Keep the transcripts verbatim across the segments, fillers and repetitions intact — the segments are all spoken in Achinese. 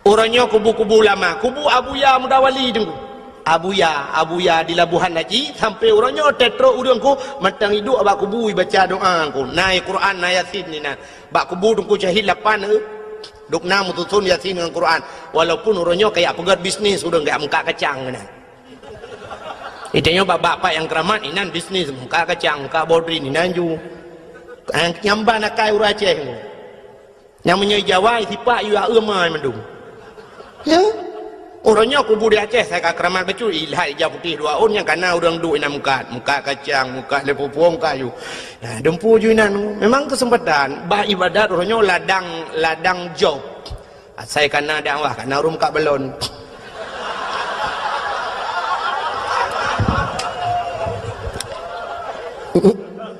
Uroe nyoe kubu-kubu ulama, kubu Abuya Mudawali teungku. Abuya, Abuya di Labuhan Haji, sampai uroe nyoe teutrok ureuëng ku mantong iduek bak kubu ibaca doa ku. Na Quran, na Yasin inan. Bak kubu teungku syahid lapan, eh. Duk na meususon Yasin ngon Quran. Walaupun uroe nyoe kajak peugét bisnis ureuëng, kajak meukat kacang inan. Itanyoe bak-bak pat nyang keuramat inan bisnis, meukat kacang, meukat bodrin inan ju. Nyang ban akai ureuëng Aceh. Nyang meunyoe Jawa sipak yue aeu mai mandum. Ya. Uroe nyoe kubu di Aceh, asai ka keuramat bacut, ilhat ija putéh dua ôn nyang kana ureuëng duek inan meukat, meukat kacang, meukat lé pupueng kayu. Nah, dumpu ju inan. Memang keuseumpatan bah ibadat uroe nyoe ladang, ladang job. Asai kana dakwah, kana ureuëng meukat balon.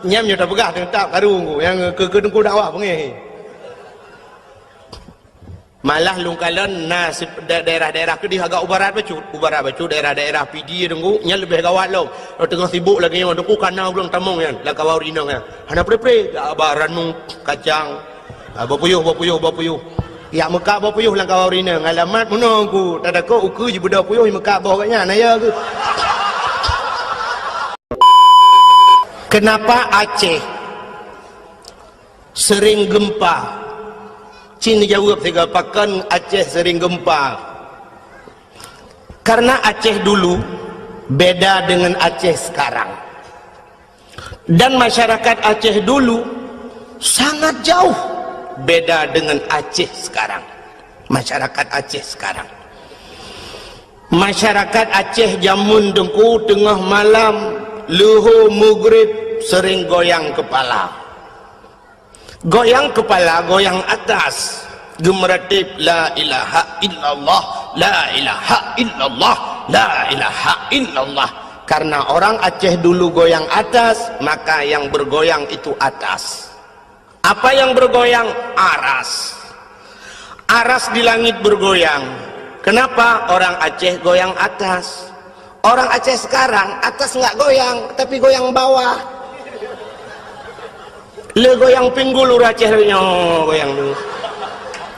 Nyam nyoe tapeugah teutab karu nyang keu, keu teungku dakwah beungéh. Malah lôn kalon na si-, da-, daerah-daerah keudeh agak u barat bacut. U barat bacut daerah-daerah Pidie teungku, nyan leubeh gawat lom. Teungoh sibuk lagée nyoe teungku kana ureuëng tamong nyan, lam kawan ureuëng inong nyan. Hana pre-pre, aba ranu, kacang. Ah, boh puyuh, boh puyuh, boh puyuh. Yak meukat boh puyuh lam kawan ureuëng inong. Alamat meunoe ku, tadakot ukeue jibeudôh puyuh meukat boh gobnyan, na ya keuh. Kenapa Aceh sering gempa? Cit neujaweueb sigoe, pakon Aceh sering gempa? Karena Aceh dulu beda dengan Aceh sekarang. Dan masyarakat Aceh dulu sangat jauh beda dengan Aceh sekarang. Masyarakat Aceh sekarang. Masyarakat Aceh jameun teungku teungoh malam leuhô mugrib sering goyang kepala. Goyang kepala, goyang atas. Geumeuratib, "La ilaha illallah, la ilaha illallah, la ilaha illallah." Karena orang Aceh dulu goyang atas, maka yang bergoyang itu atas. Apa yang bergoyang? Aras. Aras di langit bergoyang. Kenapa orang Aceh goyang atas? Orang Aceh sekarang, atas nggak goyang, tapi goyang bawah. Le goyang pinggul ureuëng Aceh lagée nyoe goyang tu.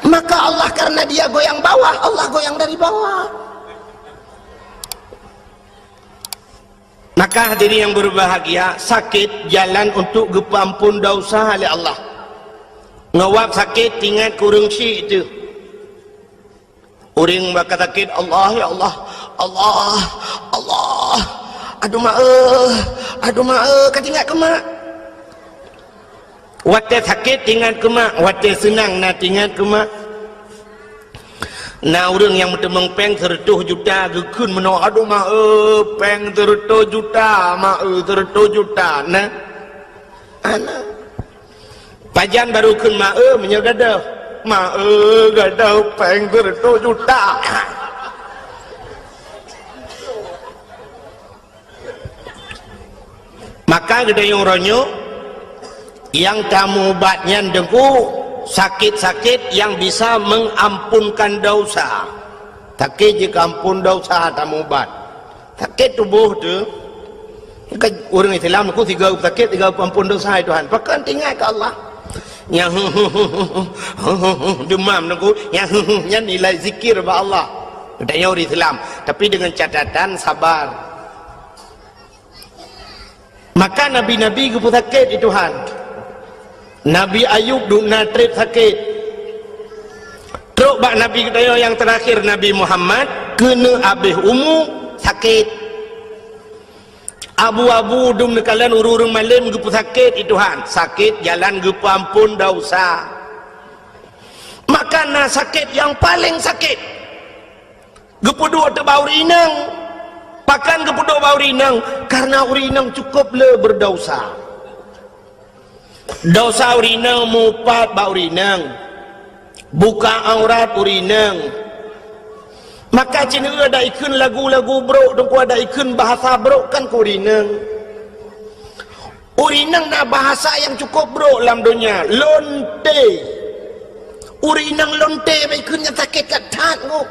Maka Allah, karena dia goyang bawah, Allah goyang dari bawah. Maka hadirin yang berbahagia, sakét jalan untuk geupeuampon dosa lé Allah. Ngon wab sakét, ingat keu ureuëng syik teuh. Ureuëng bak ka sakét, "Allah, ya Allah, Allah, Allah, aduh mak eh, aduh mak eh," ka teuingat keu mak. Watée sakét teuingat keu mak, watée seunang na teuingat keu mak. Na ureuëng nyang meuteumong péng seureutôh juta geukheun meunoe, "Aduh mak eh, péng seureutôh juta, mak eh, seureutôh juta." Na? Ana. Pajan barô kheun mak eh meunyoe gadôh. "Mak eh, gadôh péng seureutôh juta." Maka geutanyoe uroe nyoe nyang tameuubat nyan teungku sakét-sakét nyang bisa mengampunkan dosa. Sakét jikeuampon dosa tameuubat. Sakét tuboh teuh, kan ureuëng Islam ku sigoe sakét, sigoe peuampon dosa, "Hai Tuhan, pakon teuingat keu Allah?" Nyang demam teungku, nyang nyan nilai zikir bak Allah. Geutanyoe ureuëng Islam, tapi dengan catatan sabar. Maka nabi-nabi geupeusakét di Tuhan. Nabi Ayub dum na treb sakét. Trok bak nabi geutanyoe nyang teurakhir, Nabi Muhammad, keuneuk abéh umu sakét. Abu-abu dum neukalon ureuëng-ureuëng malém geupeusakét di Tuhan, sakét jalan geupeuampon dosa. Maka na sakét nyang paleng sakét. Geupeuduek teuh bak ureuëng inong. Pakon geupeuduek bak ureuëng inong? Karena ureuëng inong cukup le berdosa. Dosa ureuëng inong meuupat bak ureuëng inong. Buka aurat ureuëng inong. Maka cit nyoe adak ikheun lagu-lagu brok, teungku, adak ikheun bahasa brok kan keu ureuëng inong. Ureuëng inong na bahasa nyang cukup brok lam donya, lonte. Ureuëng inong lonte bak ikheun nyan sakét that-that nyoe.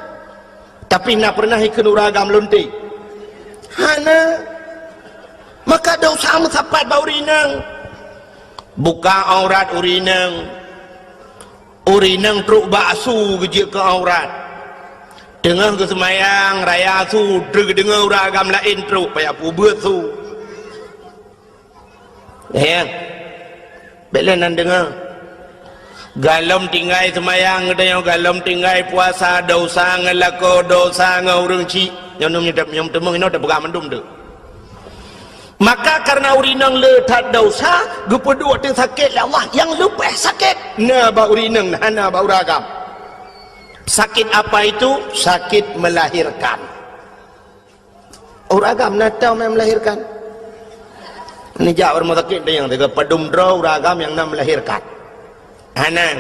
Tapi na pernah ikheun ureuëng agam lonte? Hana. Maka dosa meusapat bak ureuëng inong. Buka aurat ureuëng inong. Ureuëng inong trok bak asu geujeuet keu aurat. Teungoh geuseumayang raya su, trok geudeungoe ureueng agam laén trok, payah peubeuet su. Ya. Bék lé nan deungoe. Galom tinggai seumayang geutanyoe, galom tinggai puasa, dosa ngon lakoe, dosa ngon ureueng chik. Nyoe nyoe nyoe teumeung inoe teupeugah mandum tu. Maka karena ureueng inong le that dosa, geupeuduek teuk sakét lé Allah, nyang leubeh sakét na bak ureueng inong, hana bak ureueng agam. Sakit apa itu? Sakit melahirkan. Ureueng agam na tau nyang melahirkan. Neujak u rumoh sakét nyang teuga padum droe ureueng agam nyang na melahirkan. Hana.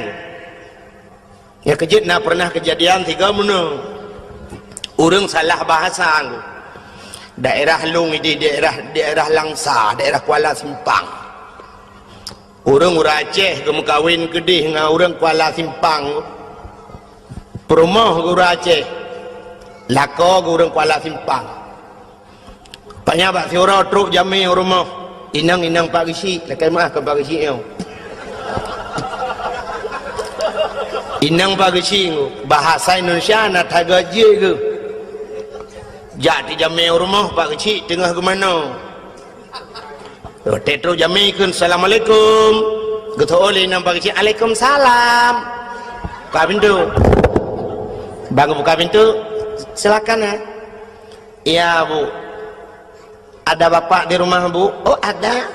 Nyang keujeuet na pernah kejadian tiga meunoe. Ureueng salah bahasa. Daerah lôn ideh daerah, daerah Langsa, daerah Kuala Simpang. Ureueng, ureueng Aceh geumeukawen keudeh ngon ureueng Kuala Simpang. Peurumoh ureueng Aceh. Lakoe ureueng Kuala Simpang. Paknya bak siuroe trok jamé u rumoh. Inong-inong Pak Geuchik, lakèe meu'ah keu Pak Geuchik nyoe. Inong Pak Geuchik, bahasa Indonesia na that geuh jih geuh. Jak teuk jamé u rumoh Pak Geuchik teungoh geumanoe. Watèe trok jamé kheun, "Assalamualaikum." Geuteu'oh lé inong Pak Geuchik, "Alaikumsalam." Buka pintu. Ban geubuka pintu, "Silakan, ya." "Ya, Bu." "Ada Bapak di rumah, Bu?" "Oh, ada."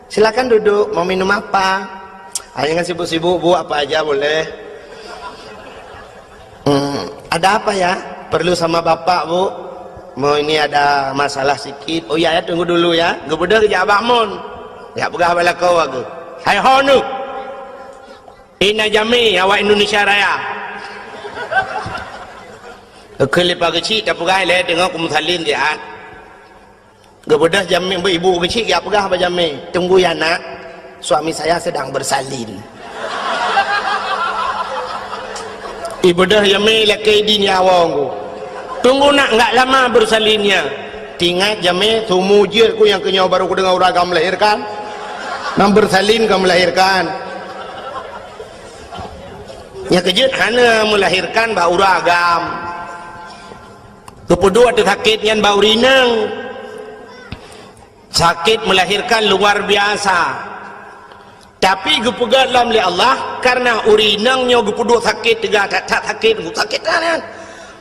"Silakan duduk, mau minum apa?" "Ah, jangan sibuk-sibuk, Bu, apa aja boleh." "Hmm, ada apa ya?" "Perlu sama Bapak, Bu. Mau ini ada masalah sikit." "Oh iya ya, tunggu dulu ya." Geubeudôh geujak bak mon. Jak peugah bak lakoe geuh. "Hai ho neuh! Ina jamé awak Indonesia Raya." Geukheun lé Pak Geuchik, tapeugah lé teungoh kumeusalin siat. Geubeudôh jamé, ibu Geuchik geujak peugah bak jamé, "Tunggu ya, Nak, suami saya sedang bersalin." Ibeudôh jamé lakèe idin ya awong ku. "Tunggu, Nak, enggak lama bersalinnya." Teuingat jamé, "Seumur jeuet ku nyang keu nyoe baru kudeungoe ureueng agam melahirkan. Nyang bersalin ka melahirkan." Nyang keujeuet hana melahirkan bak ureueng agam. Geupeuduek teuk sakét nyan bak ureueng inong. Sakét melahirkan luar biasa. Tapi geupeugöt lom lé Allah, karena ureueng inong nyoe geupeuduek sakét teuga that-that sakét, sakét that nyan.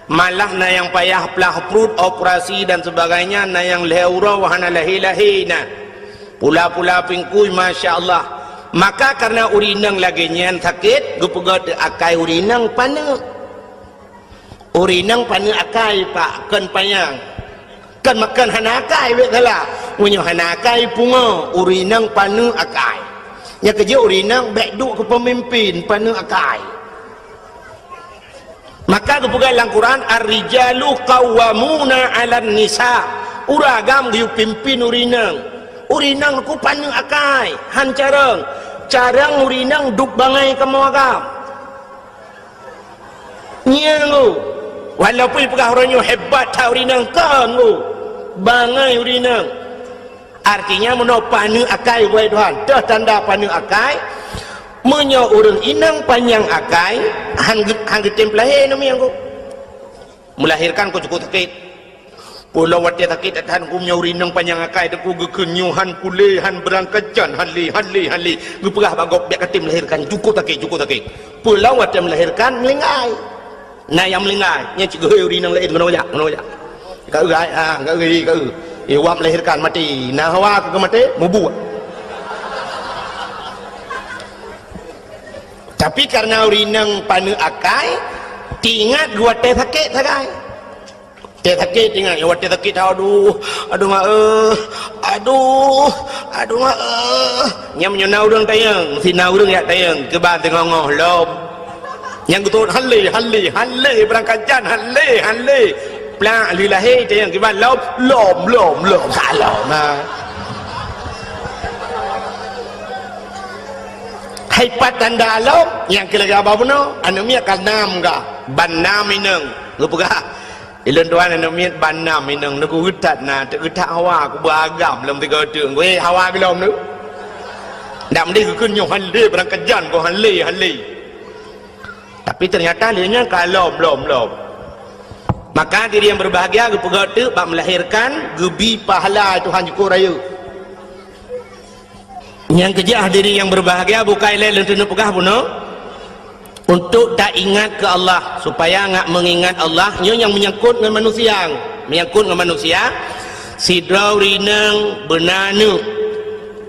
Malah na nyang payah plah pruet, operasi dan sebagainya, na nyang lhèe uroe hana lahé-lahé na. Pula-pula pingkui, masya Allah. Maka karena ureueng inong lagèe nyan sakét, geupeugöt akai ureueng inong paneuk. Ureueng inong paneuk akai, Pak, kon panyang. Kon, kon hana akai, bèk salah. Meunyoe hana akai, pungo, ureueng inong paneuk akai. Nyang keujeuet ureueng inong bèk duek keu peumimpin, paneuk akai. Maka geupeugah lam Quran, "Ar-rijalu qawwamuna 'alan nisa." Ureueng agam geuyue pimpin ureueng inong. Ureueng inong ku paneuk akai, han carông. Carông ureueng inong duek bangai kamoe agam. Nyan, walaupun peugah uroe nyoe hebat that ureueng inong, kon, bangai ureueng inong. Artinya, meunoe paneuk akai, wahai Tuhan. Toh tanda paneuk akai, meunyoe ureueng inong panyang akai, han geu-, han geutem peulahé namiet ku. Melahirkan ku cukup sakét. Peue lom watèe sakét that-that ku, meunyoe ureueng inong panyang akai, teungku geukheun nyoe han kulé, han beurangkajan, han lé, han lé, han lé. Geupeugah bak gob, "Bèk katem melahirkan, cukup sakét, cukup sakét." Peue lom watèe melahirkan, meulinggai. Na nyang meulinggai, nyan cit geuhôi ureueng inong laén, "Keunoe jak, keunoe jak. Ka eu, ai, ha, ka eu, ka eu. Eh, wak melahirkan maté. Na hawa keu maté, mubuet." Tapi karena ureueng inong paneuk akai, teuingat geuwatèe sakét sagai. Watèe sakét teuingat, watèe sakét, "Aduh, aduh mak, eh, aduh, aduh mak, eh." Nyan meunyoe na ureueng tanyong, si na ureueng jak tanyong, keuban teungoh-ngoh lom. Nyang geutot, "Han lé, han lé, han lé, beurangkajan, han lé, han lé." Plak lheueh lahé tanyong, "Kiban lom?" "Lom, lom, lom, ka lom, ha." Hai pat tanda lom, nyang keu lagèe haba bunoe, aneuk miet ka nam ka, ban nam inong. Geupeugah, "Ilôn tuan aneuk miet ban nam inong, neugeuh that na, teugeuh that hawa, kuba agam lom tiga teuk." Weh, hawa geulom tu. Ndak meudeh geukheun nyoe han lé, beurangkajan, goh han lé, han lé. Tapi ternyata lé nyan ka lom, lom, lom. Maka diri nyang berbahagia geupeugah teuk bak melahirkan geubi pahala Tuhan jukuk rayeuk. Nyang keujah diri nyang berbahagia bukai lé leunteuneuk peugah bunoe, untuk taingat keu Allah, supaya ngat meungingat Allah. Nyoe nyang meunyangkot ngon manusia. Meunyangkot ngon manusia, sidroe ureuëng inong beuna aneuëk.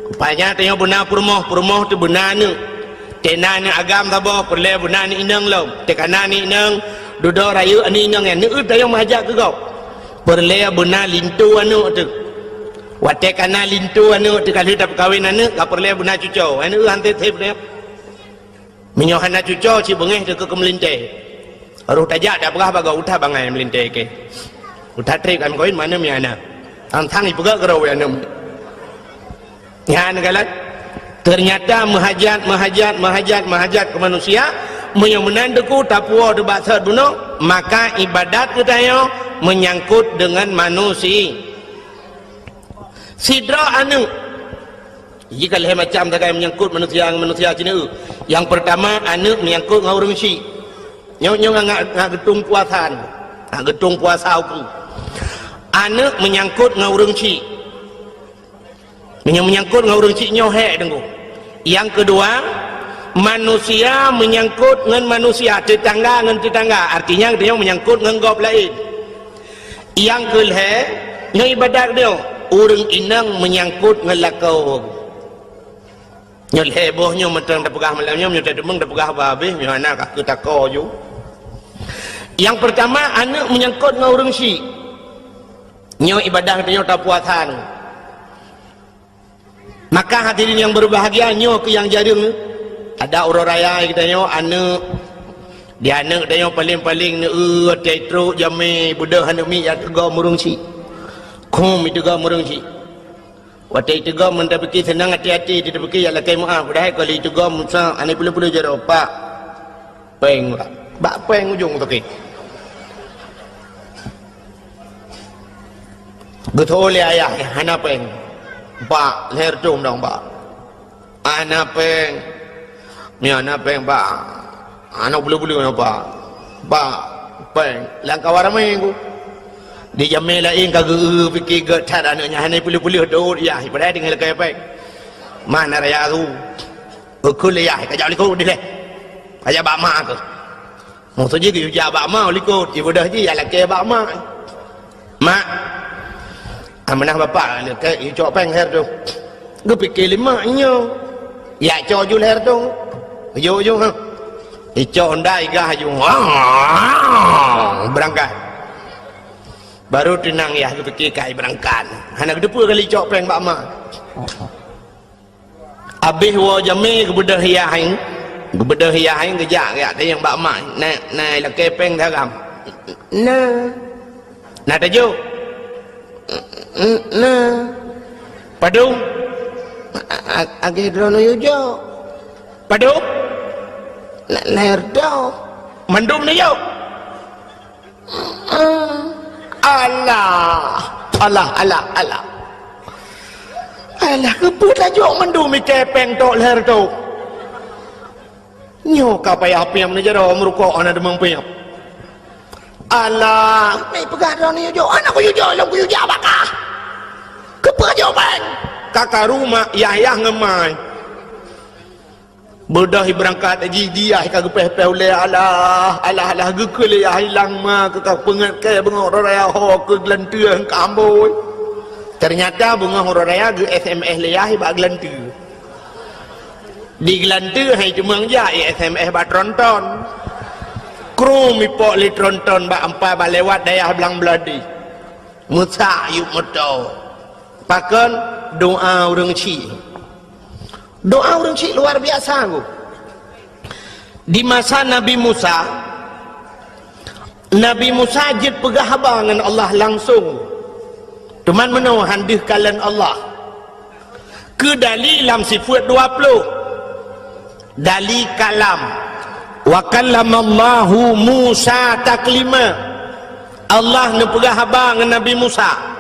Rupanya tanyoe beuna peurumoh, peurumoh teuh beuna aneuëk. Teuh na aneuëk agam saboh, peureulée beuna aneuëk inong lom. Teuh kana aneuëk inong, dudoe rayeuk aneuëk inong nyan, neueu tanyoe meuhajat keu gob. Peureulée beuna linto aneuëk teuh. Watée kana linto aneuëk teuh ka lheueh tapeukawen aneuëk, ka peureulée beuna cucoe. Aneuëk han teb-teb nyan. Meunyoe hana cucoe, cit beungéh teuh keu meulintée. Roh tajak tapeugah bak gob, uta bangai meulintée keu. Uta treb kami kawin mana mi hana. Tang-tang ipeugah keudroe aneuëk. Nyan galak. Ternyata meuhajat, meuhajat, meuhajat, meuhajat keu manusia, meunyoe meunan teungku tapuwoe teuh bak sot bunoe, maka ibadat geutanyoe meunyangkot deungon manusia. Sidroe aneuëk. Jih ka lhée macam sagai meunyangkot manusia ngon manusia cit neu. Nyang peurtama, aneuëk meunyangkot ngon ureuëng syik. Nyoe, nyoe ngat, ngat geutung puasa nyoe. Ngat geutung puasa uku. Aneuëk meunyangkot ngon ureuëng syik. Meunyoe meunyangkot ngon ureuëng syik nyoe hék teungku. Nyang keudua, manusia meunyangkot ngon manusia, teutangga ngon teutangga. Artinya geutanyoe meunyangkot ngon gob laén. Nyang keulhée, nyoe ibadat geutanyoe, ureuëng inong meunyangkot ngon lakoe. Nyoe lhée boh nyoe mantong tapeugah malam nyoe, meunyoe tateumeung tapeugah bah habéh, nyoe hana ka keu tako ju. Nyang peurtama, aneuëk meunyangkot ngon ureuëng syik. Nyoe ibadat geutanyoe tapuasa nyoe. Maka hadirin yang berbahagia, nyoe keuh nyang jareueng. Ada uroe raya geutanyoe aneuëk, di aneuëk geutanyoe paléng-paléng neu-eu watée trok jamé beudôh aneuëk miet jak teugom ureuëng syik. Khum iteugom ureuëng syik. Watée iteugom meunan tapike seunang até-até, tapike jak lakée meuáh, padahai ka lheueh iteugom sa aneuëk peuleueh-peuleueh jaroe, Pak. Péng bak, bak péng ujong toke. Geutho lé ayah, hana péng. Bak, lhée reutôh dong bak. Hana péng. Nyoe hana péng bak. Hana bulu-bulu nyoe bak. Bak, péng. Lam kawan ramé ku. Di jamé laén ka geu pike gét that aneuëk nyan hana peuleueh-peuleueh dot yah, padahai tinggai lakée péng. Mana raya tu? Ukeue lé yah, ka jak likot dilée. Ka jak bak mak keuh. Maksud jih geuyue jak bak ma likot, ibeudôh jih jak lakée bak ma. Mak, amanah bapak lakée, icok péng lhée reutôh. Geupike lé mak nyoe. Jak cok ju lhée reutôh. Ujong-ujong ha. Icok honda igah ju. Beurangkat. Baru teunang yah geupike kai beurangkat. Hana geuteupeue kali icok péng bak ma. Abéh woe jamé geubeudôh yah hai, geubeudôh yah hai geujak, geujak tanyong bak ma, "Na, na lakée péng saram?" "Na." "Na tajok?" "Na." "Padum?" "A-, a-, akhé droeneuh yue jok." "Padum?" "Na, na reutôh." "Mandum neujok?" Alah, alah, alah, alah. Alah, keupeue tajok mandum ikée péng tok lhée reutôh? Nyoe ka payah piep neujaroe meurukok hana deungon piep. Alah, meupeugah droeneuh jok, hana kuyue jok lom kuyue jak bak kah. Keupeue jok péng? Ka karu mak, yah-yah ngon mai. Beudôh ibeurangkat jih, di yah ka geupéh-péh ulée, alah, alah, alah, geukheun lé yah ilang ma keu ka peungeut kée beungoh uroe raya ho keu geulanteue ka ambôi. Teunyata beungoh uroe raya geu-S M S lé yah bak geulanteue. Di geulanteue hai cuma jak i-S M S bak tronton. Krum ipok lé tronton bak ampai bak lewat dayah Blang Beuladi. Meusak yup moto. Pakon? Doa ureuëng chik. Doa ureuëng chik luar biasa, Guru. Di masa Nabi Musa, Nabi Musa jeuet peugah haba ngon Allah langsung. Teuma meunoe han deuh kalon Allah. Keu dali lam sifeuet dua ploh. Dali kalam. "Wa kallamallahu Musa taklima." Allah neupeugah haba ngon Nabi Musa.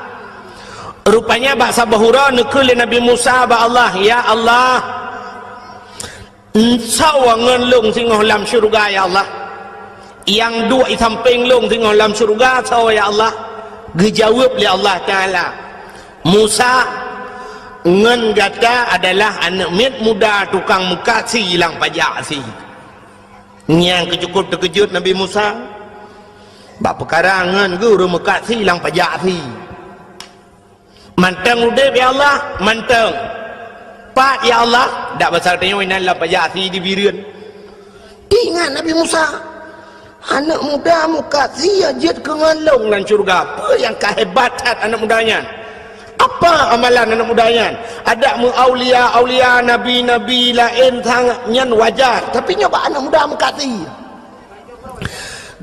Rupanya bak saboh uroe neukheun lé Nabi Musa bak Allah, "Ya Allah, soe ngon lôn singoh lam syeuruga, ya Allah? Nyang duek di sampéng lôn singoh lam syeuruga soe, ya Allah? Geujaweueb lé Allah Taala, "Musa, ngon gata adalah aneuëk miet muda tukang meukat sie lam pajak sie." Nyang keucukôp teukeujot Nabi Musa bak peukara ngon geuh ureuëng meukat sie lam pajak sie. Mantong udeb, ya Allah, mantong. Pat, ya Allah, dak basa tanyoe inan lam pajak sie di Bireuen. Teuingat Nabi Musa, aneuëk muda meukat sie jeuet keu ngon lôn lam syeuruga. Peue nyang ka hebat that aneuëk muda nyan? Apa amalan aneuëk muda nyan? Adak meu aulia-aulia, nabi-nabi laén sangat nyan wajar, tapi nyoe bak aneuëk muda meukat sie.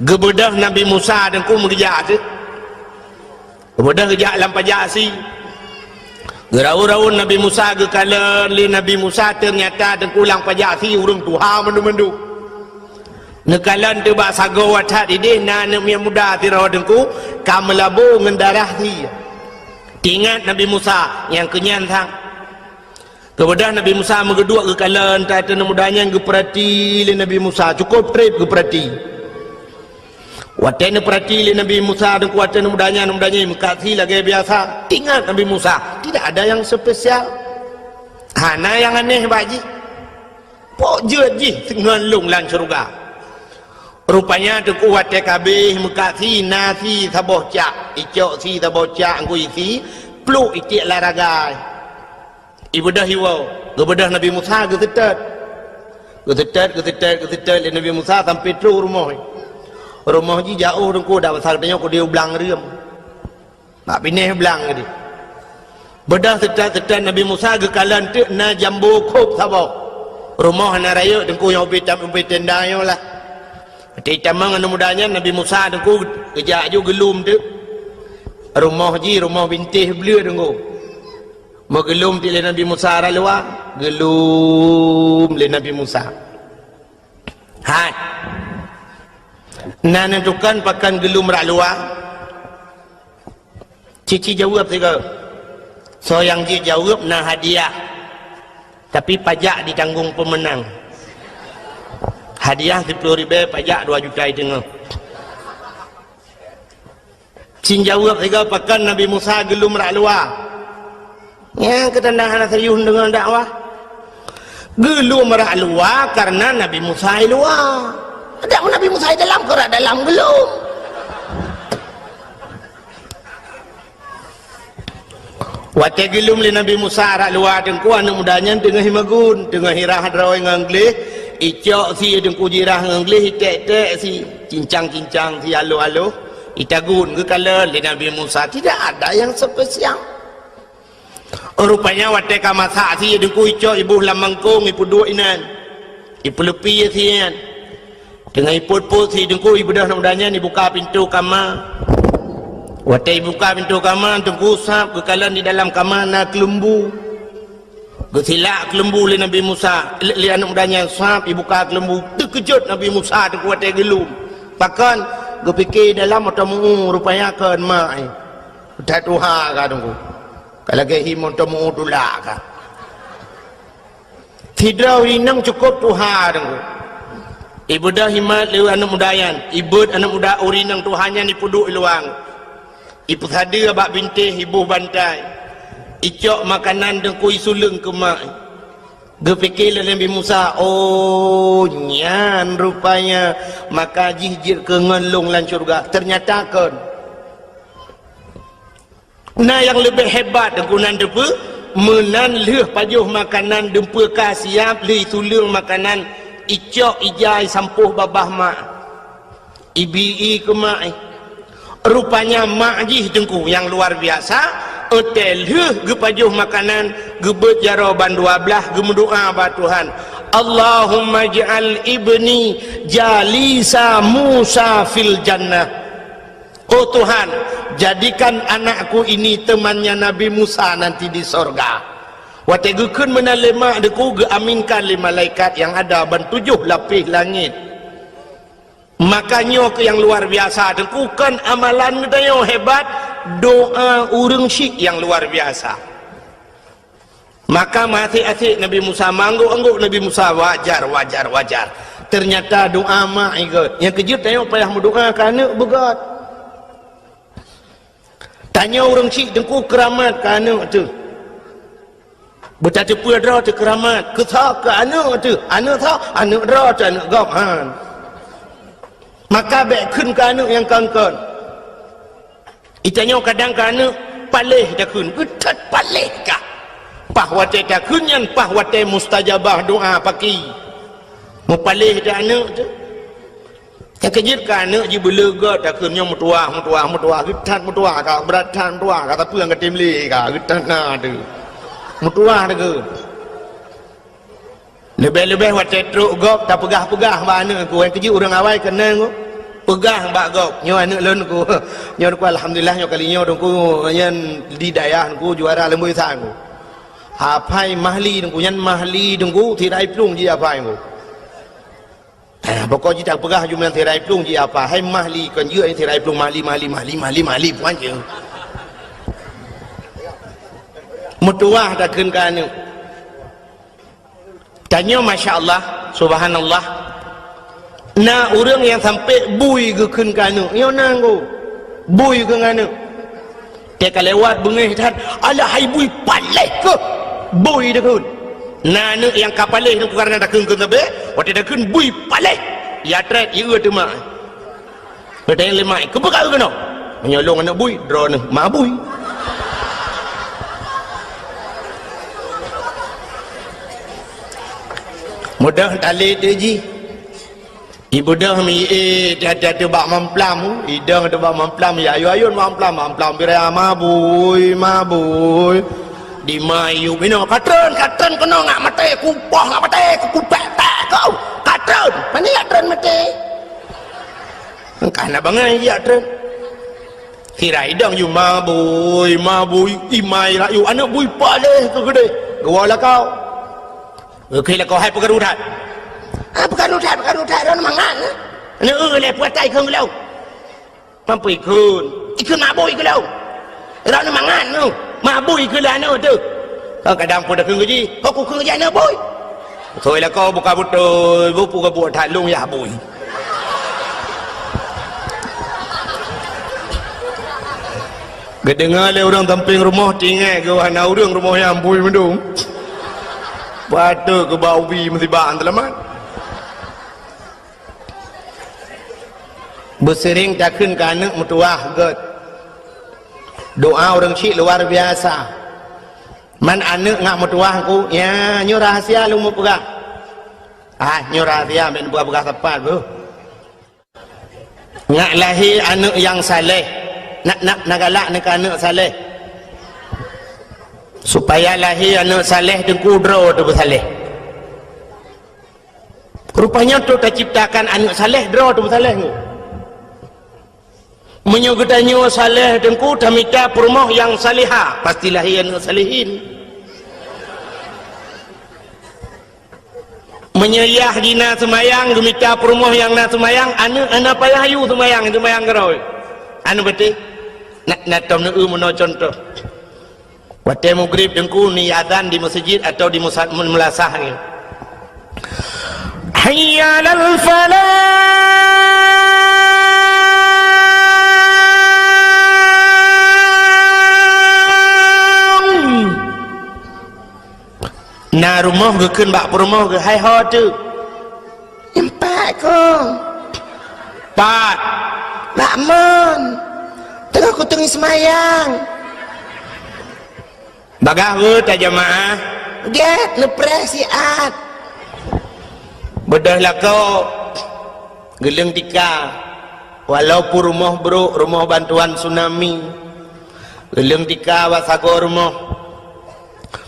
Geubeudôh Nabi Musa teungku meugeujak teuh. Geubeudôh geujak lam pajak sie. Geuraun-raun Nabi Musa geukalon lé Nabi Musa, teunyata teungku lam pajak sie ureuëng tuha mandum-mandum. Neukalon teuh bak sagoe that ideh na aneuëk miet muda sidroe teungku ka meulabô ngon darah sie. Teuingat Nabi Musa nyang keunyan sang. Geubeudôh Nabi Musa meugeuduek geukalon that aneuëk muda nyan geupeurati lé Nabi Musa, cukôp treb geupeurati. Watée neupeurati lé Nabi Musa teungku, watée aneuëk muda nyan, aneuëk muda nyan meukat sie lagée biasa. Teuingat Nabi Musa, tidak ada yang spesial. Hana nyang aneh bak jih. Pok jeuet jih ngon lôn lam syeuruga. Rupanya teungku watée ka abéh meukat sie, na sie saboh cak, icok sie saboh cak ngon sie, pluek itiek lam ragai. Ibeudôh iwoe, geubeudôh Nabi Musa geuseutôt. Geuseutôt, geuseutôt, geuseutôt lé Nabi Musa sampoe troh rumoh. Rumoh jih jaôh teungku, dak basa tanyoe keudéh u blang reuem. Bak binéh blang keudéh. Beudôh seutôt-seutôt Nabi Musa geukalon teuk na jambo khôb saboh. Rumoh hana rayeuk teungku, nyang ubé tam-, ubé tenda nyoe lah. Watée jitamong aneuëk muda nyan, Nabi Musa teungku geujak aju geulom teuk. Rumoh jih rumoh bintéh bleue teungku. Meugeulom teuk lé Nabi Musa rot luwa, geulom lé Nabi Musa. Hai. Na neutukan pakon geulom rot luwa? Ci-ci jaweueb sigoe. Soe nyang jeuet jaweueb na hadiah. Tapi pajak ditanggong peumeunang. Hadiah siplôh ribée, pajak dua juta iteungoh. Ci jaweueb sigoe, pakon Nabi Musa geulom rot luwa? Nyang keu tanda hana serius deungon dakwah. Geulom rot luwa kareuna Nabi Musa i luwa. Adak Nabi Musa i dalam, keu rot dalam geulom. Watée geulom lé Nabi Musa rot luwa teungku, aneuëk muda nyan teungoh imagun, teungoh irah droe ngon gleh, icok sie teungku, jirah ngon gleh, iték-ték sie, cincang-cincang sie, aloh-aloh, itagun geukalon lé Nabi Musa, tidak ada yang spesial. Rupanya watée ka masak sie teungku, icok iboh lam mangkong, ipeuduek inan, ipeuleupie sie nyan. Teungoh ipot-pot sie teungku, ibeudôh aneuëk muda nyan ibuka pintoe kama. Watée ibuka pintoe kama teungku, sab geukalon di dalam kama na keuleumbu. Geusilak keuleumbu lé Nabi Musa, lé, lé aneuëk muda nyan, sab ibuka keuleumbu. Teukeujot Nabi Musa teungku watée geulom. Pakon? Geupike dalam mantong meu-ueh, rupanya kon mak, eh. That tuha ka teungku. Ka lagée hi mantong meu-ueh tulak ka. Sidroe ureuëng inong cukôp tuha teungku. Ibeudôh imat lé aneuëk muda nyan, ibeuet aneuëk muda ureuëng inong tuha nyan ipeuduek i luwa. Ipeusadeue bak bintéh, iboh bantai. Icok makanan teungku, isuleueng keu mak. Geupike lé Nabi Musa, "Oh, nyan rupanya maka jih jeuet keu ngon lôn lam syeuruga." Teunyata kon. Na nyang leubeh hebat teungku nan teupeu, meunan lheueh pajoh makanan deumpeuka siab, lheueh isuleueng makanan, icok ija isampoh babah mak. Ibi-i keu mak, eh. Rupanya mak jih teungku nyang luar biasa, watée lheueh geupajoh makanan, geubeuet jaroe ban dua blaih, geumeudoá bak Tuhan, "Allahumma ij'al ibni jalisa Musa fil jannah." Oh Tuhan, jadikan anakku ini temannya Nabi Musa nanti di sorga. Watée geukheun meunan lé mak teungku, geuaminkan lé malaikat nyang ada ban tujoh lapéh langét. Maka nyoe keuh nyang luar biasa teungku, kon amalan geutanyoe hebat, doa ureuëng syik nyang luar biasa. Maka meuasék-asék Nabi Musa, meuanggôk-anggôk Nabi Musa, wajar, wajar, wajar. Ternyata doa mak i gét. Nyang keujeuet tanyoe payah meudoa keu aneuk beugét. Tanyoe ureuëng chik teungku keuramat keu aneuk teuh. Beutateupeue droe teuh keuramat, keu tho keu aneuk teuh, aneuk tho, aneuk droe teuh aneuk gob, han. Maka bék kheun keu aneuk nyang kon-kon. Itanyoe kadang keu aneuk paléh takheun, geutat paléh kah. Paih watée takheun nyan paih watée mustajabah doa paki. Meupaléh teuh aneuk teuh. Nyang keujeuet keu aneuk jih beuleugot takheun nyoe meutuwah, meutuwah, meutuwah, geutat meutuwah ka, brat that meutuwah ka, tapi nyang ka tem lé ka, geutat na teuh. Meutuwah takheun. Leubeh-leubeh watée trok gob tapeugah-peugah bak aneuk ku, nyang keujeuet ureuëng awai keunan ku. Peugah bak gob, nyoe aneuk lôn ku. Nyoe ku alhamdulillah nyoe kali nyoe ku nyan di dayah ku juara leumboi sang ku. Hafai mahli ku, nyan mahli ku, tirai plueng jih hafai ku. Eh, pokok jih tapeugah jumlah tirai plueng jih apa? Hai mahli, kon jeuet tirai plueng mahli, mahli, mahli, mahli, mahli, puan je. Meutuwah takheun keu aneuk. Tanyoe masya Allah, subhanallah. Na ureuëng nyang sampai bui geukheun keu aneuk. Nyoe na nggo. Bui geukheun keu aneuk. Teuka lewat beungéh that, alah hai bui paléh keuh. Bui takheun. Na aneuk nyang ka paléh nyan karena takheun keu sabe, watée takheun bui paléh. Ya trét, ya teuma. Watée lima, keupeue ka keunoe? Meunyoe lôn aneuk bui, droeneuh ma bui. Mudah tali tu ji. Ibeudôh mi, eh, tiap-tiap bak mamplam, idong teuh bak mamplam, ya ayun-ayun mamplam, mamplam birai mabui, mabui. Di mayu binoe, katreun, katreun keunoe ngak maté, kupoh ngak maté, kupék-pék kau. Katreun, mana ya treun maté? Engkah na bangai ya treun. Kira idong yu mabui, mabui, imai rayu, aneuk bui paléh keu geudeh. Geuwoe lakau. Oke, lakoe hai peukaru that. Ah, peukaru that, peukaru that, droeneuh mangat, eh? Neu-eu lé puatai kheun geulong. Mampu ikheun. Ikheun mabui geulong. Droeneuh mangat, neu. Mabui keu lé aneuk teuh. Ka kadang pun dah kheun geuji, kok kukheun geuji aneuk bui. Soi lakoe buka beutôi, bu puka buet that lông yah bui. Geudeungoe lé ureuëng sampéng rumoh, tinggai geuh hana ureuëng rumoh nyan bui meudong. Patut keu bak ubi meusibak seulamat. Beuseuring takheun keu aneuk meutuwah gét. Doa ureuëng chik luar biasa. Man aneuk ngak meutuwah ku, ya, nyoe rahasia lôn meupeugah. Ah, nyoe rahasia, bék neupeugah-peugah sapat beuh. Ngak lahé aneuk nyang saleh, nak, nak, na galak neu keu aneuk saleh. Supaya lahé aneuk saleh teungku droe teuh beusaleh. Rupanya untuk taciptakan aneuk saleh, droe teuh beusaleh ngon. Meunyoe geutanyoe saleh teungku, tamita peurumoh nyang salehah, pasti lahé aneuk salehin. Meunyoe yah jina seumayang, geumita peurumoh nyang na seumayang, aneuk hana payah yue seumayang, seumayang keudroe. Aneuk beutih, na, na tom neu-eu meunoe cuntoh. Watée mugrib teungku ni azan di meuseujid atau di musa-, meulasah ni. Hayya 'alal falah. Na rumoh geukheun bak peurumoh geuh, "Hai ho teuk?" "Nyoe pat kong?" "Pat?" "Bak mon. Teungoh kuteungi seumayang." Bagaih rhot tajamaah. Gét neupreh siat. Beudôh lakoe geuleueng tika. Walaupun rumoh brôk, rumoh bantuan tsunami, geuleueng tika bak sagoe rumoh.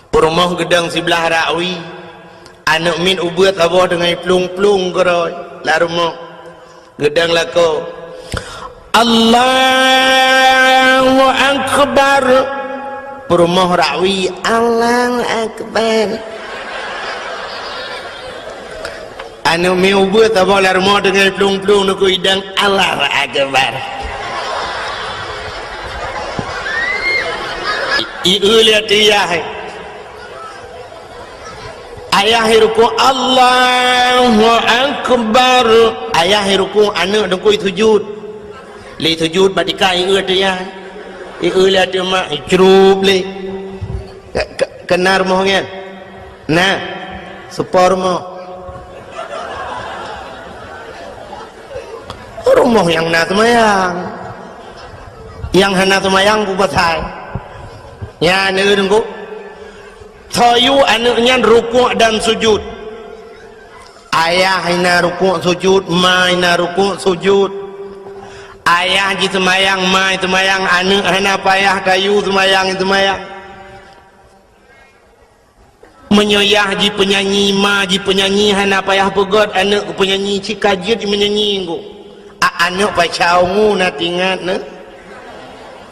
Peurumoh geudong siblah rakwi. Aneuk miet ubeut saboh deungon plueng-plueng keudroe lam rumoh. Geudong lakoe, "Allahu Akbar." Peurumoh rakwi, "Allahu Akbar." Aneuk miet ubeut saboh lam rumoh deungon plueng-plueng nukui idang, "Allahu Akbar." I-, i-, i-, lihat dia, hai. Ayah irukuk, "Allahu Akbar." Ayah irukuk, aneuk teungku sujud. Lé sujud, bak tika ieu teuh ya. Ieu lé ateueh mak, icrup lé. Ke-, ke-, keunan rumoh nyan? Na. Seupôt rumoh. Rumoh nyang na seumayang. Nyang hana seumayang bubasai. Nyan, teungku. Soyue aneuk nyan rukuk dan sujud. Ayah hina rukuk sujud, ma hina rukuk sujud. Ayah jiseumayang, ma jiseumayang, aneuk hana payah tayue seumayang, seumayang. Meunyoe yah jipeunyanyi, ma jipeunyanyi, hana payah peugét aneuk geupeunyanyi, cit ka jeuet jimeunyanyi, teungku. A-, aneuk Pasha Ungu na teuingat na?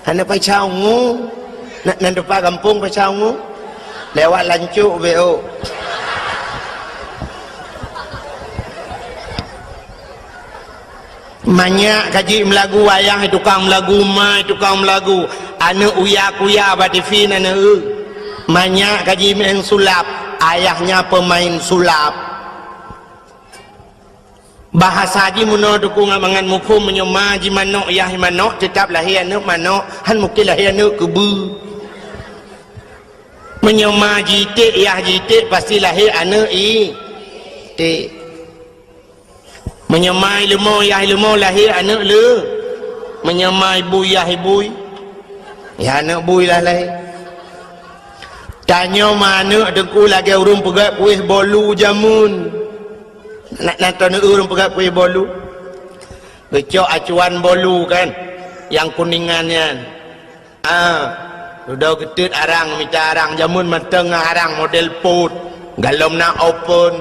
Aneuk Pasha Ungu? Na, na teumpat gampông Pasha Ungu? Lewat Lancok beu. Manyak ka jeuet meulagu, ayah tukang meulagu, ma tukang meulagu, aneuk uya-kuya bak tivi na, na, eu. Manyak ka jimeu'en sulap, ayahnya pemain sulap. Bahasa jih meunoe teungku ngon mangat muphom, meunyoe ma jih manok, yah manok, teutab lahé aneuk manok, han mungken lahé aneuk keubeue. Meunyoe ma jih iték, yah jih iték, pasti lahé aneuk iték. Meunyoe ma ileumo, yah ileumo, lahé aneuk leu. Meunyoe ma ibui, yah ibui, yah aneuk bui lah lahé. Tanyoe ma aneuk teungku lagée ureuëng peugét kueh bolu jameun. Na, na taneuk ureuëng peugét kueh bolu? Geucok acuan bolu kan, nyang kuningan nyan. Ah, dudoe geuteut arang, mita arang, jameun mantong ngon arang model pot, galom na open.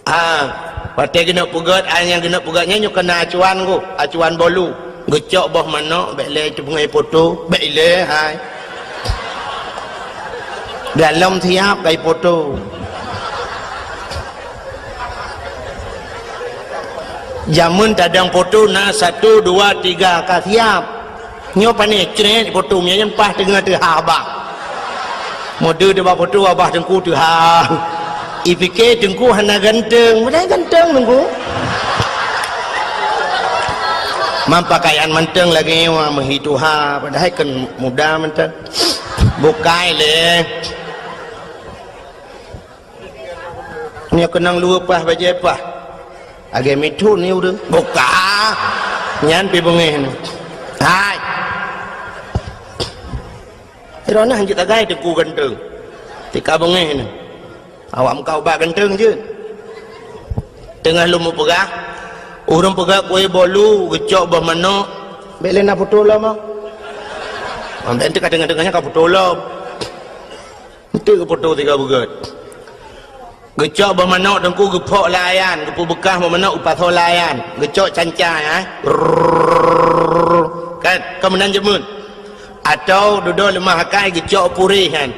Ah, watée geuneuk peugét, ai nyang geuneuk peugét nyan nyoe keunan acuan ku, acuan bolu. Geucok boh manok, bék lé teupeungéh poto, bék ilée hai. Galom siab kai poto. Jameun tadong poto na satu, dua, tiga ka siab. Nyoe pané crét poto, nyan paih teungoh teuhah abah. Mode teuba poto abah teungku teuhah. Ipike teungku hana ganteng, padahai ganteng teungku. Mam pakaian mantong lagée nyoe meuhi tuha, padahai kan muda mantong. Bukai lé. Nyoe keunong luweue paih bajée paih. Lagée mithon ni ureuëng. Buka. Nyan pi beungéh ni. Hai. Droeneuh jeuet tagai teungku ganteng. Tika beungéh ni. Awak meuka ubak ganteng jeuet. Teungoh lôn meupeugah, ureuëng peugah kueh bolu, geucok boh manok. Bék lé na poto lom ah. Bék teuka teungoh-teungoh nyan ka poto lom. Enteuk geupoto tiga beugét. Geucok boh manok teungku geuphok lam ayan, geupeubeukah boh manok geupasoe lam ayan. Geucok canca, eh. Rrrr. Kan, ka meunan jameun. Atau dudoe leumah akai geucok puréh kan.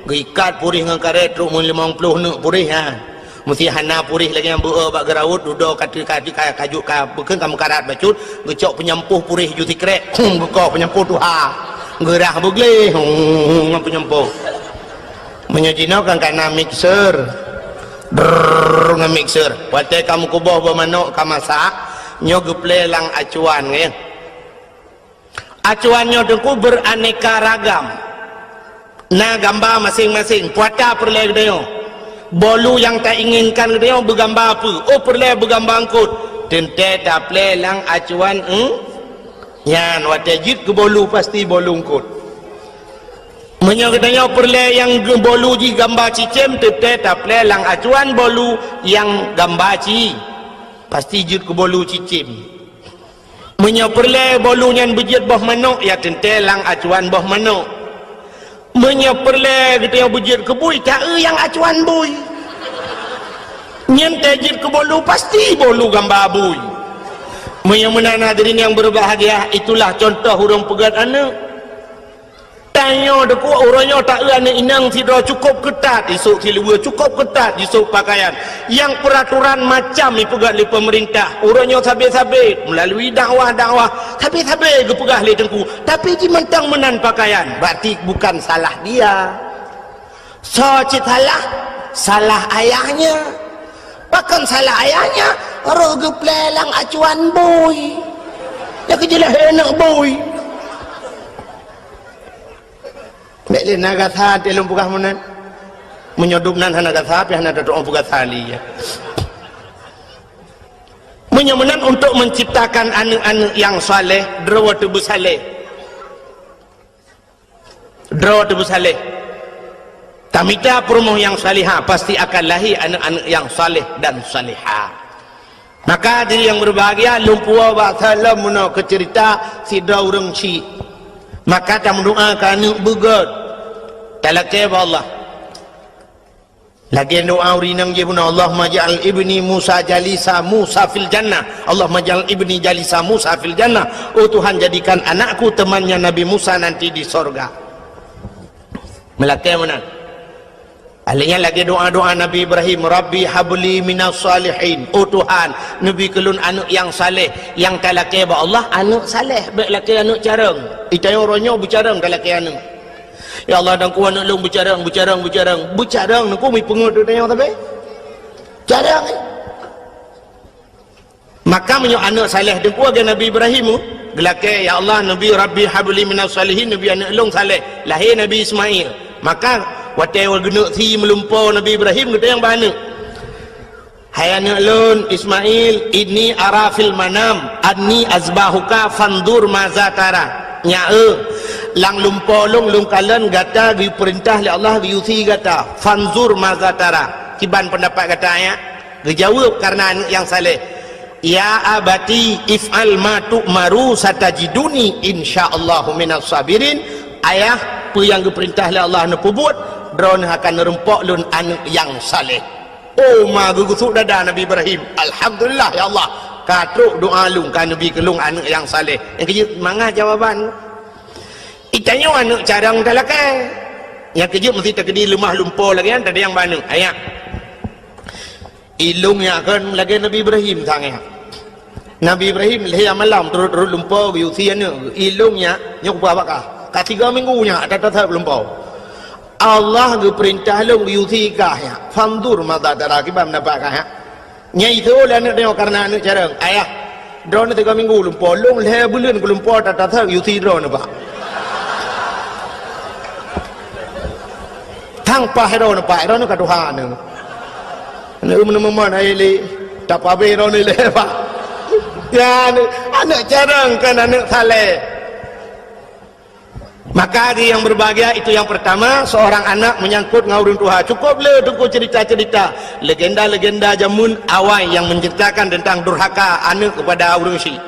Geuikat puréh ngon karét trok meulimong ploh neuk puréh kan. Meusé hana puréh lagée nyang beu-e bak geuraut, dudoe ka, ka, ka, ka, ka, ka, bukon ka meukarat bacut, geucok peunyampôh puréh ju sikrek, hum, geukoh peunyampôh tuha. Geurah beugleh, hum, ngon peunyampôh. Meunyoe jinoe kan kana mixer. Brrrr, ngon mixer. Watée ka meukuboh boh manok ka masak, nyoe geuplé lam acuan, nggih. Acuan nyoe teungku beraneka ragam. Na gamba maséng-maséng, puata peureulée geutanyoe. Bolu nyang tainginkan geutanyoe beugamba peue? Oh, peureulée beugamba eungkot. Teuntée taplé lam acuan, hmm? Nyan watée jeuet keu bolu pasti bolu eungkot. Meunyoe geutanyoe peureulée nyang geu-, bolu jih gamba cicém, teuntée taplé lam acuan bolu nyang gamba ci. Pasti jeuet keu bolu cicém. Meunyoe peureulée bolu nyan beujeuet boh manok, ya teuntée lam acuan boh manok. Meunyoe peureulée geutanyoe beujeuet keu bui, ta-eu nyang acuan bui. Nyan tée jeuet keu bolu, pasti bolu gamba bui. Meunyoe meunan hadirin nyang berbahagia, itulah contoh ureuëng peugét aneuk. Tanyoe teungku, uroe nyoe ta-eu aneuk inong sidroe cukôp keutat, isôk siluweue cukôp keutat, jisôk pakaian. Nyang peuraturan macam ipeugét lé peumeurintah. Uroe nyoe sabe-sabe, meulalui dakwah-dakwah, sabe-sabe geupeugah lé teungku. Tapi jimantong meunan pakaian, berarti bukan salah dia. Soe cit salah? Salah ayahnya. Pakon salah ayahnya? Roh geuplè lam acuan bui. Ya keujeulaih aneuk bui. Bèk lé na gata teuh lôn peugah meunan. Meunyoe dum nan hana gata, pih hana tatu'oh peugah tali, ya. Meunyoe meunan, untuk menciptakan aneuk-aneuk nyang saleh, droe teuh beusaleh. Droe teuh beusaleh. Tamita peurumoh nyang salihah, pasti akan lahé aneuk-aneuk nyang saleh dan salihah. Maka hadirin yang berbahagia, lôn puwoe bak saleuem meunoe keu ceurita sidroe ureueng chik. Maka tameudoa keu aneuk beugöt. Talakèe bak Allah. Lagèe doa ureueng inong jih bunoe, "Allahumma ja'al ibni Musa jalisa Musa fil jannah. Allahumma ja'al ibni jalisa Musa fil jannah." Oh Tuhan, jadikan anakku temannya Nabi Musa nanti di sorga. Meulakèe meunan. Akhirnya lagèe doa-doa Nabi Ibrahim, "Rabbi habli minas salihin." Oh Tuhan, neubi keu lôn aneuk nyang saleh. Nyang talakèe bak Allah, aneuk saleh, bèk lakèe aneuk carông. Itanyoe uroe nyoe beucarông talakèe aneuk. Ya Allah, Teungku, aneuk lôn beucarông, beucarông, beucarông. Beucarông, Teungku, mi peungeuet tu tanyoe sabe. Carông, eh. Maka meunyoe aneuk saleh Teungku lagèe Nabi Ibrahim, geulakèe, "Ya Allah, neubi Rabbi habli minas salihin, neubi aneuk lôn saleh." Lahé Nabi Ismail. Maka watèe geuneuk sie meulumpo Nabi Ibrahim, geutanyong bak aneuk. "Hai aneuk lôn Ismail, inni ara fil manam anni azbahuka fanzur maza tara." Nyak, eh, lam lumpo lôn, lôn kalon gata geupeurintah lé Allah geuyue sie gata. Fanzur maza tara. Kiban peundapat gata, ya? Geujaweueb kareuna aneuk nyang saleh. "Ya abati if'al ma tu'maru satajiduni insyaallahu minas sabirin." Ayah, peue nyang geupeurintah lé Allah neupeubuet, droeneuh akan neureumpok lôn aneuk nyang saleh. Oh, ma geugusut dada Nabi Ibrahim. "Alhamdulillah, ya Allah. Ka trok doa lôn, ka neubi keu lôn aneuk nyang saleh." Nyang keujeuet mangat jawaban. Itanyoe aneuk carông talakèe. Nyang keujeuet meusti takeudi leumah lumpo lagèe nyan, tadayang bak aneuk. Ayah. Ilôn nyak kon lagèe Nabi Ibrahim sangat. Nabi Ibrahim lhèe malam turot-turot lumpo geuyue sie aneuk. Ilôn nyak, nyoe kupeugah bak kah. Ka tiga minggu nyak, that-that lumpo. Allah geupeurintah lôn geuyue sie kah nyak. Fanzur maza tara, kiban peundapat kah nyak. Nyan itu lé aneuk nyoe kareuna aneuk carông. Ayah, droeneuh tiga minggu lumpo, lôn lhèe buleuen kulumpo, that-that geuyue sie droeneuh bak. Tang paih droeneuh, paih droeneuh ka tuha neuh. Aneuk meuneumeumon hai lé, tapabé droeneuh lé, Pak. Ya, aneuk, aneuk carông kon aneuk saleh. Maka hadirin yang berbahagia, itu yang pertama, seorang anak menyangkut ngon ureueng tuha. Cukup le Teungku cerita-cerita legenda-legenda jameun awai yang menceritakan tentang durhaka aneuk kepada ureueng chik.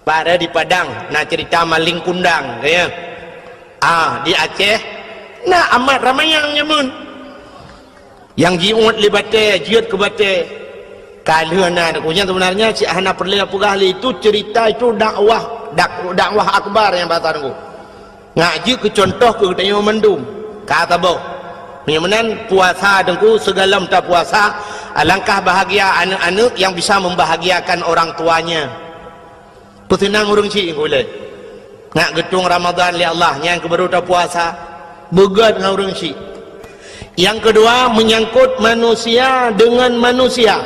Pada di Padang, na cerita maling kundang, ya. Ah, di Aceh, na Amat Ramayang jameun. Nyang jiuet lé batèe, jeuet keu batèe. Ka lheueh na, nyan sebenarnya cit hana peureulèe peugah lé, itu cerita, itu dakwah, dak-, dakwah akbar nyang bahasa Teungku. Nyak jeuet keu contoh keu geutanyoe mandum. Ka saboh. Meunyoe meunan, puasa Teungku, sigohlom tapuasa, alangkah bahagia aneuk-aneuk yang bisa membahagiakan orang tuanya. Peuseunang ureueng chik ulèe. Nyak geutueng Ramadhan lé Allah, nyan keuh baru tapuasa. Beugöt ngon ureueng chik. Nyang keudua, menyangkut manusia dengan manusia.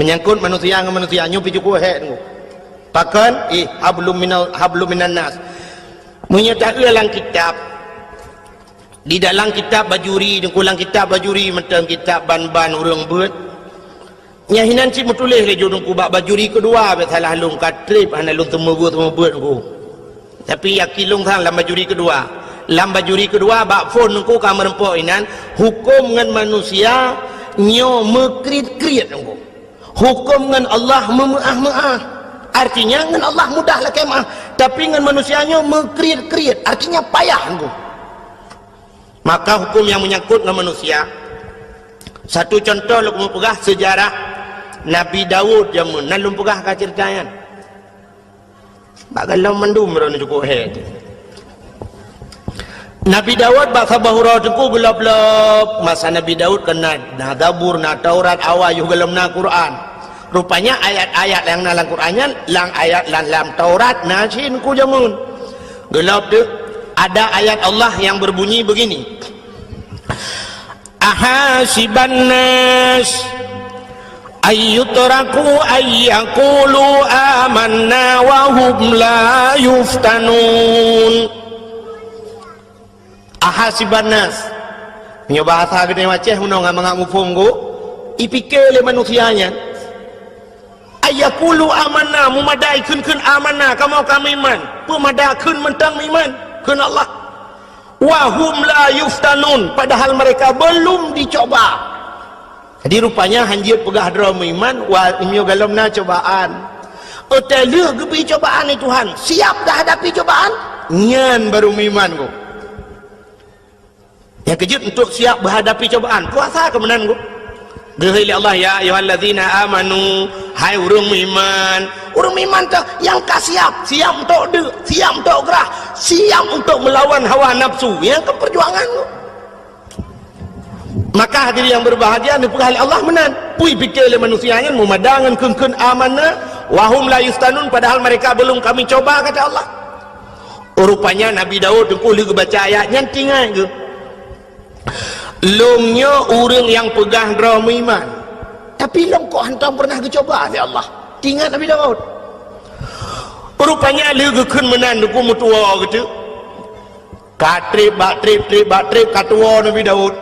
Menyangkut manusia ngon manusia, nyoe pih cukup hék Teungku. Pakon? Ih, hablum minal, hablum minan nas. Meunyoe taeu lam kitab, di dalam kitab Bajuri, Teungku, lam kitab Bajuri, mantong kitab ban-ban ureueng beuet. Nyan hinan cit meutuléh lé ju Teungku bak Bajuri keudua, bèk salah lôn, ka trép hana lôn teumeubuet-teumeubuet Teungku. Tapi yakin lôn sang lam Bajuri keudua. Lam Bajuri keudua bak phon Teungku ka meureumpok inan, huköm ngon manusia nyoe meukriet-kriet Teungku. Huköm ngon Allah meumeuáh-meuáh. Artinya ngon Allah mudah lakèe meuáh, tapi ngon manusia nyoe meukriet-kriet, artinya payah Teungku. Maka huköm nyang menyangkut ngon manusia, satu contoh lôn keuneuk peugah seujarah Nabi Daud jameun, nan lôn peugah ka ceurita nyan. Bak gohlom mandum droeneuh cukup hék. Nabi Daud bak saboh uroe Teungku geulob-lob, masa Nabi Daud kan na, na Zabur, na Taurat, awai yoh gohlom na Quran. Rupanya ayat-ayat nyang na lam Quran nyan, lam ayat lam, lam Taurat na cit Teungku jameun. Geulob teuk, ada ayat Allah yang berbunyi begini, Ahasiban nas ayyutraku ayyakulu amanna wa hum la yuftanun. Ahasiban nas. Nyoe bahasa geutanyoe Aceh meunoe ngon mangat muphom go, ipike lé manusia nyan. Ayyakulu amanna, meumada kheun-kheun amanna, kamoe ka meuiman. Peumada kheun mantong meuiman kheun Allah. Wa hum la yuftanun, padahal mereka belum dicoba. Jadi rupanya hanjeuet peugah droe meuiman, wa, meunyoe gohlom na cobaan. Watée lheueh geubri cobaan lé Tuhan, siap dah hadapi cobaan, nyan baru meuiman go. Nyang keujeuet untuk siap menghadapi cobaan, puasa keu meunan go. Geuhôi lé Allah, "Ya ayyuhallazina amanu," hai ureuëng meuiman. Ureuëng meuiman teuh nyang ka siap, siap untuk deuk, siap untuk grah, siap untuk melawan hawa nafsu. Nyang keu perjuangan go. Maka hadirin yang berbahagia, neupeugah lé Allah meunan. Peue ipike lé manusia nyan meumada ngon kheun-kheun amanna, wa hum la yuftanun, padahal mereka belum kami coba, kata Allah. Rupanya Nabi Daud teungku lheueh geubaca ayat nyan teuingat geuh. Lôn nyoe ureuëng nyang peugah droe meuiman, tapi lôn kok hantom pernah geucoba lé Allah. Teuingat Nabi Daud. Rupanya lheueh geukheun meunan teungku meutuwoe geuteuk. Ka treb bak treb, treb bak treb, ka tuwoe Nabi Daud.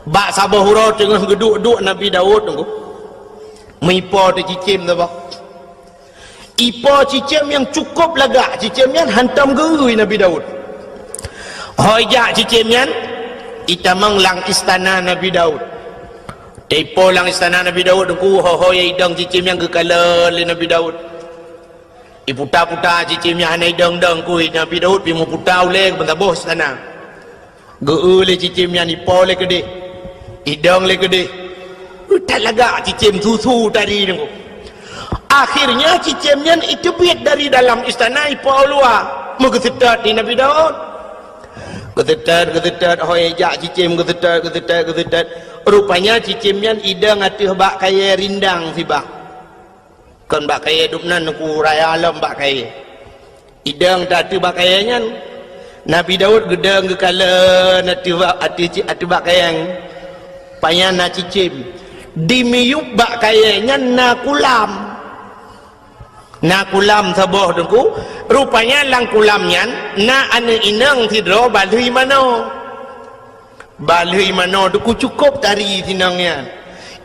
Bak saboh uroe teungoh geuduek-duek Nabi Daud teungku, meuipo teuh cicém saboh. Ipo cicém nyang cukup lagak, cicém nyan hantom geu-eu Nabi Daud. Ho ijak cicém nyan, itamong lam istana Nabi Daud. Teuipo lam istana Nabi Daud teungku, ho-ho idong cicém nyan geukalon lé Nabi Daud. Iputa-puta cicém nyan hana idong-dong kui Nabi Daud, pi meuputa ulée keu meusaboh istana. Geu-eu lé cicém nyan, ipo lé keudeh, idong lé keudeh. That lagak cicém susu tadi teungku. Akhirnya cicém nyan iteubiet dari dalam istana ipo u luwa, meugeuseutôt di Nabi Daud. Geuseutôt, geuseutôt, ho ijak cicém geuseutôt, geuseutôt, geuseutôt. Rupanya cicém nyan idong ateueh bak kayée rindang sibah. Kon bak kayée dum nan ku raya lom bak kayée. Idong teuh ateueh bak kayée nyan. Nabi Daud geudong geukalon ateueh bak, ateueh ci-, ateueh bak kayée nyan. Pajan na cicém. Di miyueb bak kayée nyan na kulam. Na kulam saboh teungku. Rupanya lam kulam nyan na aneuëk inong sidroe balheueh manoe. Balheueh manoe teungku cukôp tari sinong nyan.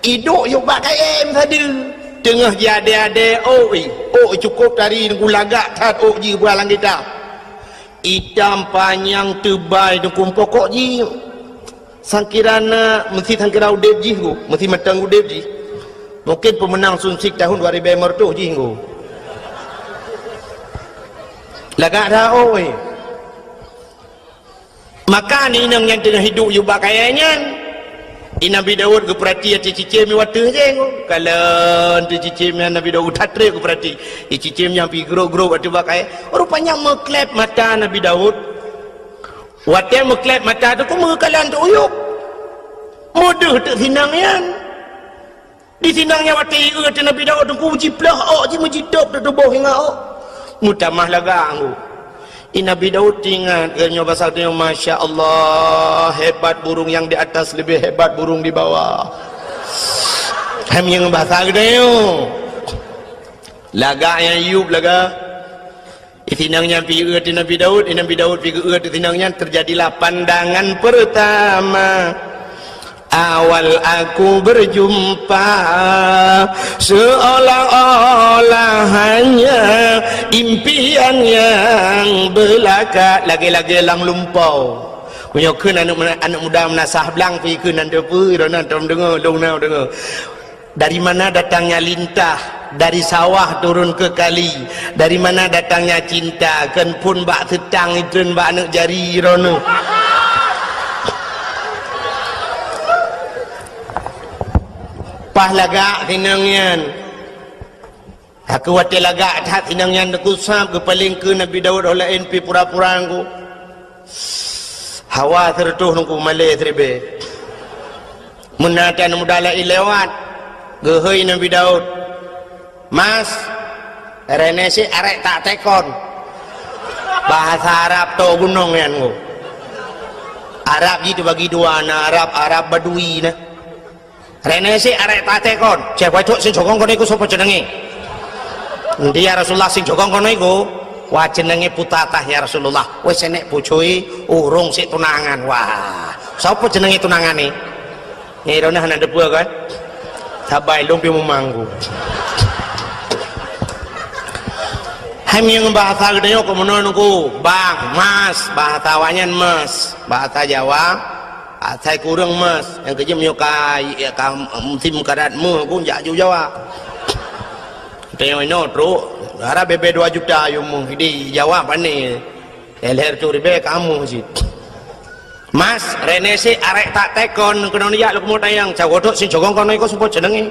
Iduek yub bak kayée meusadeue. Teungoh jiadée-adée ôk, ôk cukôp tari teungku lagak that ôk jih buah lam gita. Itam panyang teubai teungku pokok jih. Sangkira na, meusti sangkira udeb jih go, meusti mantong udeb jih. Mungkin peumeunang Sunsik tahun dua ribée lima ratus jih go. Lagak that ôk. Maka aneuëk inong nyang teungoh iduek yub bak kayée nyan, i Nabi Daud geupeurati ateueh cicém nyang watée jéh. Kalon teuh cicém nyan Nabi Daud that treb geupeurati. I cicém nyan pi grôp-grôp ateueh bak kayée. Rupanya meukleb mata Nabi Daud. Watée meukleb mata teungku meukalon teuh u yub. Meudeuh teuh sinong nyan. Di sinong nyan watée ié teuh Nabi Daud teungku jiplôh ôk jih meujitôb teuh tuboh ingat ôk. Meutamah lagak teungku. I Nabi Daud teuingat geutanyoe basa geutanyoe, "Masya Allah, hebat burung yang di atas lebih hebat burung di bawah." Hai meunyoe basa geutanyoe. Lagak nyang yub lagak. Di sinong nyan pi ié teuh Nabi Daud, di Nabi Daud pi geu-eu teuh sinong nyan, terjadilah pandangan pertama. Awal aku berjumpa, seolah-olah hanya impian yang belaka. Lagée-lagée lam lumpoe. Meunyoe kheun aneuëk mena-, aneuëk muda meunasah blang pi kheun nan teupeu, droeneuh tom deungoe, lôn na deungoe. Dari mana datangnya lintah, dari sawah turun ke kali. Dari mana datangnya cinta, kon phon bak seutang itreun bak aneuk jari droeneuh. Paih lagak sinong nyan. Aku watée lagak that sinong nyan teukusab geupaleng keu Nabi Daud ho laén pi pura-pura ngon ku. Hawa sireutôh ngon ku malée siribée. Meunan tan muda laén lewat, geuhôi Nabi Daud, "Mas, reuneuh sit arek tak tekon." Bahasa Arab to gunong nyan ngon ku. Arab jih teubagi dua, na Arab, Arab Badui na. René sik arek taté kon, ceh wai thok sing cokong kon iku sopo cenengi. Ndi ya Rasulullah sing cokong kon iku? Wah cenengi putatah ya Rasulullah. Weh senek pucui urung sik tunangan. Wah, sopo cenengi tunangan ni? Ni rona hana deupeu kan? Sabai lom pi mumanggu. Hai mieng bahasa geutanyoe kok meunoe nunggu, bang, mas, bahasa awaknyan mas, bahasa Jawa, asai kureueng mas, nyang keujeuet meunyoe ka, ka musim karat meuh pun jak ju Jawa. Tanyoe inoe trok, gara bebe dua juta yum meuh di Jawa pane. Leher tu ribée kamoe cit. Mas, René sik arek tak tekon keunoe jak leukeumot ayang, cawoe thok sing cokong kon iku sopo cenengi.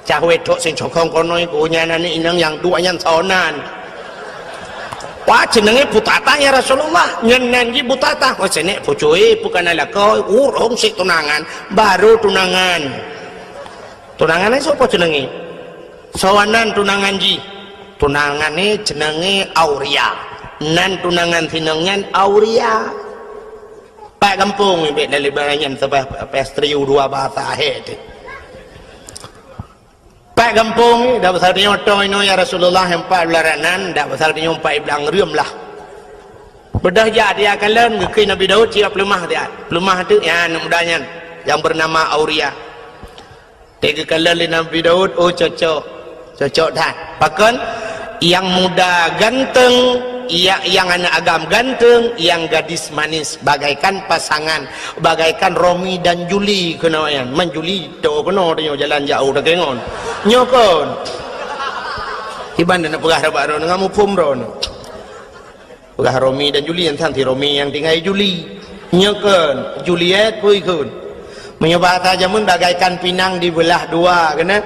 Cah wéh thok sing cokong kon iku nyan aneuk inong nyang duek nyan saonan. Wah, cenengi putatah ya Rasulullah. Nyan nan jih putatah. Oh, senek pucui bukan lakoe, urung sik tunangan, baru tunangan. Tunangan ai sopo cenengi? Saonan tunangan jih. Tunangan ni cenengi Auria. Nan tunangan sinong nyan Auria. Pat gampông ibe dari baranyan sabah pastri dua bahasa ahé tu. Pat gampông dak pasal nyoe toh inoe ya Rasulullah nyang pat beularanan dak pasal nyoe pat iblang reuem lah. Beudôh jak dia kalon geukheun Nabi Daud cit peuleumah dia. Peuleumah tu ya aneuk muda nyan yang bernama Auria. Teuka lé Nabi Daud, oh cocok. Cocok that. Pakon? Yang muda ganteng, yang, yang anak agam ganteng, yang gadis manis bagaikan pasangan, bagaikan Romi dan Juli keunoe nyan. Man Juli to keunoe tanyoe jalan jauh dak ngon. Nyoe kon. Iban na peugah rabak ron ngam muphom ron. Peugah Romi dan Juli, nyan santi Romi nyang tinggai Juli. Nyoe kon Juliet pui kon. Meunyoe bahasa jameun bagaikan pinang dibeulah dua keunan.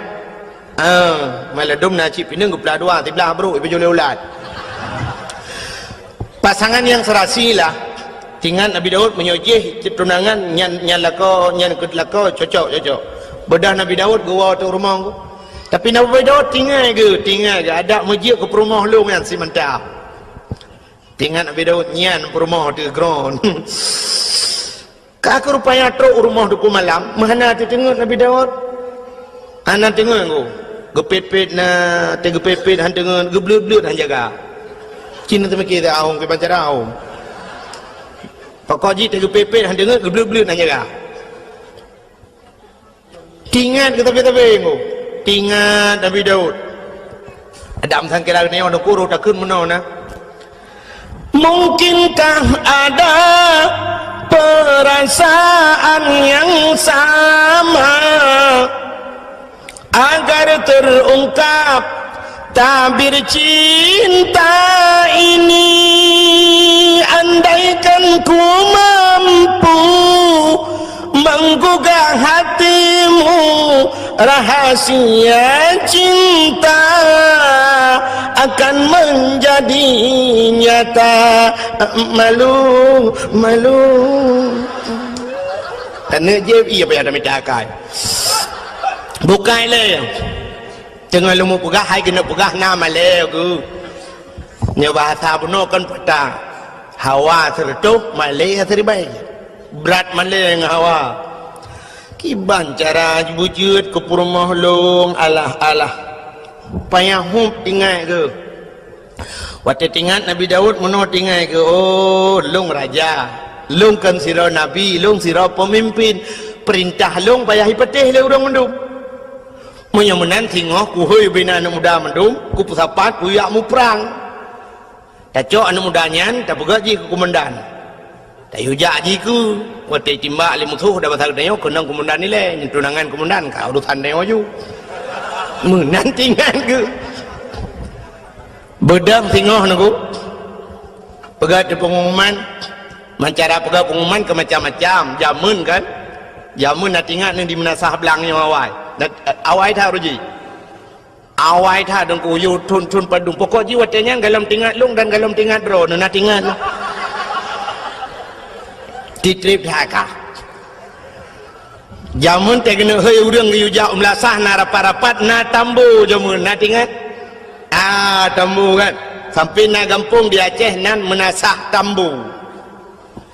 Ah, maladum na cit pinang geupeulah dua, siblah brok ipeujulée ulat. Pasangan yang serasi lah. Tingat Nabi Daud meunyoe jih tunangan nyan, nyan lakoe, nyan keut lakoe cocok, cocok. Beudôh Nabi Daud geuwoe teuk rumoh. Tapi Nabi Daud tingai geu, tingai geu adak meujeuet keu peurumoh lôn nyan simanta. Tingat Nabi Daud nyan peurumoh teugroen. Ka keu rupanya trok u rumoh Teungku Malam, meuhana teuteungeut Nabi Daud. Hana teungeut ku. Geupet-pet na, teugeupet-pet han teungeut, geubleut-bleut han jaga. Cina teumiki teu ahong kiban cara ahong. Pokok jih teugeupet-pet han teungeut, geubleut-bleut han jaga. Tingat keu sabe-sabe nyoe. Tingat Nabi Daud. Adam sangkira nyoe nukuru takheun meunoe na. Mungkinkah ada perasaan yang sama agar terungkap tabir cinta ini, andaikan ku mampu menggugah hatimu, rahasia cinta akan menjadi nyata. Malu, malu. Tane je iya payah dah minta akai. Bukai le. Teungoh leumo peugah hai keuneuk peugah na malée geuh. Nyoe bahasa bunoe kan peutang. Hawa sireutôh, malée siribée. Brat malée ngon hawa. Kiban cara beujeuet keu peurumoh lôn alah-alah. Payah hub ingat geuh. Watée tingat Nabi Daud meunoe tingai geuh, oh lôn raja. Lôn kan sidroe nabi, lôn sidroe peumimpin. Peurintah lôn payah ipatéh lé ureuëng mandum. Meunyoe meunan singoh kuhôi bina aneuk muda mandum, kupeusapat kujak muprang. Tacok aneuk muda nyan tapeugah jih keu kumandan. Tayue jak jih keu watée timbak lé musoh dan masa geutanyoe keunong kumandan ilée, nyan tunangan kumandan ka urusan tanyoe ju. Meunan tingat geuh. Beudang singoh nunggu. Peugah teu pengumuman, mancara peugah pengumuman ke macam-macam. Jameun kan? Jameun na tingat ni di meunasah blang nyoe awai. Na, awai that uji. Awai that dong kuyu thon-thon padum. Pokok ji watée nyan galom tingat lông dan galom tingat droe na tingat. Titrip that ka. Jameun teuh keuneuk hei ureuëng geuyue jak u meulasah na rapat-rapat na tambo jameun na tingat. Ah, tambo kan. Sampai na gampông di Aceh nan meunasah tambo.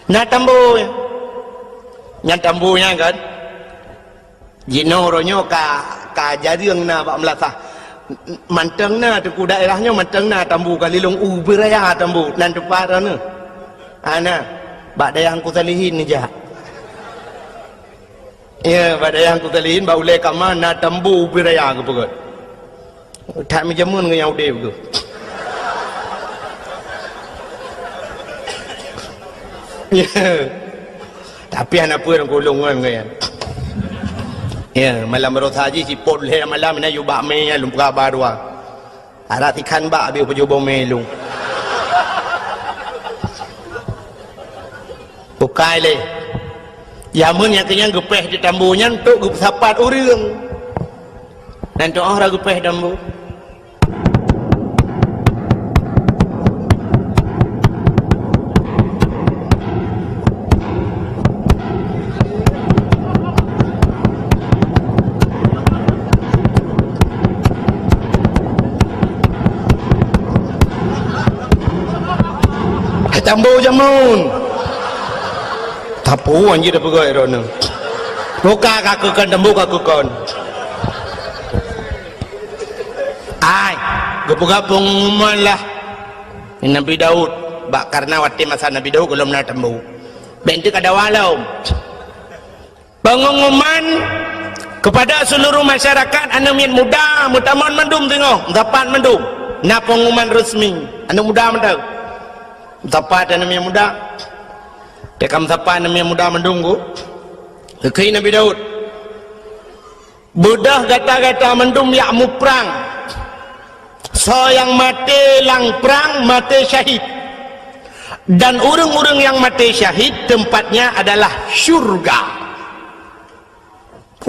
Na tambo. Nyan tambu nyan kan. Jinoe uroe nyoe ka, ka jareueng na bak meulasah. Mantong na teungku daerah nyoe, mantong na tambu ka lilong u beuraya tambu nan teumpat droeneuh. Ana, bak dayah Teungku Salihin neujak. Ya, bak dayah Teungku Salihin, bak ulée kama na tambu u beuraya geupeugét. That meujameun ngon nyang udeb geuh. Ya. Tapi hana peue lam kulung ngon nyan. Ya, malam baroesa jih sipot lhée malam na yue bak mé lôn peugah ba dua. Adak sikhan bak habéh pajoh boh mé lôn. Bukai lé. Jameun nyang keunyan geupéh di tambu nyan untuk geupeusapat ureuëng. Dan tu oh ra geupéh tambu. Hai tambu jameun. Tapu anjir dah peugah droeneuh. Buka ka keukon tambu ka keukon. Ai, geupeugah pengumuman lah. Nabi Daud, bak karena watée masa Nabi Daud gohlom na tambu. Bék teuk ada walau. Pengumuman kepada seluruh masyarakat, aneuk miet muda meutamong mandum teungoh, meusapat mandum. Na pengumuman resmi, aneuk muda mantong. Meusapat aneuk miet muda. Teuka meusapat aneuk miet muda mandum ku. Geukheun Nabi Daud. Beudôh gata-gata mandum jak muprang. Soe nyang maté lam prang, maté syahid. Dan ureuëng-ureuëng nyang maté syahid, tempatnya adalah syurga.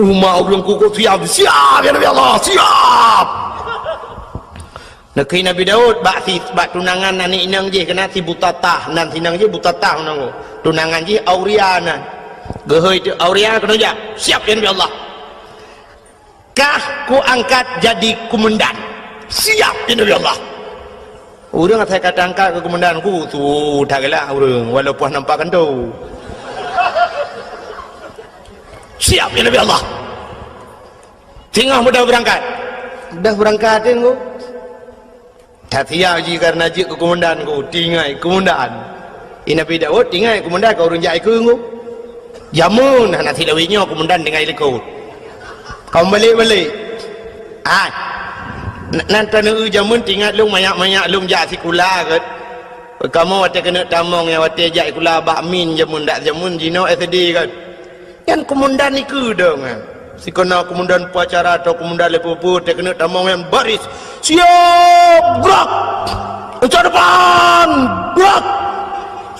Umat ureuëng kukuk siap, siap, ya Nabi Allah, siap. Neukheun Nabi Daud bak si, bak tunangan aneuk inong jih keunan si Butatah, nan si inong jih Butatah nan. Tunangan jih Auria nan. Geuhôi teuk Auria keunoe jak. Siap, ya Nabi Allah. Kah kuangkat jadi kumandan. Siap, ya Nabi Allah. Ureuëng asai ka tangkat keu kumandan ku, su that galak ureuëng, walaupun nampak kantô. Siap, ya Nabi Allah. Singoh mudah beurangkat. Mudah beurangkat, ya, Teungku. That siap jih karena jeuet keu kumandan ku, tinggai kumandan. I Nabi Daud tinggai kumandan ka ureuëng jak ikeue ku. Jameun hana silawét nyoe kumandan tinggai likot. Ka meubalek-balek. Ai. N-, nan taneuk jameun teuingat lôn manyak-manyak lôn jak sikula kan. Kamoe watée keuneuk tamong nyang watée jak sikula bak min jameun dak jameun jinoe S D kan. Nyan kumandan ikeue dong, eh. Sikeuna kumandan upacara atau kumandan leupeu-peu, teukeuneuek tamong nyan baris. Siap, gerak! Uncak depan, gerak!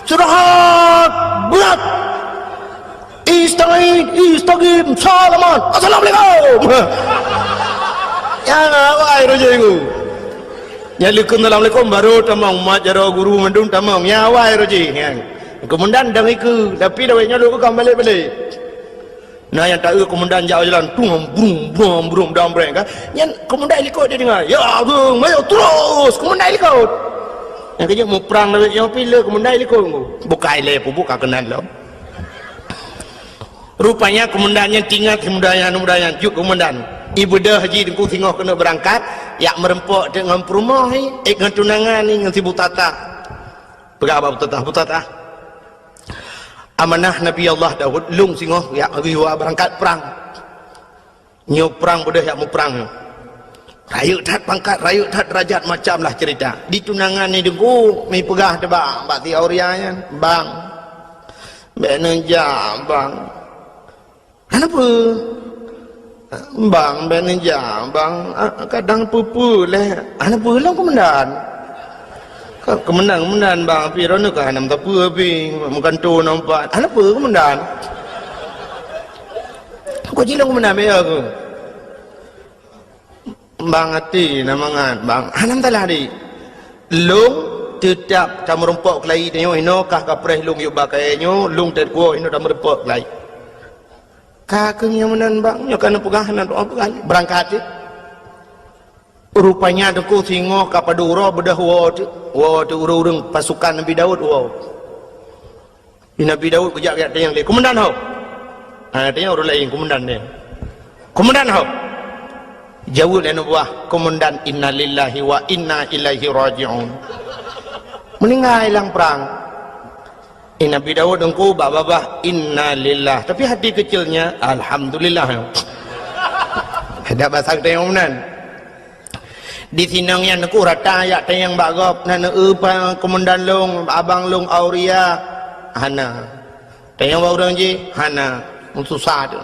Istirahat, gerak! Istagid, istagim, salaman, assalamualaikum! Ya, awai roh jih ku. Nyan leukeu assalamualaikum, baru tamong, mat jaroe guru mandum tamong. Ya, awai roh jih, nyan. Kumandan dong ikeue, tapi dawet nyoe lôn ka balek-balek. Na nyang taeu kumandan jak jalan, tung, brum, brum, brum, dam breng kan. Nyan kumandan likot dia dengar. Ya, geng, mayo terus, kumandan likot. Nyang keuneuk muprang lawét nyoe pih le kumandan likot. Bukai lé peubuet ka keunan lom. Rupanya kumandan nyan teuingat si muda nyan, muda nyan, jeuet kumandan. Ibeudôh jih Teungku singoh keuneuk beurangkat, jak meureumpok teuk ngon peurumoh ni, eh, ngon tunangan ni, ngon si Butatah. Peugah bak Butatah, Butatah. Amanah Nabi Allah Daud, lôn singoh jak geuyue beurangkat prang. Nyoe prang beudôh jak muprang nyoe. Rayeuk that pangkat, rayeuk that derajat, macam lah cerita. Di tunangan ni Teungku, meupeugah teuh bak, bak si Auria nyan, "Bang, bék neujak, Bang." "Hana peue." "Bang, bék neujak, Bang. Ah, kadang peue-peue lé." "Hana peue lom, Komandan." "Ka, Komandan, Komandan, Bang, pih droeneuh ka hana meusapeue pih, meugantoe nyoe pat." "Hana peue, Komandan." "Kok jilong, Komandan, meuyo keuh." "Bang, até na mangat, Bang." "Hana meusalah, Dik. Lôn teutab tameurumpok keulayi tanyoe inoe, kah kapreh lôn yub bak kayée nyoe, lôn teukuwoe inoe tameurumpok keulayi." "Ka keuh nyoe meunan, Bang, nyoe ka neupeugah, na doa peugah." Beurangkat cit. Rupanya Teungku singoh ka padub uroe beudôh woe teuk, woe teuk ureuëng-ureuëng pasukan Nabi Daud woe. Di Nabi Daud geujak-jak tanyong lé, "Komandan ho, Ha, tanya ureueng laén, komandan nyan. "Komandan ho?" Jaweueb lé aneuk buah komandan, "Innalillahi wa inna ilaihi raji'un." Meuninggai lam prang. Eh, Nabi Daud teungku bak babah, "Innalillah." Tapi hati kecilnya, "Alhamdulillah." Ada bahasa geutanyoe meunan. Di sinan nyan teungku rata jak tanyong bak gob, "Na neueu pa komandan lôn, abang lôn Auria?" Hana. Tanyong bak ureueng jih, hana. Susah tu.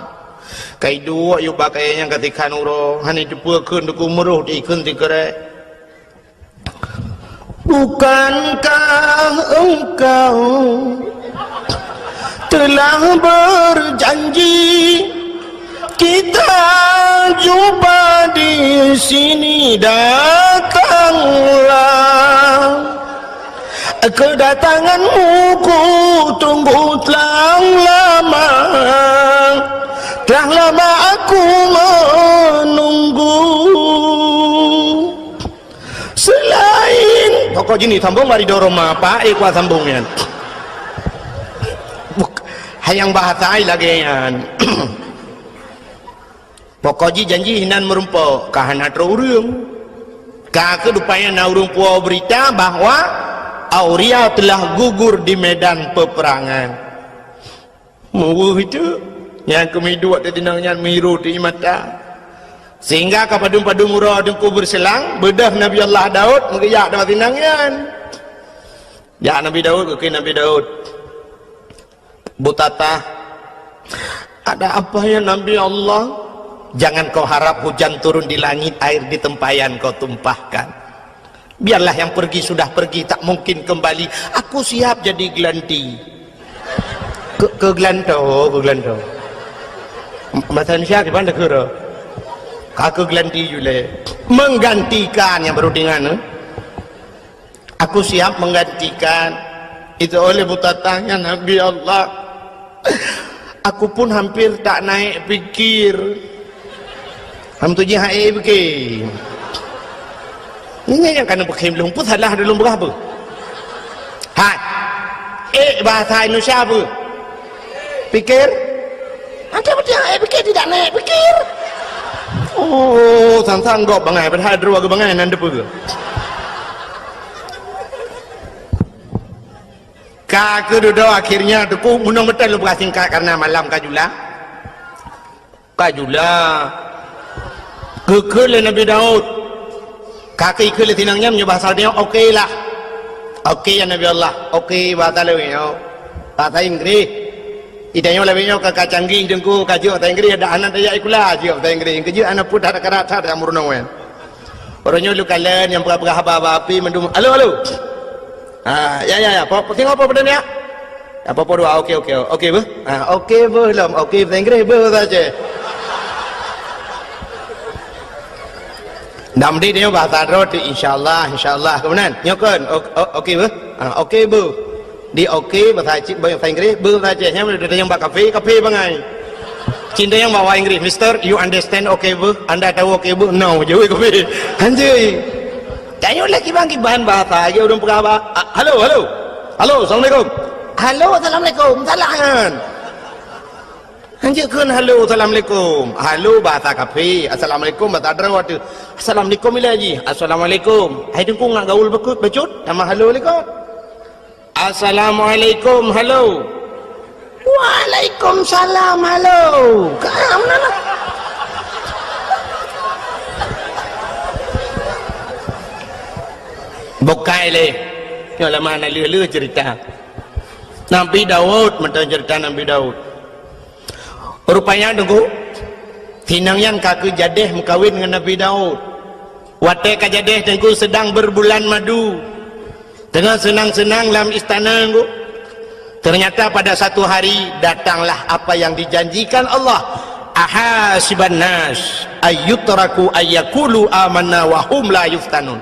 Ka iduek yub bak kayée nyang ka sikhan uroe, hana jiteupeue kheun teungku, meuroh di ikheun sikrek. Bukankah engkau telah berjanji kita jumpa di sini? Datanglah, kedatanganmu ku tunggu telah lama, telah lama aku menunggu. Selain pokok jini sambung bari dorong ma, apa, eh, kuat sambung nyan. Buk-, hayang bahasa ai lagée nyan. Pokok jih janji inan meurumpok, ka hana troh ureueng. Ka keuh rupanya na ureueng puwoe beurita bahwa Auria telah gugur di medan peperangan. Meuweuh itu, nyang keumiduek di tinong nyan miru di mata. Sehingga ka padum-padum uroe teungku beureuselang, beudôh Nabi Allah Daud meugeujak di tinong nyan. Jak Nabi Daud, geukheun Nabi Daud, "Butatah, ada apa ya Nabi Allah?" "Jangan kau harap hujan turun di langit, air di tempayan kau tumpahkan. Biarlah yang pergi sudah pergi, tak mungkin kembali. Aku siap jadi gelanti." Ke, keu geulantoe, keu geulantoe. Bahasa Indonesia di mana kira? Ka keu geulanti jule. Menggantikan nyang baru dengan, eh? "Aku siap menggantikan." Itu oleh butatahnya Nabi Allah. Aku pun hampir tak naik pikir. Ham tu jih hai pikir. Ini yang kana pikir belum pun salah dulu berapa? Hai. Eh, bahasa Indonesia apa? Pikir? Nanti apa dia hai pikir tidak naik pikir? Oh, sang-sang gop bangai, padahal dua ke bangai nan depa. Ka keududoe akhirnya teungku, meunong meuteun lôn peugah singkat karena malam ka jula. Ka jula. Geukheun lé Nabi Daud. Ka keuh ikheun lé sinang nyan meunyoe bahasa nyoe, "Oke lah." "Oke ya Nabi Allah." "Oke" bahasa lawét nyoe. Bahasa Inggréh. Di tanyoe lawét nyoe ka, ka canggih teungku, ka jeuet bahasa Inggréh, dak hana tajak sikula, jeuet bahasa Inggréh. Keujeuet hana peue that, karat that, meurunoe nyan. Uroe nyoe lôn kalon nyang peugah-peugah haba-haba api mandum, "Halo, halo." Ah, ya, ya, ya. Po, po, singoh po padum ya? Ya, po, po dua. Oke, oke. Oke beuh. Ah, oke beuh lom. Oke bahasa Inggréh, beuh bahasa Aceh. Dam di nyoe bahasa droe tu, insyaallah, insyaallah. Kemudian, nyoe kan, o-, o-, oke beuh. Ah, oke beuh. Di oke bahasa Aceh, bahasa Inggréh, beuh bahasa Aceh. Nyang udah tanyong bak kafe, kafe bangai. Cin tanyong bak bahasa Inggréh, "Mister, you understand oke beuh? Anda tahu oke beuh?" "No," jaweueb kafe. Hanjeuet. Tanyoe lé kiban-kiban bahasa, lagèe ureueng peugah ba-, a, "Halo, halo. Halo, assalamualaikum." "Halo, assalamualaikum." Salah nyan. Hanjeuet kheun halo, assalamualaikum. Halo bahasa kafe, assalamualaikum bahasa droe teuh. Assalamualaikum ilèe jih. Assalamualaikum. Hai teungku ngat gaul beukeuet bacut, tamah halo likot. Assalamualaikum, halo. Waalaikumsalam, halo. Ka meunan lah. Bukai lé. Nyoe lama na lheueh-lheueh cerita. Nabi Daud, mantong cerita Nabi Daud. Rupanya teungku, sinang nyan ka keuh jadeh meukawen ngon Nabi Daud. Watèe ka jadeh teungku sedang berbulan madu. Teungoh seunang-seunang lam istana teungku. Ternyata pada satu hari datanglah apa yang dijanjikan Allah. "Ahasiban nas ayyutraku ayyakulu amanna wa hum la yuftanun."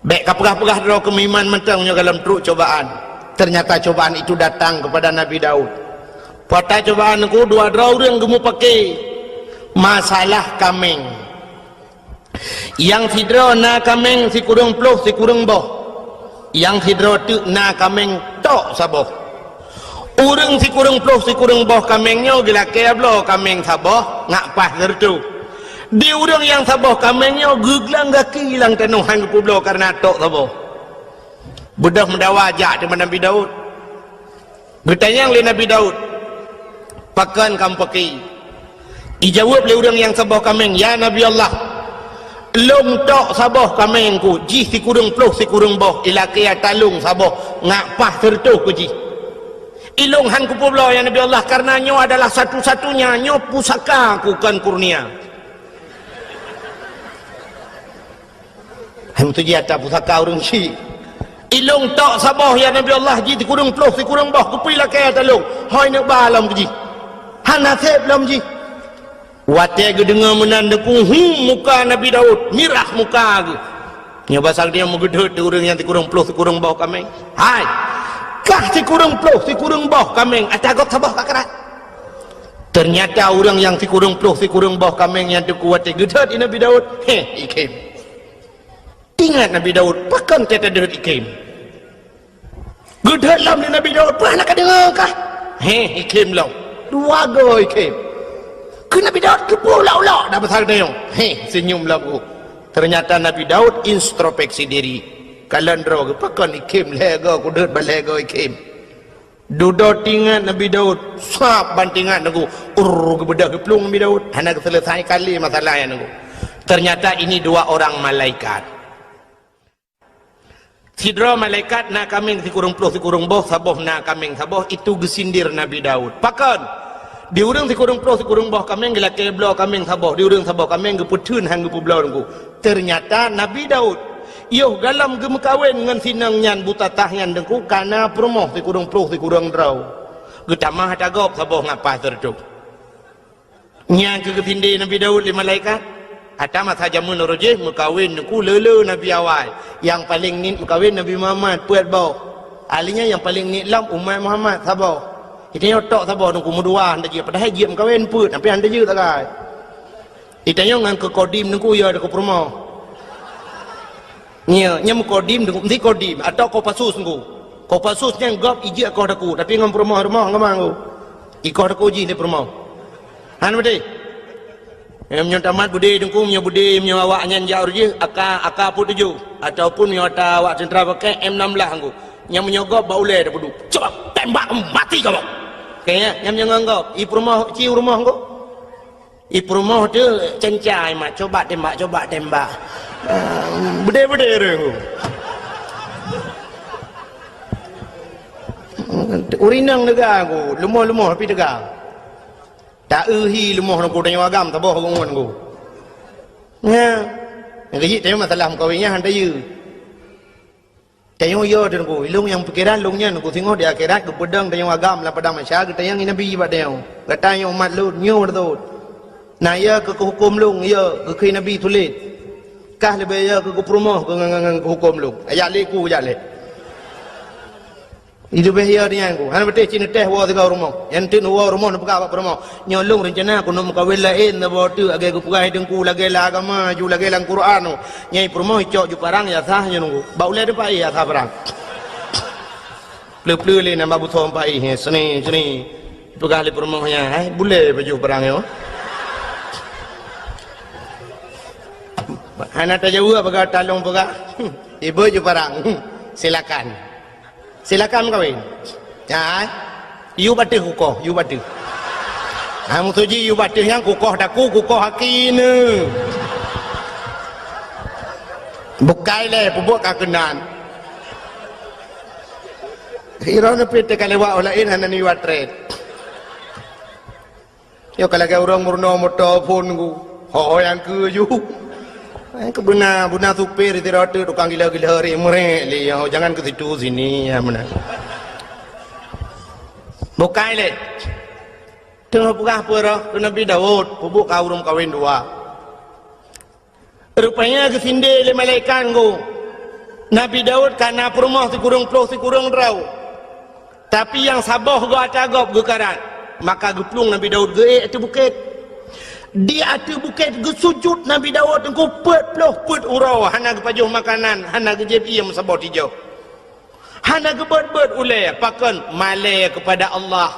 Bèk kapeugah-peugah droe keu meuiman mantong nyoe gohlom trok cobaan. Ternyata cobaan itu datang kepada Nabi Daud. Peue ata cobaan teungku, dua droe ureueng geumupake masalah kaméng. Nyang sidroe na kaméng sikureueng ploh sikureueng boh. Nyang sidroe teuk na kaméng tok saboh. Ureuëng sikureueng ploh sikureueng boh kaméng nyoe geulakée bloe kaméng saboh ngat paih sireutôh. Di ureuëng nyang saboh kaméng nyoe geuglang gaki lam tanoh hán geupeubloe kareuna tok saboh. Beudôh meudawa jak teuma Nabi Daud. Geutanyong lé Nabi Daud, "Pakon kamoe peuki?" Ijaweueb lé ureuëng nyang saboh kaméng, "Ya Nabi Allah, lôn tok saboh kaméng ku, jih sikureueng ploh sikureueng boh, ilakée ata lôn saboh ngat paih sireutôh ku jih. Ilôn hán kupeubloe, ya Nabi Allah, kareuna nyoe adalah satu-satunya, nyoe pusaka ku kon kurnia." Hai meutuji ata pusaka ureuëng syik. "Ilôn tok saboh, ya Nabi Allah, jih sikureueng ploh sikureueng boh, keupeue ilakée ata lôn? Hôi neuk ba lom keu jih. Hana seb lom jih." Watée geudeungoe meunan deungon hu muka Nabi Daud, mirah muka geuh. Nyoe basa geutanyoe meugeudeuet di ureuëng nyang sikureueng ploh sikureueng boh kaméng. "Hai, kah sikureueng ploh sikureueng boh kaméng, ata gob saboh ka krat." Teunyata ureuëng nyang sikureueng ploh sikureueng boh kaméng nyan teungku watée geudeuet di Nabi Daud, heh, ikhém. Teuingat Nabi Daud, "Pakon teuh tadeuet ikhém?" Geudeuet lom lé Nabi Daud, "Peue hana kadeungoe kah?" Heh, ikhém lom. Dua goe ikhém. Keu Nabi Daud keupeue lok-lok dak basa geutanyoe. Heh, seunyum lom geuh. Teunyata Nabi Daud introspeksi diri. Kalon droe geuh, "Pakon ikhém lhée goe, kudeuet bak lhée goe ikhém?" Dudoe teuingat Nabi Daud, sab ban teuingat nangku, urr, geubeudôh geuplueng Nabi Daud, hana geuseuleusai kali masalah nyan nangku. Ternyata ini dua orang malaikat. Sidroe malaikat na kaméng sikureueng ploh sikureueng boh, saboh na kaméng saboh, itu geusindir Nabi Daud. Pakon? Di ureuëng sikureueng ploh sikureueng boh kaméng geulakée bloe kaméng saboh, di ureuëng saboh kaméng geupeutheun hán geupeubloe nangku. Teunyata Nabi Daud, yoh galom geumeukawen ngon si inong nyan butatah nyan teungku, ka na peurumoh sikureueng ploh sikureueng droe. Geutamah ata gob saboh ngat paih sireutôh. Nyan keuh geusindé Nabi Daud lé malaikat. Ata masa jameun uroe jih meukawen teungku le-le nabi awai. Nyang paleng niet meukawen Nabi Muhammad, peuet boh. Ahli nyan nyang paleng niet lom umat Muhammad, saboh. Geutanyoe tok saboh teungku meudua hana jeuet, padahai jeuet meukawen peuet, tapi hana jeuet sagai. Itanyong ngon keu kodim teungku, ya, keu peurumoh. Nyo, nyo meukodim teungku, meusti kodim atau Kopassus teungku. Kopassus nyan gob ijeuet koh teungku, tapi ngon peurumoh-rumoh ngon teungku. Ikoh teungku jih lé peurumoh. Han beutôi. Meunyoe tamat beudé teungku, meunyoe beudé, meunyoe awak nyan jak uroe jih, aka, aka peuet tujoh. Ataupun meunyoe ata awak tentara pakai M enam belas teungku. Nyan meunyoe gob bak ulée tapeuduek. Coba tembak mati kamoe. Kayaknya, nyan meunyoe ngon gob. I peurumoh, ci peurumoh teungku. I peurumoh teuh cencai mat, coba tembak, coba tembak. Ah, beudé-beudé ureuëng. Ureuëng inong teuga ku, lumoh-lumoh tapi teuga. Ta eu hi lumoh nangku tanyoe agam saboh ngon ku. Nya. Nyang keujiek tanyoe masalah meukawen nyan han tayue. Tanyoe yo teungku, ilong nyang pikeran long nyan teungku singoh di akhirat geupeudong tanyoe agam lam padang mahsyar geutanyong Nabi bak tanyoe. Gata nyoe umat lôn, nyoe beutôi. Na yo keu keuhuköm long, yo keu Nabi tuléh. Kah leubeh yo keu peurumoh keu ngan, ngan, ngan keuhuköm long. Ajak lé ku, ajak lé. Leubeh yo nyan ku. Hana beutôi cit neuteh woe sigoe rumoh. Nyang teuk neuwoe rumoh neupeugah bak peurumoh. Nyoe lôn reuncana keuneuk meukawen laén saboh teuk lagée geupeugah teungku lagée lam agama ju lagée lam Quran. Nyai peurumoh icok ju parang ya sah nyoe nunggu. Bak ulée teumpat ya sah parang. Pleu-pleu lé nambah buthong pai he seni seni. Peugah lé peurumoh nyan, "Hai, bulée baju parang nyoe." Hana tajaweueb peugah talong peugah. Ibu ju parang. Silakan. Silakan meukawen. Ya, yue bak teuh kukoh, yue bak teuh. Ha, meutuji yue bak teuh nyang kukoh daku, kukoh aki ne. Bukai lé, peubuet ka keunan. Iroh neupit teuka lewat orang lain hana niwat tret. Nyoe ka lagée ureuëng meurunoe moto phon ku. Ho nyang keu ju. Eh, keu beuna, beuna supir sidroe teuk tukang gila-gila ri meurek lé, oh, jangan ke situ sini, ya, beuna. Bukai lé. Teungoh peugah peue roh keu Nabi Daud, peubuet ka ureuëng kawen dua. Rupanya geusindé lé malaikat nggo. Nabi Daud ka na peurumoh sikureueng ploh sikureueng droe. Tapi nyang saboh goe ata gob geukarat. Maka geuplueng Nabi Daud geuék ateueh bukét. Di ateueh bukét geusujut Nabi Daud teungku peuet ploh peuet uroe, hana geupajoh makanan, hana geujieb ié meusaboh tijoh. Hana geubeuet-beuet ulée, pakon? Malée keupada Allah,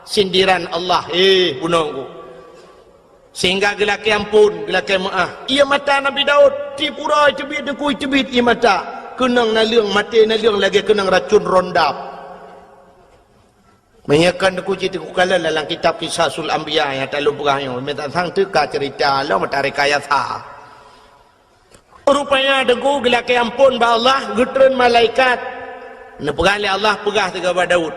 sindiran Allah, eh, bunoe ku. Sehingga geulakée amphon, geulakée meuáh. Ié mata Nabi Daud, tiep uroe teubiet, Teungku, teubiet ié mata. Keunong naleueng, maté naleueng lagée keunong racun rondap. Meunyoe kon Teungku cit Teungku kalon dalam kitab Qisasul Anbiya nyang talôn peugah nyoe, meutatang teuka ceurita lom meutareka yasa. Rupanya Teungku geulakée amphon bak Allah, geutreun malaikat. Neupeugah lé Allah, peugah sigoe bak Daud.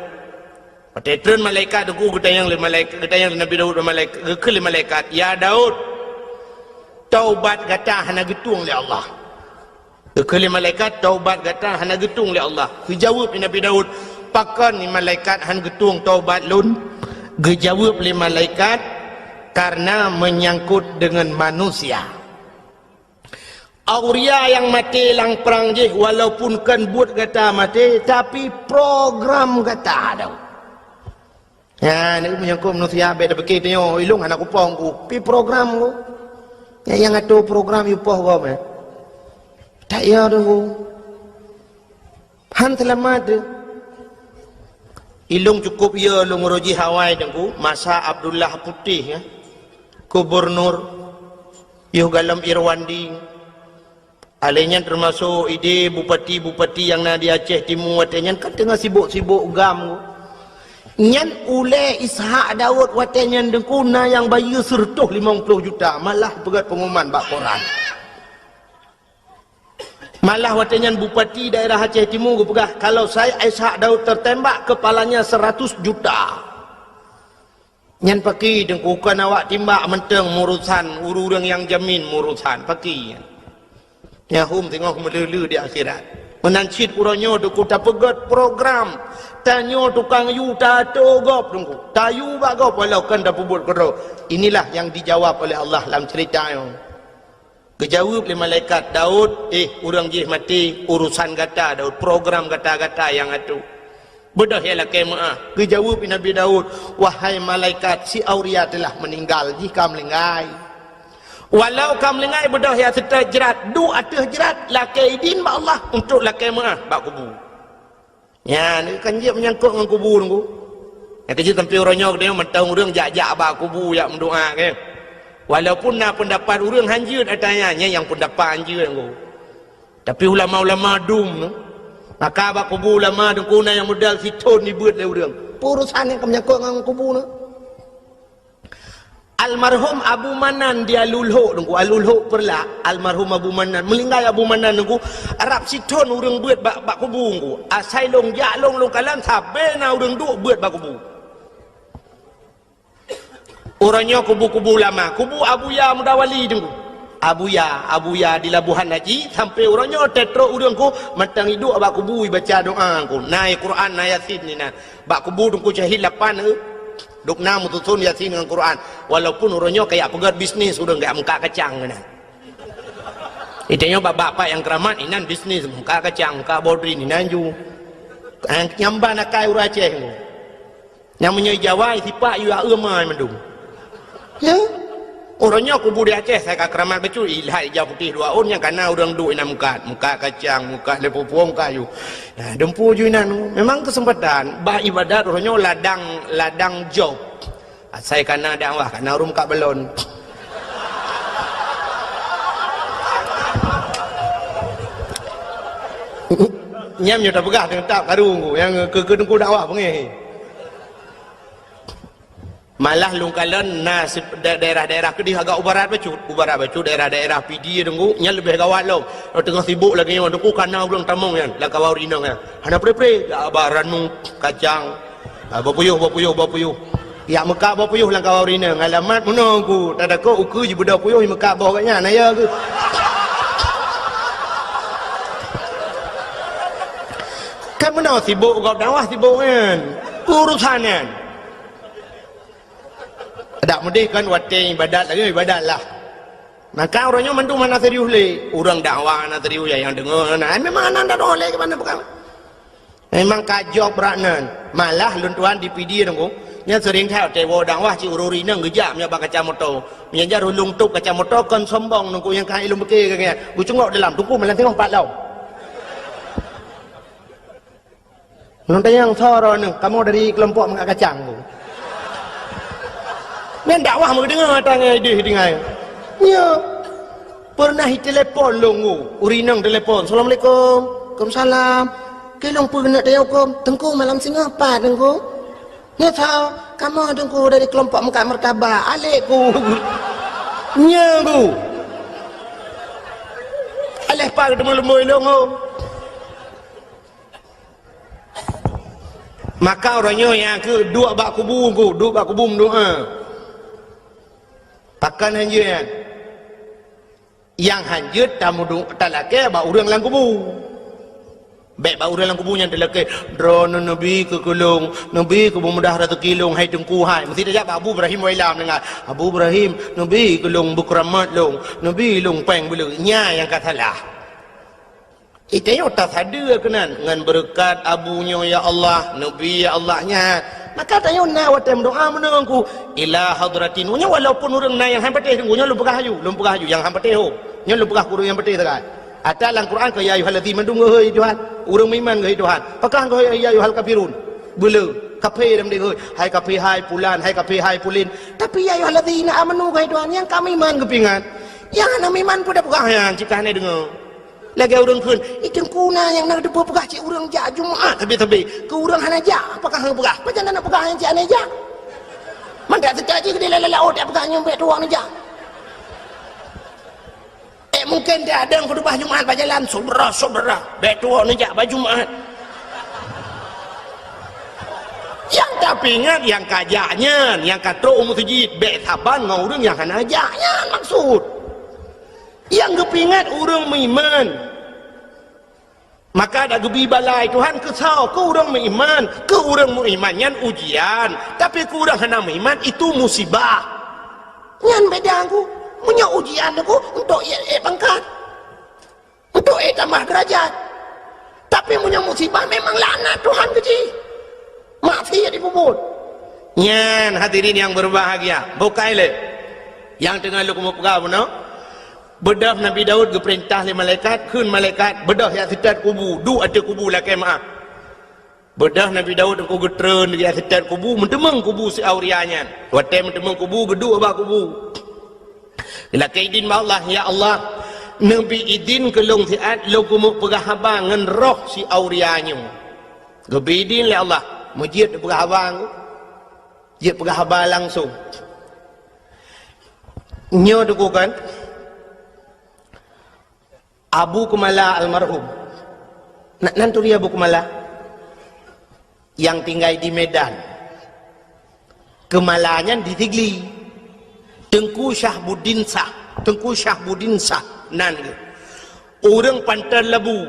Watée treun malaikat Teungku, geutanyong lé malaikat, geutanyong lé Nabi Daud bak malaikat, geukheun lé malaikat, "Ya Daud, taubat gata hana geutueng lé Allah." Geukheun lé malaikat, "Taubat gata hana geutueng lé Allah." Geujaweueb lé Nabi Daud, "Pakon ni malaikat han geutueng taubat lôn?" Geujaweueb lé malaikat, "Karena menyangkut dengan manusia." Auria nyang maté lam prang jih, walaupun kon buet gata maté, tapi program gata ada. Nyan, meunyoe kon manusia, bék tapike tanyoe, ilong hana kupoh ku, pi program ku. Nyang, nyang atur program yupoh gob, eh. Tak ya tu. Han seulamat tu. Ilong cukup ya lôn uroe jih awai Teungku, masa Abdullah Putih, ya. Gubernur, yoh galom Irwandi. Alèh nyan teumasok idéh bupati-bupati nyang na di Aceh Timu watèe nyan kan teungoh sibok-sibok GAM. Nyan ulèe Ishak Daud watèe nyan Teungku na nyang bayeue seureutôh limong ploh juta, malah peugöt pengumuman bak koran. Malah watèe nyan bupati daerah Aceh Timu geupeugah, "Kalau saya Ishak Daud tertembak, kepalanya seratus juta." Nyan pakri Teungku, kon awak timbak mantong meurusan, ureueng-ureueng nyang jamin meurusan, pakri nyan. Nyan hom teungoh meuleu-leu di akhirat. Meunan cit uroe nyoe Teungku tapeugöt program, tanyoe tukang yue tato gob Teungku, tayue bak gob walau kon tapeubuet keudroe. Inilah yang dijawab oleh Allah lam cerita nyoe. Geujaweueb lé malaikat, "Daud, eh, ureueng jih maté, urusan gata, Daud, program gata-gata nyang atur. Beudôh ya lakèe meu'ah." Geujaweueb lé Nabi Daud, "Wahai malaikat, si Auria telah meninggal, jih ka meulinggai. Walau ka meulinggai, beudôh ya seutôt jrat, duek ateueh jrat, lakèe idin bak Allah untuk lakèe meu'ah bak kubu." Nyan, kan jeuet meunyangkot ngon kubu Teungku. Nyang keujeuet sampoe uroe nyoe geutanyoe mantong ureueng jak-jak bak kubu jak meudoa, kan. Walaupun na peundapat ureueng hanjeuet ata nyan, nyan nyang peundapat hanjeuet Teungku. Tapi ulama-ulama dum, maka bak kubu ulama Teungku na nyang modal sithon jibeuet lé ureueng. Peue urusan nyang ka meunyangkot ngon kubu nyoe? Almarhum Abu Manan di Alulhok Teungku, Alulhok Peureulak, almarhum Abu Manan, meulinggai Abu Manan Teungku, rab sithon ureueng beuet bak, bak kubu Teungku. Asai lôn jak lôn, lôn kalon sabe na ureueng duek beuet bak kubu. Uroe nyoe kubu-kubu ulama, kubu Abuya Muda Wali Teungku. Abuya, Abuya di Labuhan Haji, sampoe uroe nyoe teutrok ureueng Teungku, mantong iduek bak kubu ibaca doa Teungku. Na Quran, na Yasin di na. Bak kubu Teungku Syahid lapan, eh. Dum na meususon Yasin ngon Quran. Walaupun uroe nyoe kajak peugöt bisnis ureueng, kajak meukat kacang keunan. Itanyoe bak bapak nyang keuramat inan bisnis, meukat kacang, meukat bodri inan ju. Nyang ban akai ureueng Aceh. Nyang meunyoe Jawa sipak yue aeu mai mandum. Ya. Uroe nyoe kubu di Aceh, asai ka keuramat bacut, ilhat ija putéh dua ôn nyang kana ureueng duek inan meukat, meukat kacang, meukat lé pupueng kayu. Nah, dumpu ju inan, memang keuseumpatan, bah ibadat uroe nyoe ladang, ladang job. Asai kana dakwah, kana ureueng meukat balon. Nyan nyoe tapeugah teutap karu Teungku, nyang keu, keu Teungku dakwah beungéh. Malah lôn kalon na si-, da-, daerah-daerah keudeh agak u barat bacut. U barat bacut daerah-daerah Pidie Teungku, nyan leubeh gawat lom. Teungoh sibok lagèe nyoe Teungku, kana ureueng tamong nyan, lam kawan ureueng inong nyan. Hana pre-pre, jak ba ranup, kacang. Ah, bak puyôh, bak puyôh, bak puyôh. Jak meukat bak puyôh lam kawan ureueng inong. Alamat meunoe Teungku, tatakot ukeue jibeudôh puyôh, jimeukat boh gobnyan, na ya keuh. Kan meunoe sibok gob dakwah sibok nyan. Urusan nyan. Dak meudeh kan watèe ibadat lagèe ibadat lah. Maka uroe nyoe mandum hana serius lé. Ureueng dakwah hana serius, ya, nyang deungö hana. Ai memang hana dakwah lé keu mana bukan. Memang ka jok brat nan. Malah lôn tuan di Pidie Teungku, nyan sering that watèe woe dakwah cit ureueng inong geujak meunyo bak kaca moto. Meunyo jak rhueng top kaca moto kon sombong Teungku nyang ka ilôn beuke keu nyan. Geucungok dalam Teungku malam singoh pat lom. Ngon tanyong soroe neuh, kamoe dari keulompok meukat kacang tu. Nyan dakwah meudeungoe tangai deh tinggai. Nyo. Pernah itelepon lôn ku, ureueng inong telepon, "Assalamualaikum." "Waalaikumsalam." "Keu lôn peue keuneuk tanyong huköm?" "Teungku, malam singoh pat, Teungku?" "Nyo soe?" "Kamoe, Teungku, dari keulompok meukat martabak." Alek ku. Nyo ku. Aléh pat teuma leumboi lôn ku. Maka uroe nyoe nyang keu duek bak kubu ku, duek bak kubu meudoa. Pakon hanjeuet nyan? Nyang hanjeuet tameudu-, talakée bak ureuëng lam kubu. Bék bak ureuëng lam kubu nyan talakée, "Droeneuh neubi keu keu lôn, neubi keu beumudah raseuki lôn, hai Teungku hai." Meusti tajak bak Abu Ibrahim Wailam deungon, "Abu Ibrahim, neubi keu lôn beukeuramat lôn, neubi lôn péng beuleueh." Nyan nyang ka salah. Itanyoe tasadeue keunan, ngon beureukat abu nyoe, ya Allah, neubi, ya Allah, nyan. Maka tanyoe na watée meudoa meunan ku, ila hadratin. Nyoe walaupun ureuëng na nyang han patéh, nyoe lôn peugah aju, lôn peugah aju, nyang han patéh ho. Nyoe lôn peugah keu ureuëng nyang patéh sagai. Ata lam Quran keu ya ayyuhallazina mandum geuhôi Tuhan, ureuëng meuiman geuhôi Tuhan. Pakon geuhôi ya ayyuhal kafirun? Beuleu, kafé lam deh geuhôi. Hai kafé hai pulan, hai kafé hai pulin. Tapi ya ayyuhallazina amanu geuhôi Tuhan, nyang ka meuiman geupeuingat. Nyang hana meuiman peue tapeugah nyan, cit ka hana deungoe. Lagée ureuëng kheun, "Ih, Teungku na nyang na teupeue peugah cit ureuëng jak Jumat sabe-sabe, keu ureuëng hana jak, apakah hana peugah? Pajan na peugah nyang cit hana jak?" Mangat seutôt jih keudeh lalai laôt jak peugah nyoe bék tuwoe neujak. Eh, mungken dia ada khutubah Jumat bak jalan, "Saudara-saudara, bék tuwoe neujak bak Jumat." Nyang tapeuingat nyang ka jak nyan, nyang ka trok u meuseujid, bék saban ngon ureuëng nyang hana jak nyan maksud. Nyang geupeuingat ureuëng meuiman. Maka dak geubi balai Tuhan keu soe? Keu ureuëng meuiman. Keu ureuëng meuiman nyan ujian, tapi keu ureuëng hana meuiman itu musibah. Nyan beda ku. Meunyoe ujian ku untuk ék-ék pangkat, untuk ék tamah deurajat. Tapi meunyoe musibah memang laknat Tuhan keu jih. Maksiat jipeubuet. Nyan hadirin yang berbahagia, bukai lé nyang teungoh lôn keumeung peugah bunoe. Beudôh Nabi Daud geupeurintah lé malaikat, kheun malaikat, "Beudôh jak seutôt kubu, duek ateueh kubu lakée meuáh." Beudôh Nabi Daud teungku geutreun jak seutôt kubu, meuteumeung kubu si Auria nyan. Watée meuteumeung kubu, geuduek bak kubu. Geulakée idin bak Allah, "Ya Allah, neubi idin keu lôn siat lôn keumeung peugah haba ngon roh si Auria nyoe." Geubi idin lé Allah, meujeuet peugah haba, jeuet peugah haba langsong. Nyoe teungku kan, Abu Keumala almarhum. Na, nan turi Abu Keumala? Nyang tinggai di Medan. Keumala nyan di Sigli. Teungku Syahbuddin Syah. Teungku Syahbuddin Syah nan geuh. Ureuëng Panton Labu.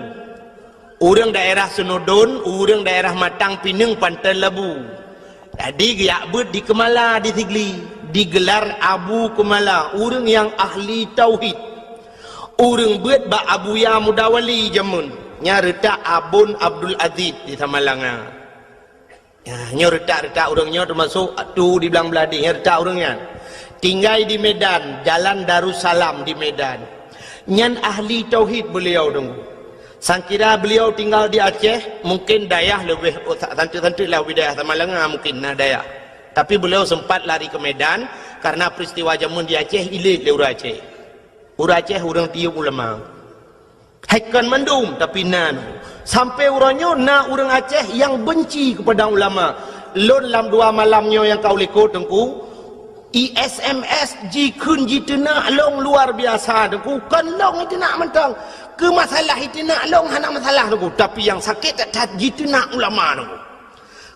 Ureuëng daerah Seunodon, ureuëng daerah Matang Pineung Panton Labu. Jadi geujak beuet di Keumala di Sigli, digelar Abu Keumala, ureuëng nyang ahli tauhid. Ureuëng beuet bak Abuya Mudawali jameun, nyang reutak Abon Abdul Aziz di Samalanga. Ya, nyoe reutak-reutak ureuëng nyoe teumasok tu di Blang Bladeh, nyoe reutak ureuëng nyan. Tinggai di Medan, Jalan Darussalam di Medan. Nyan ahli tauhid beliau teungku. Sangkira beliau tinggal di Aceh, mungkin dayah leubeh, oh, sa-, santeuk-santeuk lah wilayah Samalanga mungkin na dayah. Tapi beliau sempat lari ke Medan karena peristiwa jameun di Aceh ilét lé ureuëng Aceh. Ureuëng Aceh ureuëng tiyeub ulama. Hai kon mandum, tapi na. Sampai uroe nyoe na ureuëng Aceh nyang benci kepada ulama. Lôn lam dua malam nyoe nyang ka u likot teungku, I S M S jikheun jiteunak lôn luar biasa teungku. Kon lôn jiteunak mantong. Keu masalah jiteunak lôn hana masalah teungku, tapi nyang sakét that-that jiteunak ulama teungku.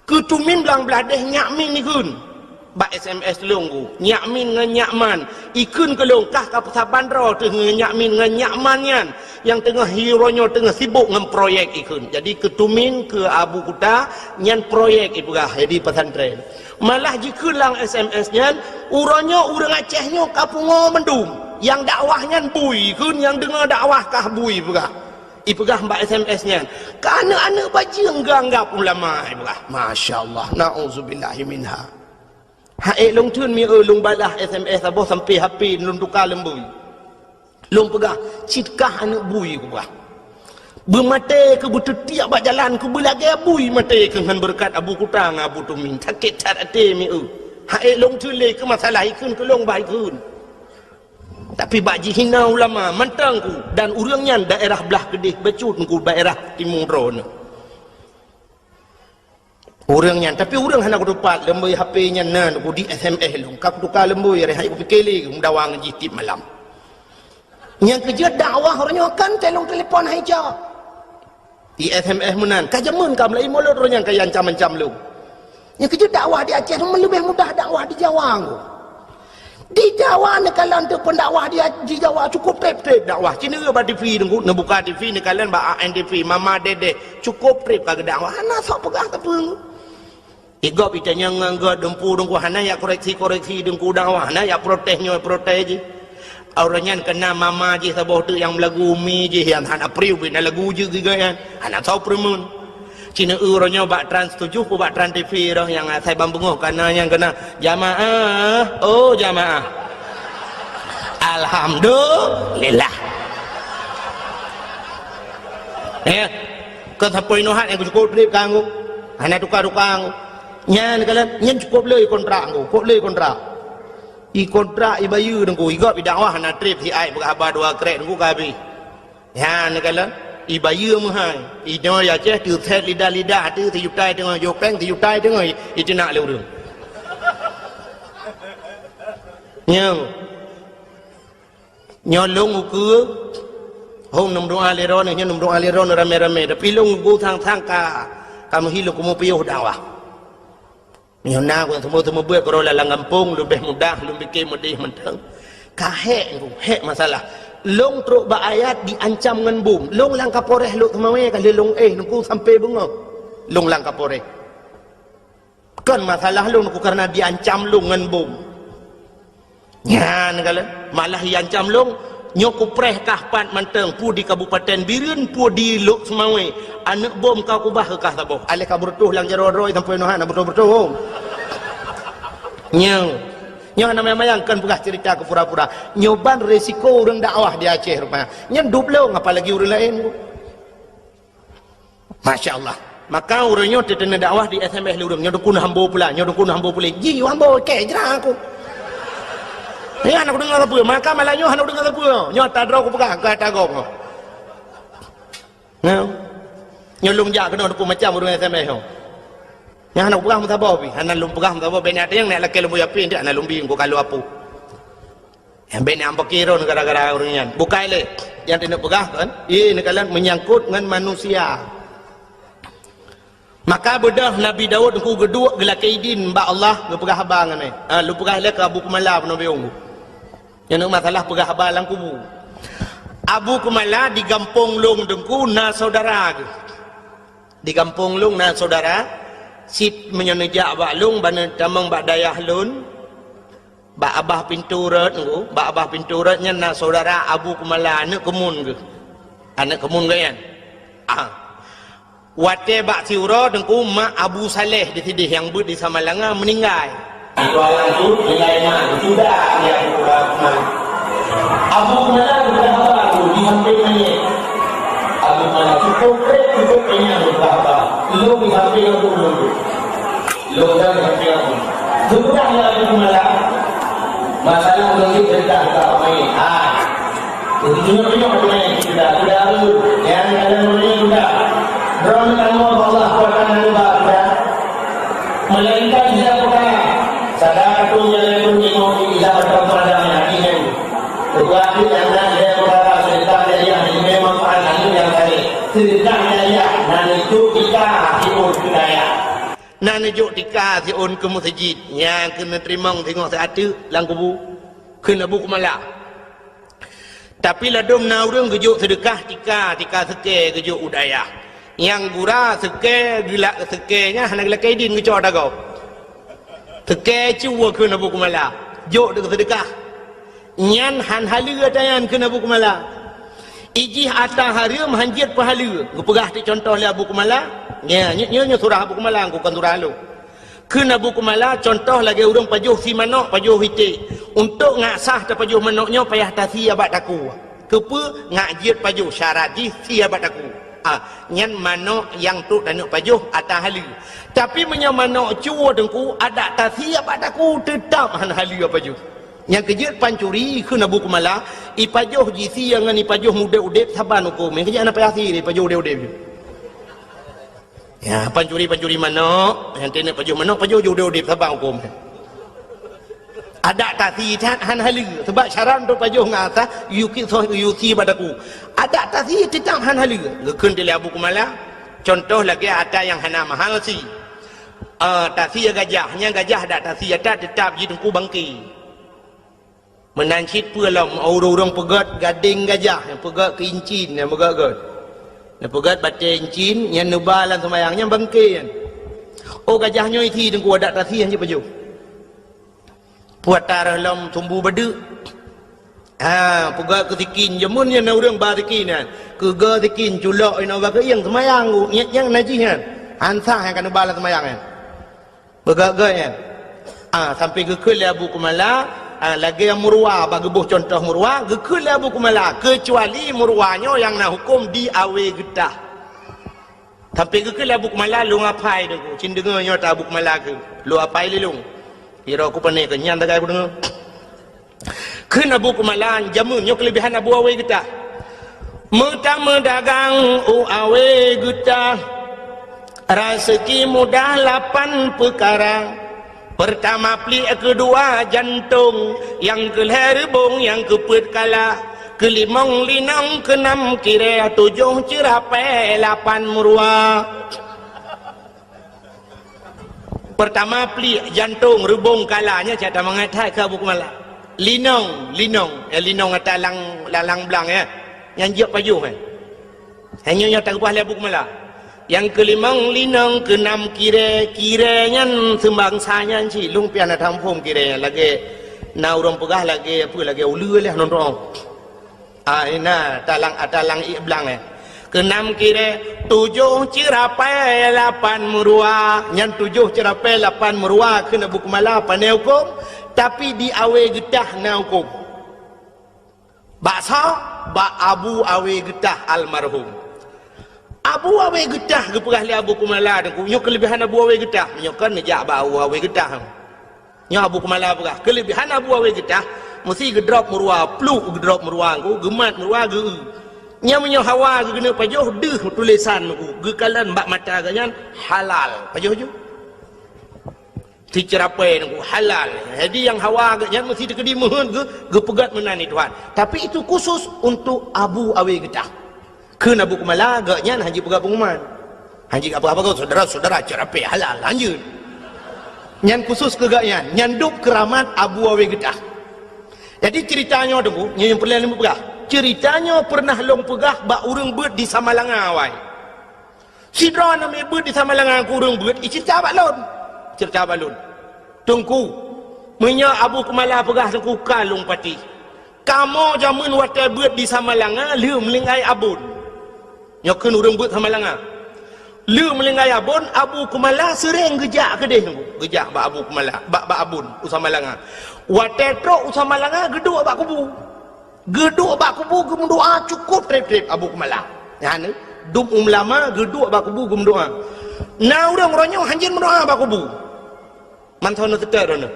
Keu tumin Blang Bladeh nyak min ikheun. Bak S M S lôn ku, nyak min ngon nyak man. Ikheun keu lôn kah ka peusaban droe teuh ngon nyak min ngon nyak man nyan. Nyang teungoh uroe nyoe teungoh sibok ngon proyek ikheun. Jadi keu tumin keu Abu Kuta nyan proyek ipeugah jadi pesantren. Malah jikheun lam S M S nyan, uroe nyoe ureuëng Aceh nyoe ka pungo mandum. Nyang dakwah nyan bui ikheun, nyang deungoe dakwah kah bui ipeugah. Ipeugah bak S M S nyan, "Keu aneuëk-aneuëk bajeueng geuanggab ulama," ipeugah. Masya Allah, na'udzubillahi minha. Hai lôn theun mieu lôn balah S M S saboh sampai H P lôn tuka leumbui. Lôn peugah, "Cit kah aneuëk bui," kupeugah. Beumaté keu beuteutiek bak jalan keu beulagée bui maté keu ngon beureukat Abu Kuta ngon Abu Tumin. Sakét that até mieu. Hai lôn teulé keu masalah ikheun keu lôn bah ikheun. Tapi bak jihina ulama mantong ku dan ureuëng nyan daerah blah keudeh bacut ku daerah timu droeneuh. Ureuëng nyan, tapi ureuëng hana kutupat leumboi H P nyan na ku di S M S lôn. Ka kutuka leumboi reh hai kupike lé meudawa ngon jih tiep malam. Nyang keujeuet dakwah uroe nyoe kan telong telepon hai jak. Di S M S meunan, ka jameun ka meulai mulot uroe nyan ka ancam-ancam lôn. Nyang keujeuet dakwah di Aceh meuleubeih mudah dakwah di Jawa ngku. Di Jawa neukalon teuk pendakwah di, di Jawa cukup treb-treb dakwah. Cina bak T V teungku, neubuka T V neukalon bak A N T V, Mama Dedeh, cukup treb ka geudakwah. Hana sok peugah sapeue. Igop itanyong ngon gop deumpu deungku hana yak koreksi-koreksi deungku dakwah, hana yak protes nyoe protes jih. Awak nyan kena mama jih saboh teuk nyang meulagu umi jih nyang hana priu bina lagu jih giga nyan. Hana soe peureumeun. Cina uroe nyoe bak Trans tujuh pu bak Trans T V roh nyang asai bang beungoh kana nyang kena, "Jamaah, oh jamaah." Alhamdulillah. Eh, keu sapeue inoe hat nyang cukup treb kanggo. Hana tuka-tuka ngku. Nyan kalon, nyan cukup le kontrak ngku, cukup le kontrak. I kontrak i bayeue ngku, i gop i dakwah hana treb si ai peugah haba dua krek ngku ka habéh. Nyan kalon, i bayeue meuhai. I nyoe ya ceh teuset lidah-lidah teu sijuta teungoh jopeng sijuta teungoh i, i teunak lé ureuëng. Nyoe. Nyoe lôn ukeue, hom neumeudoa lé droeneuh, nyoe neumeudoa lé droeneuh ramé-ramé. Tapi lôn ukeue sang-sang ka, ka meuhi lôn keumu piôh dakwah. Nyoe na ku teumeu-teumeu beuet keudroe lam gampông, leubeh mudah, lôn pike meudeh mantong. Ka hék ngku, hék masalah. Lôn trok bak ayat diancam ngon bom. Lôn lam Kapolres Lhokseumawe ka lheueh lôn éh ngku sampoe beungoh. Lôn lam Kapolres. Kon masalah lôn ku kareuna diancam lôn ngon bom. Nyan kalon, malah iancam lôn, nyoe kupreh kah pat mantong, peue di Kabupaten Bireuen, peue di Lhokseumawe, aneuëk bom ka kubah keu kah saboh. Aléh ka beureutoh lam jaroe droe sampoe nyoe hana beureutoh-beureutoh. Nyoe, nyoe hana mayang-mayang kon peugah ceurita keu pura-pura. Nyoe ban resiko ureuëng dakwah di Aceh rupanya. Nyan dub lôn apalagi ureuëng laén. Masya Allah. Maka ureuëng nyoe teuteuneu dakwah di S M S lé ureuëng, nyoe dukun hambo pula, nyoe dukun hambo pula. Ji hambo kek jera aku. Nyan aku dengar sapeue, maka malam nyoe hana dengar sapeue. Nyoe tadroe aku peugah, ka tagong. Nyoe. Nyoe lôn jak keunoe dukun macam ureuëng S M S nyoe. Nyan hana peugah meusaboh pi, hana lôn peugah meusaboh, bèk nyan nyang nak lakée lôn buya pi, ndak hana lôn bi, engko ka lôn apui. Nyang bèk nyang peukiron gara-gara ureuëng nyan. Bukai lé. Nyang teuneuk peugah kan? Ié neukalon meunyangkot ngon manusia. Maka beudôh Nabi Daud ku geuduek geulakée idin bak Allah geupeugah haba ngon nyan. Ha, lôn peugah lé keu Abu Kumala peunoh biong. Nyang masalah peugah haba lam kubu. Abu Kumala di gampông lôn teungku na saudara geuh. Di gampông lôn na saudara, sit meunyoe neujak bak lôn bana tamong bak dayah lôn, Bak abah pintoe rot ngku, bak abah pintoe rot nyan na saudara Abu Kumala, aneuëk keumun geuh. Aneuëk keumun geuh nyan. Ah. Watée bak siuroe teungku mak Abu Saleh di sideh nyang beuet di Samalanga meuninggai. Itu alam tu nilai mak sudah dia Abu Kumala. Abu Kumala sudah haba tu di samping mayét. Abu Kumala cukup treb, cukup kenyang sudah haba. Lôn di samping Abu Kumala. Lôn dan kami aku. Sebenarnya aku malam masalah mungkin tentang tak main. Ha. Tujuh-tujuh main kita sudah tu. Yang dalam dunia sudah. Rahmat Allah Allah kuatan Allah kita. Melainkan dia bukan. Sadar tu jalan tu ni mau kita bertemu ada hati ni. Tetapi yang nak dia berkata cerita dia yang ini memang ada yang tadi. Cerita dia yang nanti itu kita hati pun kita ya. Na neujok tika siôn keu meuseujid, nyang keuneuk teurimong singoh siat teuk lam kubu, kheun Abu Kumala. Tapi ladôm na ureuëng geujok seudeukah tika, tika seukée geujok u dayah. Nyang gura seukée geulak seukée nyan hana geulakée idin geucok dagoe. Seukée cuba kheun Abu Kumala, jok deuk seudeukah. Nyan han haleue ata nyan kheun Abu Kumala. Ijih ata hareuem han jeuet peuhaleue. Geupeugah teuk cuntoh lé Abu Kumala. Nya, nyoe, nyoe, nyoe surah Abu Kumala, kon surah lôn. Kheun Abu Kumala, cuntoh lagée ureuëng pajoh sie manok, pajoh iték. Untuk ngak sah tapajoh manok nyoe payah tasie bak takue. Keupeue ngak jeuet pajoh syarat jih sie bak takue. Ah, nyan manok nyang trok taneuk pajoh ata haleue. Tapi meunyoe manok cue teungku, adak tasie bak takue, teutab hana haleue pajoh. Nyang keujeuet pancuri kheun Abu Kumala, ipajoh jisie ngon ipajoh udeb-udeb saban huköm. Nyang keujeuet hana payah sie, ipajoh udeb-udeb. Ya, pancuri-pancuri manok, nyang taneuk pajoh manok, pajoh udeb-udeb saban huköm. Adak tasie that hana haleue, sabab syarat untuk pajoh ngon ata, yuki soh yusi bak takue. Adak tasie teutab hana haleue. Geukheun lé Abu Kumala, contoh lagée ata nyang hana mahal sie. Ah, tasie gajah, nyang gajah adak tasie ata teutab jiteungku bangke. Meunan cit peue lom, ureuëng-ureuëng peugét gadeng gajah, nyang peugét keu incin, nyang peugét-gét. Nyang peugét batée incin, nyang neuba lam seumayang, nyang bangke nyan. Oh, gajah nyoe sie teungku, adak tasie han jipajoh. Puata reuh lom sumbu badeuk. Ha, peugét keu sikin, jameun nyan na ureuëng ba sikin nyan. Keu geu sikin, culok inoe bak keuieng seumayang, nyang, nyang najih nyan. Han sah nyang ka neuba lam seumayang nyan. Beugét-gét nyan. Ah, sampai geukheun lé Abu Kumala, ah, lagée murwa bak geuboh contoh murwa, geukheun lé Abu Kumala, keucuali murwa nyoe nyang na huköm di awe geutah. Sampai geukheun lé Abu Kumala, lôn apai deungoe, cit deungoe nyoe ata Abu Kumala kheun, lôn apai lé lôn. Piro ku pane keu nyan tagai ku deungoe. Kheun Abu Kumala, jameun nyoe keuleubihan Abu Awe Geutah. Meutameudagang u Awe Geutah, raseuki mudah lapan peukara. Peurtama pliek, keudua jantong, nyang keulhée reubong, nyang keupeuet kala, keulimong linong, keunam kirée, tujoh ceurapée, lapan meuruwa. Peurtama pliek, jantong, reubong, kala, nyan cit tamangat that keu Abu Kumala. Linong, linong, ya, linong ata lang, lang, lang blang, ya. Nyang jeuet pajoh, ya. Hanya nyang teukeubah lé Abu Kumala. Nyang keulimong linong, keunam kirée, kirée nyan seumbangsa nyan cit, lôn pih hana taphom kirée nyan, lagée na ureuëng peugah lagée apa, lagée uleue lé nonton. Ah, ina, talang, ah, talang ié blang, eh. Keunam kirée, tujoh ceurapée, lapan meuruwa. Nyan tujoh ceurapée, lapan meuruwa kheun Abu Kumala pane huköm, tapi di Awe Geutah na huköm. Bak soe? Bak Abu Awe Geutah almarhum. Abu Awe Geutah geupeugah lé Abu Kumala teungku, nyoe keuleubihan Abu Awe Geutah. Nyoe kan neujak bak Abu Awe Geutah. Nyoe Abu Kumala peugah, keuleubihan Abu Awe Geutah, meusi geudrop meuruwa, pluk geudrop meuruwa teungku, geumat meuruwa geu-eu. Nyan meunyoe hawa geuneuk pajoh, deuh tulésan teungku, geukalon bak mata geuh nyan halal. Pajoh ju. Siceurapée teungku halal. Jadi nyang hawa geuh nyan meusi teukeudi meuheuet geu-, geupeugét meunan di Tuhan. Tapi itu khusus untuk Abu Awe Geutah. Kheun Abu Kumala, geuh nyan han jipeugah pengumuman. Han jipeugah apa-apa, saudara-saudara, ceurapée halal, lanjut. Nyan khusus keu geuh nyan, nyan dub keuramat Abu Awe Geutah. Jadi ceurita nyoe teungku, nyoe nyang peureulée lôn peugah. Ceurita nyoe peureunah lôn peugah bak ureuëng beuet di Samalanga awai. Sidroe namiet beuet di Samalanga keu ureuëng beuet, iceurita bak lôn. Ceurita bak lôn. Teungku, meunyoe Abu Kumala peugah teungku ka lôn patéh. Kamoe jameun watée beuet di Samalanga lheueh meulinggai abon. Nyoe kheun ureuëng beuet Samalanga. Lheueh meulinggai abon, Abu Kumala seuréng geujak keudeh teungku. Geujak bak Abu Kumala, bak, bak abon u Samalanga. Watée trok u Samalanga, geuduek bak kubu. Geuduek bak kubu geumeudoá cukôp treb-treb Abu Kumala. Nyan, dum ulama geuduek bak kubu geumeudoá. Na ureuëng uroe nyoe hanjeuet meudoá bak kubu. Mantong na teutet droeneuh.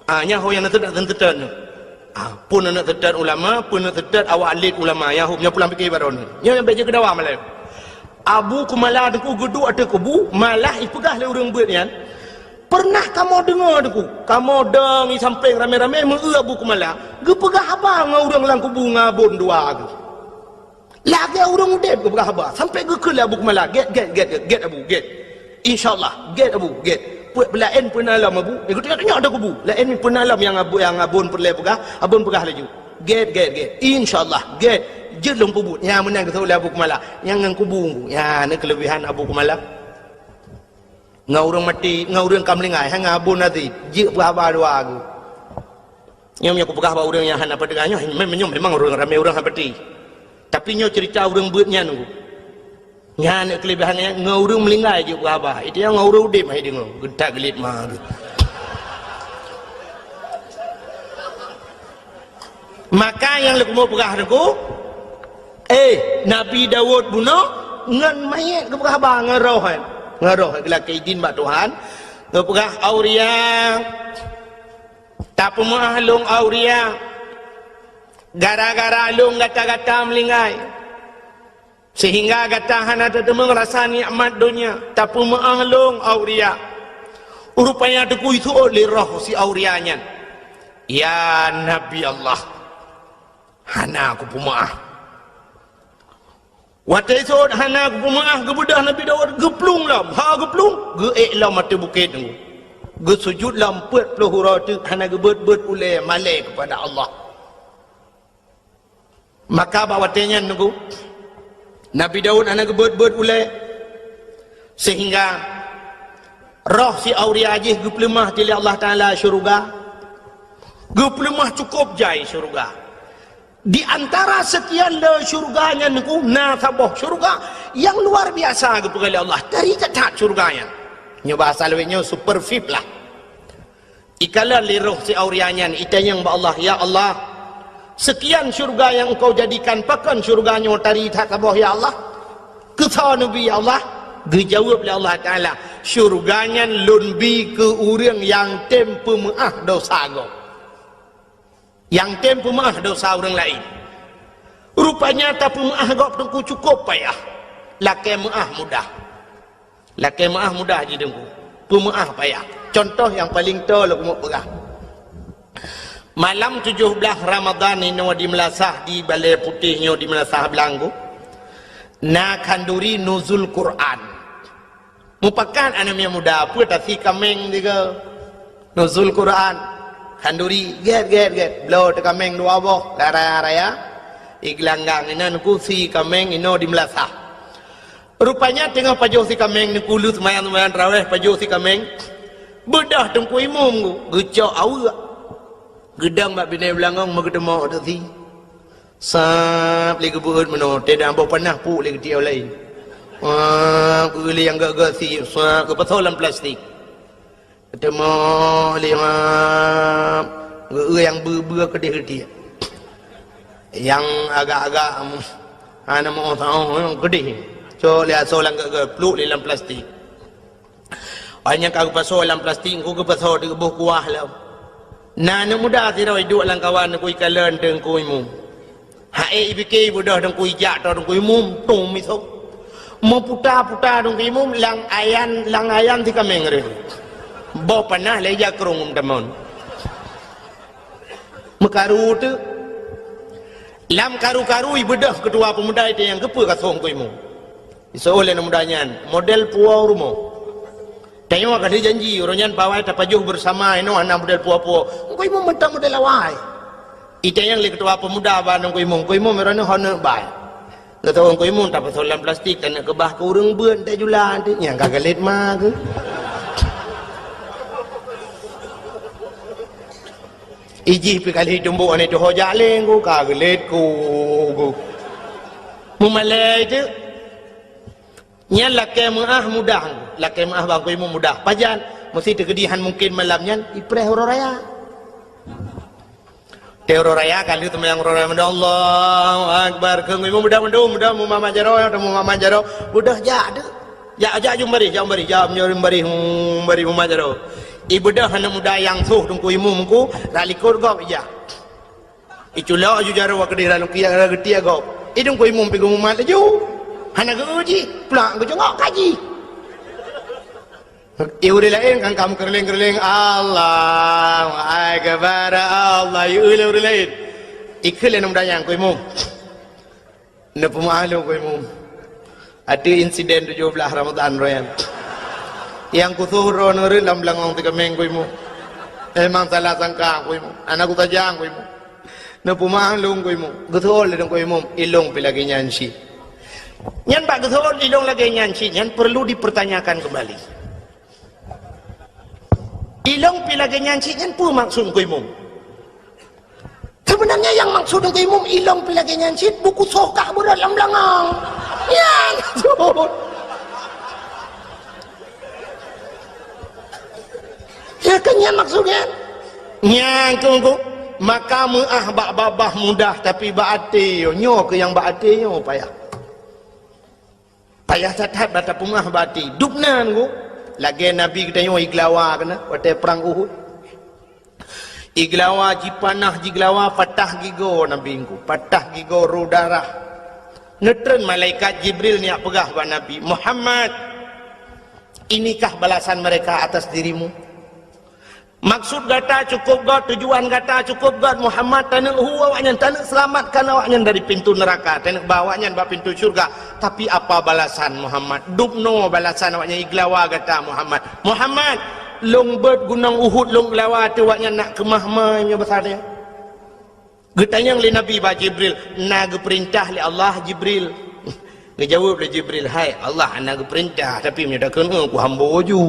Ah, nyan ho nyang na teutet, na teutet nyoe. Ah, pun na teutet ulama, pun na teutet awak alet ulama, nyan ho nyoe pulang pike bak droeneuh. Nyoe nyang bék jeuet keu dawa malée. Abu Kumala teungku geuduek ateueh kubu, malah ipeugah lé ureuëng beuet nyan, "Peureunah kamoe deungoe teungku, kamoe dong i sampéng ramé-ramé meu-eu Abu Kumala, geupeugah haba ngon ureuëng lam kubu ngon abon dua geuh. Lagée ureuëng udeb geupeugah haba, sampoe geukheun lé Abu Kumala, 'Gét, gét, gét, gét, gét Abu, gét. Insya Allah, gét Abu, gét. Peuet peulaén peue na lom Abu?' Nyan geutanyoe-tanyoe ateueh kubu. Laén peue na lom nyang abu-, nyang abon peureulée peugah, abon peugah laju. 'Gét, gét, gét. Insya Allah, gét. Jeuet lôn peubuet.' Nyan meunan geuseuôt lé Abu Kumala. Nyan ngon kubu. Nyan na keuleubihan Abu Kumala. Ngon ureuëng maté, ngon ureuëng ka meuninggai, hai ngon abon até. Jeuet peuhaba dua geuh. Nyoe meunyoe kupeugah bak ureuëng nyang hana peudeungoe, nyoe mem-, nyoe memang ureuëng ramé ureuëng hana peuti. Tapi nyoe ceurita ureuëng beuet nyan teungku. Nyan keuleubihan nyan, ngon ureuëng meuninggai jeuet peuhaba. Itu nyang ngon ureuëng udeb hai deungoe, geutak geulit ma geuh. Maka nyang leukumo peugah teungku, Eh, Nabi Daud bunoe ngon manyét geupeugah haba ngon roh, eh. Ngon roh, eh, geulakée idin bak Tuhan. Geupeugah, "Auria, tapeumeuáh lôn, Auria. Gara-gara lôn gata-gata meulinggai. Sehingga gata hana tateumeung rasa nikmat donya. Tapeumeuáh lôn, Auria." Rupanya teukui seuôt lé roh si Auria nyan. "Ya Nabi Allah, hana kupeumeuáh." Watée seuôt hana kupeumeuáh, geubeudôh Nabi Daud, geuplueng lom, ha geuplueng, geuék lom ateueh bukét nyoe. Geusujut lom peuet ploh uroe teuk, hana geubeuet-beuet ulée malée keupada Allah. Maka bak watée nyan nunggu, Nabi Daud hana geubeuet-beuet ulée, sehingga roh si Auria jih geupeuleumah lé Allah Taala syeuruga. Geupeuleumah cukôp jai syeuruga. Di antara seukian le syeuruga nyan nunggu, na saboh syeuruga nyang luar biasa geupeugah lé Allah. Tari that-that syeuruga nyan. Nyoe bahasa lawét nyoe super V I P lah. Ikalon lé roh si Auria nyan, itanyong bak Allah, "Ya Allah, seukian syeuruga nyang Engkau jadikan, pakon syeuruga nyoe tari that saboh, ya Allah? Keusoe neubi, ya Allah?" Geujaweueb lé Allah Taala, "Syeuruga nyan Lôn bi keu ureuëng nyang tem peumeuáh desya gob, nyang tem peumeuáh desya ureuëng laén." Rupanya tapeumeuáh gob teungku cukôp payah, lakée meuáh mudah. Lakée meuáh mudah jih teungku, peumeuáh payah. Cuntoh nyang paleng toe lôn keumeung peugah. Malam tujoh blaih Ramadhan inoe di meulasah, di Balée Putéh nyoe di meulasah Blang, na khanduri Nuzul Quran. Mupakat aneuk miet muda, peue tasi kaméng tiga. Nuzul Quran. Khanduri, gét, gét, gét. Bloe teukaméng dua boh, lam raya-raya. Igeulanggang inan kusi kaméng inoe di meulasah. Rupanya teungoh pajoh si kaméng, neukulu seumayang-seumayang tarawéh, pajoh si kaméng. Beudôh teungku imum geucok aweuek. Geudong bak binéh beulangong meugeuteumok teuk si. Sab lé geubeuet meunoe, teudah boh panah puk lé geutiek laén. Wah, geuh lé nyang gét-gét si, sab geupasoe lam plastik. Teuma lima geu nyang beu-beu keudeh-keudeh. Nyang agak-agak, hana meu saoh nyang keudeh. Cok lé asoe lam geu-geu, pluek lé lam plastik. Ai nyang ka geupasoe lam plastik, engko geupasoe di geuboh kuah lom. Na aneuk muda sidroe iduek lam kawan, engko ikalon teungku imum. Hai ipike ibeudôh teungku ijak, teungku imum, tum misok. Meuputa-puta teungku imum, lam ayan, lam ayan si kaméng reuh. Boh panah lé jakrong tamon. Meukaru teuk. Lam karu-karu ibeudôh keutua peumuda itu nyang keupeue ka soe teungku imum. Iseuôt lé aneuk muda nyan, model puwoe rumoh. Tanyoe ka lheueh janji, uroe nyan pawai tapajoh beusama, inoe hana model puwoe-puwoe. Teungku imum mantong model awai. Itanyong lé keutua peumuda bak teungku imum, "Teungku imum, uroe nyoe hana bai?" Geutanyong teungku imum, "Tapasoe lam plastik, taneuk keubah keu ureuëng beuet, tajula." Nyang ka geulet ma geuh. Ijih pi kali tumbok aneuk tuho jak lé, ka geulet ku geuh. Meumalée teuk. Nyan lakée meuáh mudah, lakée meuáh bak teungku imum mudah. Pajan, meusi teukeudi han mungken malam nyan, ipreh uroe raya. Teuh uroe raya ka lheueh seumayang uroe raya, Allahu Akbar. Keu teungku imum mudah mandum, mudah mumat-mat jaroe, mumat-mat jaroe. Mudah jak teuk. Jak, jak jumbarih, jak jumbarih, jak jumbarih, jumbarih mumat jaroe. Ibeudôh aneuk muda nyang soh teungku imum ku, rak likot gob ijak. Iculok aju jaroe keudeh lam lukiak, geutiek gob. Idong teungku imum pi geumumat laju. Hana geu jih, plak geujongok kaji. Ié ureuëng laén kan ka meukeureuléng-keureuléng, "Allahu Akbar, Allah." Ié ureuëng laén. Ikheun lé aneuk muda nyan, "Teungku imum, neupeumeuáh lôn teungku imum. Ateueh insiden tujoh blaih Ramadhan uroe nyan. Nyang kusoh droeneuh rhot lam beulangong si kaméng teungku imum. Memang salah sangka teungku imum. Hana kusaja teungku imum. Neupeumeuáh lôn teungku imum." Geuseuôt lé teungku imum, "Ilôn pi lagée nyan cit." Nyan bak geuseuôt ilôn lagée nyan cit nyan perlu dipertanyakan kembali. Ilôn pi lagée nyan cit nyan peue maksud teungku imum? Sebenarnya nyang maksud teungku imum, ilôn pi lagée nyan cit, buku soh kah beurot lam beulangong. Nyan maksud. Ya kan nyan maksud nyan? Nyan teungku. Maka meu'ah bak babah mudah, tapi bak até nyoe, nyoe keuh nyang bak até nyoe payah. Payah that-that bak tapeumeu'ah bak até. Dubna nunggu. Lagée Nabi geutanyoe igeulawa keunan watée prang Uhud. Igeulawa, jipanah, jigeulawa, patah gigoe Nabi nunggu. Patah gigoe, rô darah. Neutreun malaikat Jibril neujak peugah bak Nabi, "Muhammad, inikah balasan mereka atas dirimu?" Maksud gata cukôp göt, tujuan gata cukôp göt, Muhammad, taneuk hu awaknyan, taneuk seulamatkan awaknyan dari pintoe neuraka, taneuk ba awaknyan bak pintoe syeuruga. Tapi apa balasan, Muhammad? Dubnoe balasan awaknyan igeulawa gata, Muhammad. Muhammad, lôn beuet gunong Uhud lôn geulawa ateueh awaknyan nak keumah-mah nyoe basa nyan. Geutanyong lé Nabi bak Jibril, "Na geupeurintah lé Allah, Jibril?" Geujaweueb lé Jibril, "Hai Allah, hana geupeurintah, tapi meunyoe takheun, eh, kuhambo ju."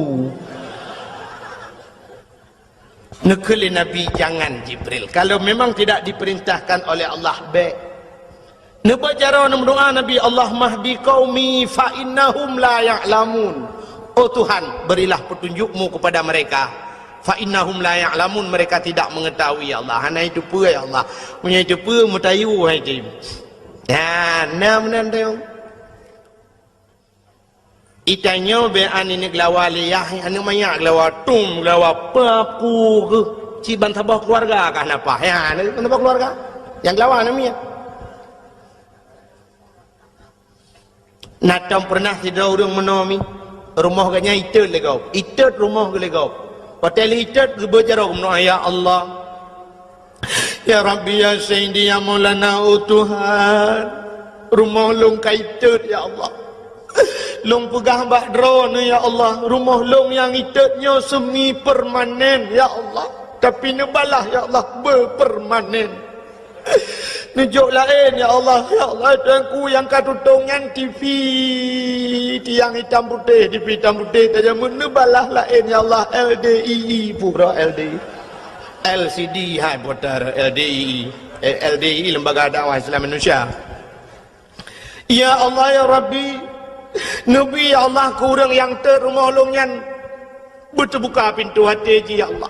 Neukheun lé Nabi, "Jangan, Jibril. Kalau memang tidak diperintahkan oleh Allah, bék." Neubaca droe neumeudoá Nabi, "Allahumma hdi qaumi fa innahum la ya'lamun." Oh Tuhan, berilah petunjuk-Mu kepada mereka. "Fa innahum la ya'lamun," mereka tidak mengetahui, ya Allah. Hana jiteupeue, ya Allah. Meunyoe jiteupeue, meutayue hai jih. Ya, na meunan teuh. Itanyoe bèk aneuk geulawa lé yah, aneuk manyak geulawa tum, geulawa papu keuh. Cit ban saboh keuluwarga kah na paih. Ya, aneuk ban saboh keuluwarga. Nyang geulawa aneuk miet. Na tom peureunah sidroe ureueng meunoe mi, rumoh geuh nyan itot lé gob. Itot rumoh geuh lé gob. Watèe lheueh itot geubeuet jaroe meunoe, "Ya Allah, ya Rabbi, ya Sayyidi, ya Maulana, oh Tuhan, rumoh lôn ka itot, ya Allah. Lôn peugah bak Droeneuh, ya Allah, rumoh lôn nyang itot nyoe semi permanen, ya Allah. Tapi neubalah, ya Allah, beupermanen." Neujok laén, ya Allah. Ya Allah, Tuhanku, nyang ka tutong nyan T V, tiang itam putéh, T V itam putéh tajamut, neubalah laén, ya Allah, L D I I, pura L D I. L C D, hai putar L D I I. Eh, L D I I, Lembaga Dakwah Islam Indonesia. Ya Allah, ya Rabbi, neubi, ya Allah, keu ureueng nyang tot rumoh lôn nyan beuteubuka pintoe até jih, ya Allah.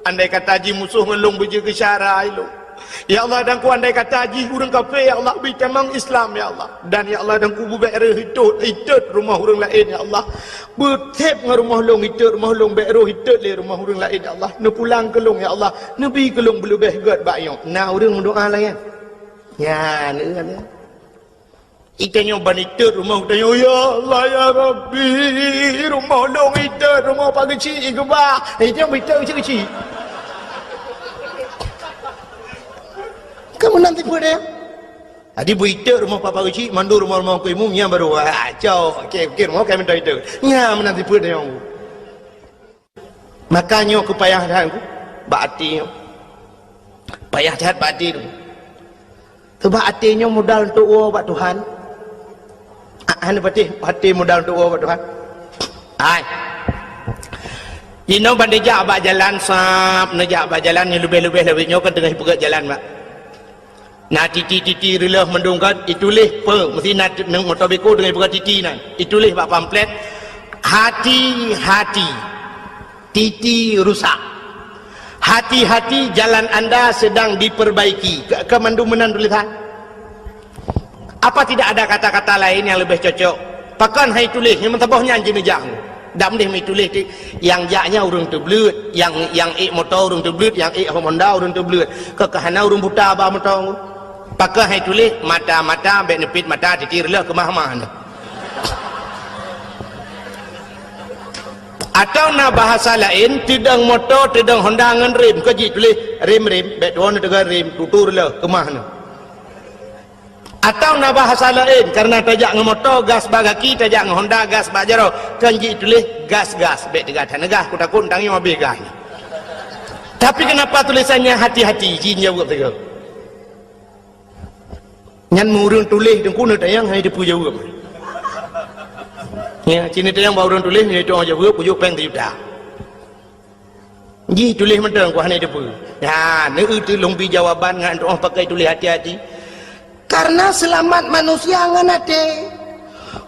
Andai kata jih musoh ngon lôn beujeuet keu syara ilôn, ya Allah, dan ku andai kata jih ureueng kafé, ya Allah, bri tamong Islam, ya Allah. Dan, ya Allah, dan ku beubèk reuh itot, itot rumoh ureueng laén, ya Allah. Beutép ngon rumoh lôn itot, rumoh lôn bèk rôh itot lé rumoh ureueng laén, ya Allah. Neupulang keu lôn, ya Allah. Neubi keu lôn beuleubèh gèt bak nyoe. Na ureueng meudoa laén. Nyan, nyan. Itanyoe ban itot rumoh, tanyoe, "Ya Allah, ya Rabbi, rumoh lôn itot, rumoh Pak Geuchik geuba." Itanyoe itot keuchik-keuchik. Kan meunan tipeu deh. Jadi beu itot rumoh Pak Geuchik, mandum rumoh-rumoh Teungku Imum, nyan baru, ah, cok, oke, oke, rumoh kami minta itot. Nyan meunan tipeu deh. Maka nyoe keu payah that bak até nyoe. Payah that bak até tu. Sabab até nyoe modal untuk woe bak Tuhan. Ah, hana patéh até modal untuk woe bak Tuhan. Hai. Inoe ban neujak bak jalan sab, neujak bak jalan nyang leubeh-leubeh lawét nyoe kan teungoh ipeugöt jalan, Mak. Na titi-titi reuloh mandum kan, ituléh peue, meusti na t-, moto beko deungon peugah titi nyan. Ituléh bak pamflet, "Hati-hati, titi rusak. Hati-hati, jalan anda sedang diperbaiki." Ka, ka mandum meunan tulisan. Apa tidak ada kata-kata lain yang lebih cocok? Pakon hai tuléh, nyang meusaboh nyan jineujak. Dak meudeh meutuléh ti, nyang jak nyan ureueng teubleuet, nyang, nyang ék moto ureueng teubleuet, nyang ék Honda ureueng teubleuet. Keu, keu hana ureueng buta ba moto. Pakon hai tuléh, mata-mata, bèk neupit mata, titi reuloh keumah-mah nyoe. Atawa na bahasa laén, teudong moto, teudong Honda ngon rem, keu jituléh rem-rem, bèk tuwoe neuteuga rem, tutu reuloh keumah nyoe. Atawa na bahasa laén, karena tajak ngon moto, gas bak gaki, tajak ngon Honda, gas bak jaroe, kan jituléh gas-gas, bèk teuga that neugas, kutakot tangieng habéh gas. Tapi kenapa tulisannya hati-hati? Jin jaweueb sigoe. Nyan meu ureueng tuléh teungku neutanyong hana jiteupeue jaweueb. Ya, ci neutanyong bak ureueng tuléh, nyan jitanyong jaweueb, kujok péng sijuta. Jih tuléh mantong ku hana jiteupeue. Ya, neu teuh lôn bi jawaban ngon tu'oh pakai tuléh hati-hati. Karena seulamat manusia ngon até.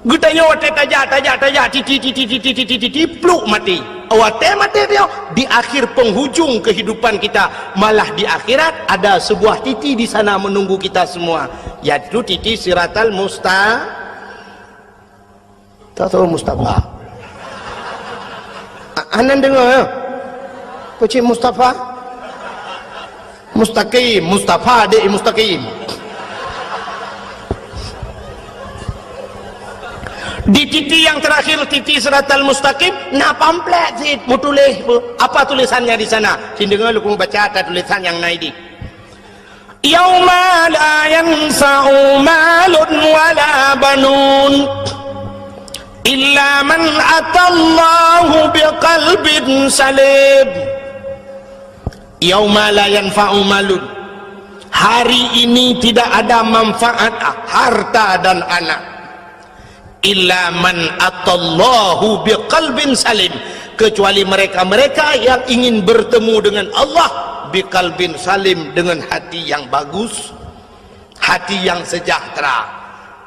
Geutanyoe watèe tajak, tajak, tajak, titi, titi, pluk maté. Watée maté dia, di akhir penghujung kehidupan kita, malah di akhirat ada sebuah titi di sana menunggu kita semua, yaitu titi Siratal Musta-, tak tahu Mustafa. A-, anan dengar ya? Kocik Mustafa? Mustaqim, Mustafa dek Mustaqim. Di titi yang terakhir, titi Siratal Mustaqim, na pamflet cit meutuléh. Apa tulisannya di sana? Cit deungoe lôn baca ata tulisan nyang na idéh. Yauma la yanfa'u malun wala banun illa man atallaha biqalbin salim. Yauma la yanfa'u malun. Hari ini tidak ada manfaat harta dan anak. Illa man atallaha biqalbin salim. Kecuali mereka-mereka yang ingin bertemu dengan Allah biqalbin salim, dengan hati yang bagus, hati yang sejahtera.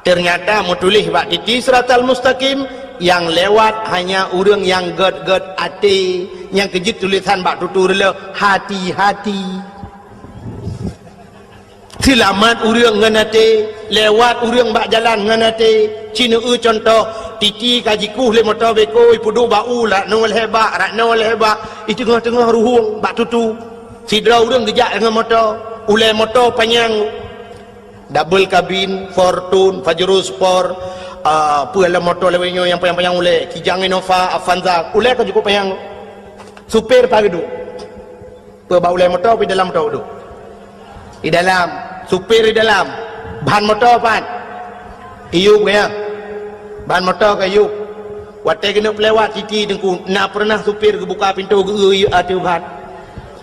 Ternyata meutuléh bak titi Siratal Mustaqim, nyang lewat hanya ureuëng nyang gét-gét até, nyang keujeuet tulisan bak tutoe reuloh, hati-hati. Seulamat ureuëng ngon até, lewat ureuëng bak jalan ngon até. Cit neueu cuntoh, titi ka jikueh lé moto beko, ipeuduek bak u, rak noe lhée bak, rak noe lhée bak, i teungoh-teungoh ruhueng bak tutoe. Sidroe ureuëng geujak ngon moto, ulée moto panyang. Double kabin, Fortuner, Pajero Sport, ah, peue lom moto lawét nyoe nyang panyang-panyang ulée, Kijang Innova, Avanza, ulée ka cukup panyang. Supir pat geuduek? Peue bak ulée moto, peue dalam moto geuduek? Di dalam. Supir di dalam. Ban moto pat? Iyup ya. Ban moto ka iyup. Watée keuneuk peulewat titi Teungku, na peureunah supir geubuka pintoe geu-eu ateueh ban?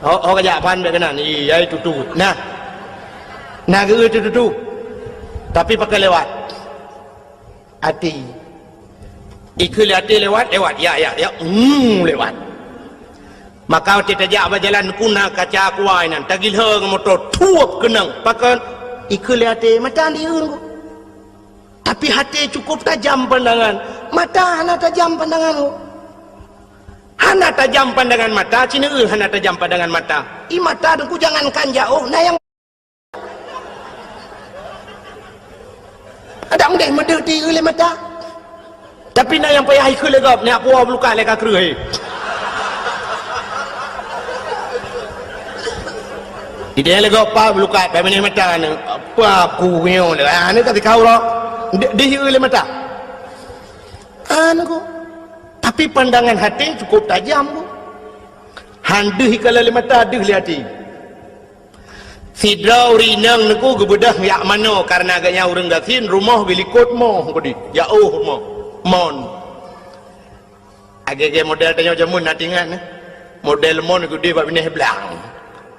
Ho, ho ka jak ban bék keunan, iya itu tu. Nah. Na geu-eu tu, tu, tu. Tapi pakon lewat? Até. Ikheun lé até lewat, lewat. Ya, ya, ya. Hmm, lewat. Maka watée tajak bak jalan Teungku na kaca aqua inan, tagilhô ngon moto, thuep keunong. Pakon? Ikheun lé até, mata dieu Teungku. Tapi até cukup tajam pandangan, mata hana tajam pandangan. Hana tajam pandangan mata, cit neueu hana tajam pandangan mata. I mata Teungku jangankan jaoh, na nyang adak meudeh-meudeh dieu lé mata. Tapi na nyang payah ikheun lé gob, nyak puwoe bulukat lé ka kreueh. Idéh lé gob pa bulukat, pai meunyoe mata ni. Apa aku nyoe lé? Ah, ni ka sikau lom. Di, dieu lé mata. Anu ko. Tapi pandangan hati cukup tajam ko. Han deuh ikala lé mata, deuh lé até. Sidroe ureuëng inong Teungku geubeudôh jak manoe, kareuna gobnyan ureuëng gasien, rumoh geulikot moh keudeh, jaoh rumoh. Mon. Lagée-lagée model tanyoe jameun na teuingat, eh? Model mon keudeh bak binéh blang.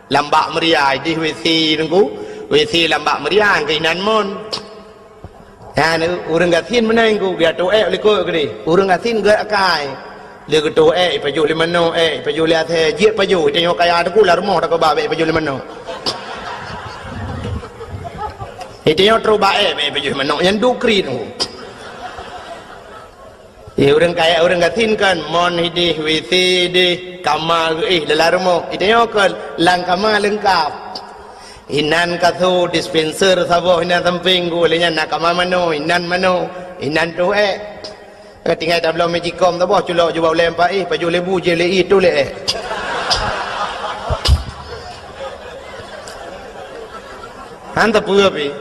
Lam bak meuria, idéh WC Teungku. WC lam bak meuria, keuinan mon. Nyan, ureuëng gasien meunan Teungku, geutôh ék likot keudeh. Ureuëng gasien gét akai. Lé geutôh ék, ipajoh lé manoe ék, ipajoh lé asèe, jeuet pajoh, tanyoe kaya Teungku lam rumoh takeubah bék ipajoh lé manoe. Tanyoe trok bak ék bék ipajoh lé manoe, nyan duek kriet Teungku. Ye, ureuëng kaya, ureuëng gasien kan, mon idéh, WC idéh, kama geuéh dalam rumoh. Tanyoe kan, lam kama leungkap. Inan kasô, dispenser saboh inan sampéng, geuh lé nyan na kama manoe, inan manoe, inan tôh ék. Ka tinggai tabloe magicom saboh, culok jubah ulée meupaéh, pajoh lé bu, jih lé ié, tôh lé ék. Han tapeue pih.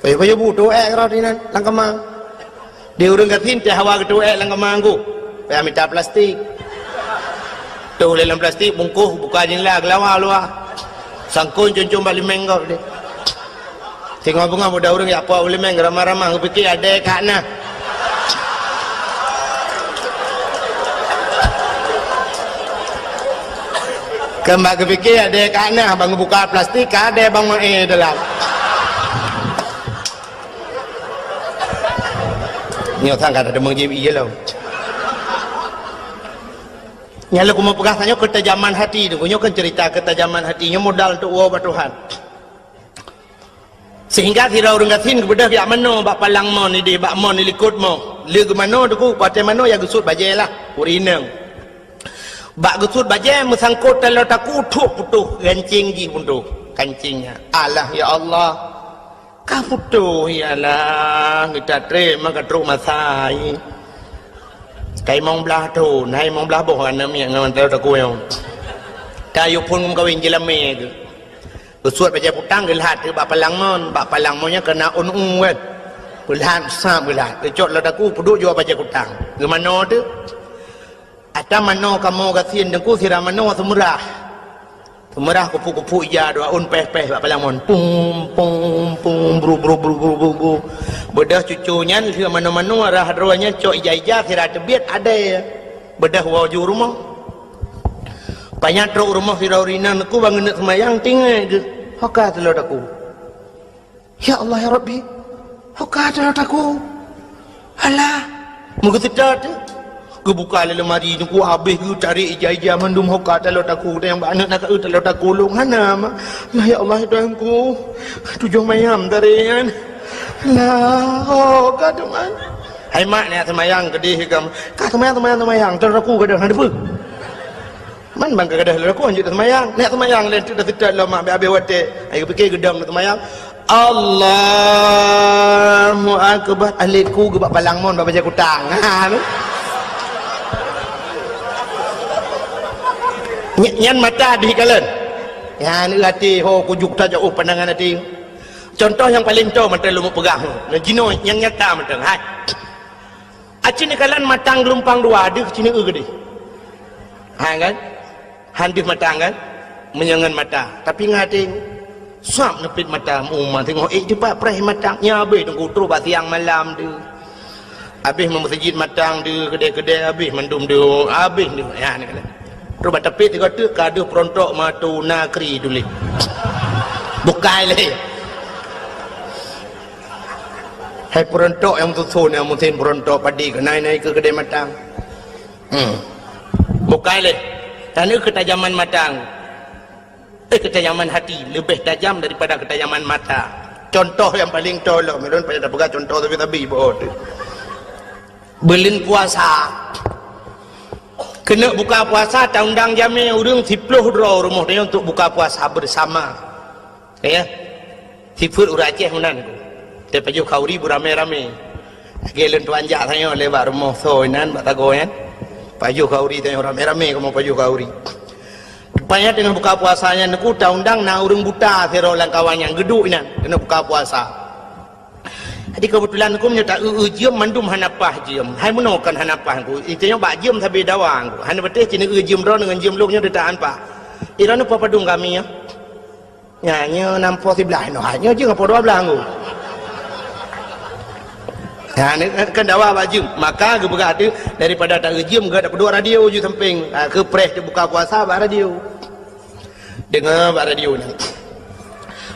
Pajoh-pajoh bu, tôh ék rot inan lam kama. Di ureuëng gasien teuh hawa geutôh ék lam kama Teungku, payah mita plastik. Tôh lé lam plastik, bungkôh, buka jeundela, geulawa luwa. Sangkon com-com bak limeng gob deh. Singoh beungoh muda ureuëng jak po limeng, ramah-ramah, geupike adé ka na. Keu bak geupike adé ka na, ban geubuka plastik, ka adé ban maé dalam. Nyoe sang ka teumeujieb ié lom. Nyang lôn keumeung peugah tanyoe keutajaman hati Teungku. Nyoe kan cerita keutajaman hati. Nyoe modal untuk woe bak Tuhan. Sehingga sidroe ureuëng gasien geubeudôh jak manoe bak palang mon idéh, bak mon ilikot moh. Lé geumanoe Teungku, watée manoe ya geusut bajée lah, ureuëng inong. Bak geusuet bajée meusangkot taloe takue, thok putôh gancéng jih putôh. Gancéng nyan. Alah ya Allah. Ka putôh ya Allah, geuta trép maka trok masa. Ka limong blaih thon, hai limong blaih boh aneuk miet ngon taloe takue nyoe. Ka yue phon meukawen jilamé geuh. Geusuet bajée kutang geulhat teuk bak palang mon, bak palang mon nyan keunan ôn u kan. Geulhat sab geulhat, geucok taloe takue peuduek jua bajée kutang. Geumanoe teuk. Ata manoe kamoe gasien teungku sira manoe seumeurah. Seumeurah kupuk-kupuk ija dua ôn péh-péh bak palang mon. Pum, pum, pum, bru, bru, bru, bru, bru, bru. Beudôh cucu nyan lheueh manoe-manoe rhah droe nyan cok ija-ija sira teubiet adée. Beudôh woe ju rumoh. Panyang trok rumoh sidroe ureueng inong teungku ban geuneuk seumayang tinggai geuh. Ho ka taloe takue. Ya Allah ya Rabbi. Ho ka taloe takue. Alah. Meugeuseuta teuk. Geubuka lé leumari teungku habéh geutarek ija-ija mandum ho ka taloe takue. Tanyong bak aneuk nakeuh taloe takue lôn hana ma. Alah ya Allah ya Tuhanku. Tujoh mayam tarek nyan. Alah ho ka teuma. Hai mak, neujak seumayang keudeh ikam. Ka seumayang, seumayang, seumayang. Taloe takue gadôh hana peue. Man ban ka gadôh taloe takue hanjeuet seumayang. Neujak seumayang lé teuk, dah seutôt lom mak, abéh-abéh watée. Ai geupike geudong seumayang. Allahu Akbar. Aléku geuh bak palang mon bak bajée kutang. Ha, tu. Ny-, nyan mata abéh kalon. Nyan até ho kujuk tajak oh pandangan até. Contoh nyang paleng toe mantong lôn peugah. Nah, jinoe nyang nyata mantong. Hai. Aci neukalon matang geulumpang dua, deuh ci neueu keudeh. Ha kan? Han deuh matang kan? Meunyoe ngon mata. Tapi ngon até sab neupit mata uma teungoh ék dipat preh matang. Nyan abéh teungku trok bak siang malam deuh. Abéh meumeuseujid matang deuh, keudè-keudè abéh mandum deuh, abéh deuh. Ya, neukalon. Trok bak teupit sigoe teuk ka deuh peurontok matu nakri tuléh. Bukai lé. Hai peurontok nyang meususon nyang meusén peurontok padé keuh nai-nai keu keudè matang. Hmm. Bukai lé. Tanoh keutajaman matang. Eh, keutajaman hati lebih tajam daripada keutajaman mata. Contoh nyang paleng toe lom, ulôn payah tapeugah contoh sabe-sabe bak tu. Buleuen puasa. Keuneuk buka puasa, taundang jamé ureuëng siploh droe rumoh tanyoe untuk buka puasa bersama. Ya. Sifeuet ureuëng Aceh meunan. Teupajoh khauri beuramé-ramé. Lagée lôn tuan jak tanyoe lé bak rumoh soe inan bak sagoe nyan. Pajoh khauri tanyoe ramé-ramé kamoe pajoh khauri. Rupanya teungoh buka puasa nyan teungku taundang na ureuëng buta sidroe lam kawan nyan geuduek inan keuneuk buka puasa. Jadi keubeutulan teungku meunyoe ta-eu-eu jeuem mandum hana paih jeuem. Hai meunoe kon hana paih teungku. Itanyoe bak jeuem sabe dawa teungku. Hana patéh ci neueu jeuem droeneuh ngon jeuem lôn nyoe teutaan paih. Droeneuh peue padum kami nyoe? Nyan nyoe nam po siblaih noh, nyoe jeuem po dua blaih teungku. Nyan kan dawa bak jeuem. Maka geupeugah teuk daripada ta-eu jeuem geuh tapeuduek radio ju sampéng. Ha, keu preh teubuka puasa bak radio. Deungoe bak radio nyan.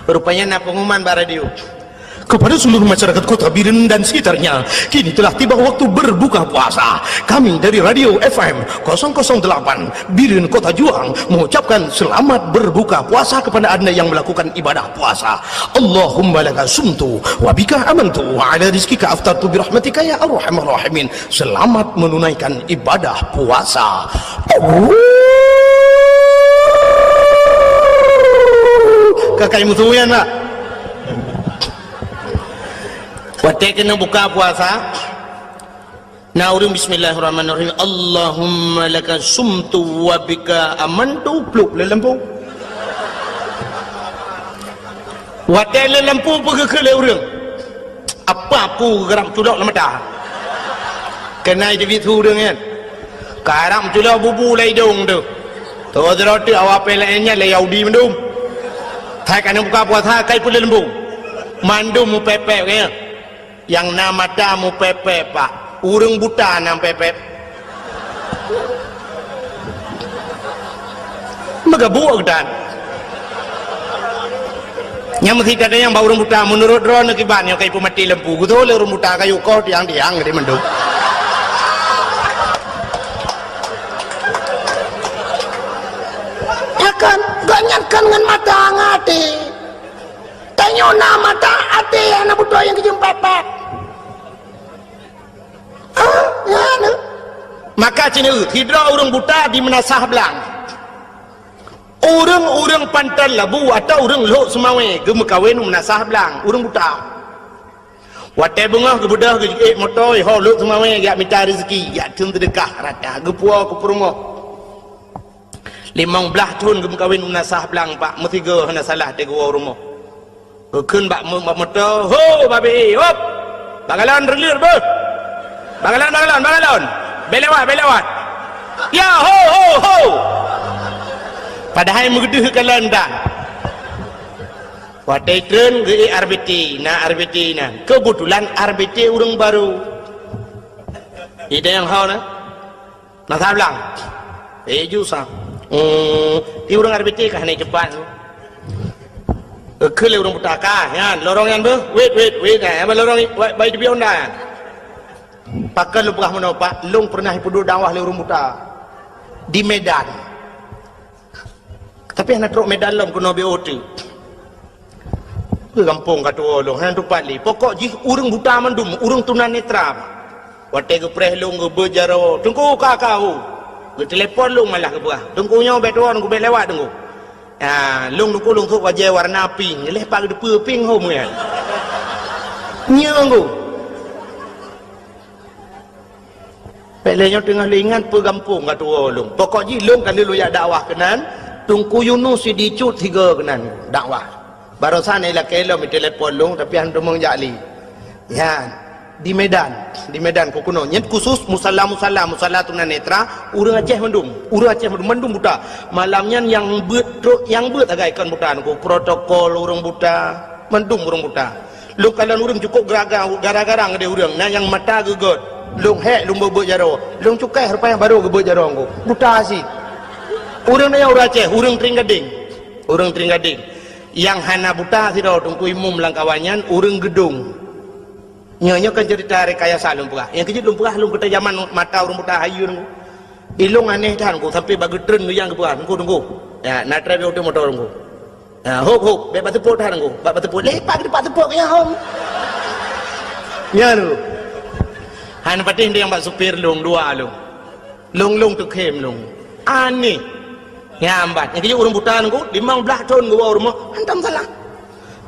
Rupanya na pengumuman bak radio. Kepada seluruh masyarakat Kota Bireuen dan sekitarnya, kini telah tiba waktu berbuka puasa. Kami dari Radio F M kosong kosong delapan Bireuen Kota Juang mengucapkan selamat berbuka puasa kepada anda yang melakukan ibadah puasa. Allahumma laka sumtu wa bika amantu wa ala rizkika aftartu birahmatika ya arhamar rahimin. Selamat menunaikan ibadah puasa. Ka kai musuh nyan, Pak. Watée keuneuk buka puasa, na ureuëng bismillahirrahmanirrahim, Allahumma laka sumtu wa bika amantu, pluek lé lampu. Watée lé lampu peugeukeue lé ureuëng. Apa ku geurab culok lam mata? Keunan jibiet su ureuëng nyan. Karab culok bubu lam idong tu. Toh sidroe teuk awak pih laén nyan lé Yahudi mandum. Hai ka neubuka puasa kai peuleumbong. Mandum mupépék nyan. Nyang na mata mupépék, Pak. Ureuëng buta na pépék. Meugabuk geutan. Nyang meusikat nyang bak ureuëng buta, meunurot droeneuh kiban nyang ka ipeumaté lampu. Geutoh lé ureuëng buta kayu koh tiang-tiang di mandum. Ya kan, gobnyan kan ngon mata ngon até. Tanyoe na mata até hana beutôi nyang geujeuem pépék. Ah, ya, na. Maka cit nyoe, sidroe ureuëng buta di Meunasah Blang. Ureuëng-ureuëng Panton Labu atawa ureuëng Lhok Seumawé geumeukawen u Meunasah Blang, ureuëng buta. Watée beungoh geubeudôh geujeuet moto, ho Lhok Seumawé jak mita rezeki, jak theun seudeukah rata, geupuwoe keu peurumoh. Limong blaih thon geumeukawen u Meunasah Blang, pak, meusigoe hana salah teuh geuwoe u rumoh. Geukheun bak meu-, bak moto, "Ho, babe, hop! Bak galon reuleuet beuh! Bak galon, bak galon, bak galon! Bèk lewat, bèk lewat! Ya, ho, ho, ho!" Padahai meugeudeuh galon dah. Watée treun geuék R B T, na R B T na. Keubeutulan R B T ureuëng barô. Idéh nyang ho na. Meunasah Blang. Eh, ju sa. Hmm, di ureuëng R B T ka hana cepat. Geukheun lé ureuëng buta, "Ka, nyan, lorong nyan beuh. Wét, wét, wét, nyan, lorong, wét, bai di Honda nyan." Pakon lôn peugah meunoe, Pak, lôn pernah ipeuduek dakwah lé ureuëng buta di Medan. Tapi hana trok Medan lom keunoe B O T. Peue gampông ka tuwoe lôn, hana tupat lé. Pokok jih ureuëng buta mandum, ureuëng tunanetra. Watée geupreh lôn geubeuet jaroe, "Teungku, ka, ka, ho!" Geutelepon lôn malah geupeugah, "Teungku nyoe bèk tuwoe, Teungku, bèk lewat, Teungku." Ah, lôn, Teungku, lôn sôk bajée warna pink. Lheueh pat geuteupeue pink hom nyan. Nyoe, Teungku. Bèk lé nyoe teungoh lé ingat peue gampông ka tuwoe lôn. Pokok jih lôn ka lheueh lôn jak dakwah keunan, Teungku Yunus Sidicut sigoe keunan dakwah. Barosan ilakée lom itelepon lôn, tapi han teumong jak lé. Nyan, di Medan, di Medan keuh keunoe. Nyan khusus musala-musala, musala tunanetra, ureuëng Aceh mandum, ureuëng Aceh mandum, mandum buta. Malam nyan nyang beuet trok, nyang beuet sagai kon buta nyan, protokol ureuëng buta, mandum ureuëng buta. Lôn kalon ureuëng cukôp geraga-, gara-gara ngon deh ureuëng, na nyang mata geugöt. Lôn hék lôn beuet-beuet jaroe. Lôn cukai rupa nyang barô geubeuet jaroe ngon buta cit. Ureuëng nyan ureuëng Aceh, ureuëng Tring Gadeng. Ureuëng Tring Gadeng. Nyang hana buta sidroe Teungku Imum lam kawan nyan ureuëng Geudong. Nyoe, nyoe kan cerita rekayasa lôn peugah. Nyang keujeuet lôn peugah lôn keuta jaman mata ureuëng buta hayeue ngon. Ilôn aneh that ngon sampai bak geutreun geuyang geupeugah, "Teungku, Teungku. Ya, na trép yoh motor Teungku." Ha, hop, hop, bèk bak teupok that Teungku. Bak, bak teupok. Lé pat, bak teupok nyang hom. Nyan Teungku. Han patéh nyang bak supir lôn, dua lôn. Lôn, lôn teukhém lôn. Aneh. Nyan ban. Nyang keujeuet ureuëng buta Teungku, limong blaih thon geuwoe u rumoh, hantom salah.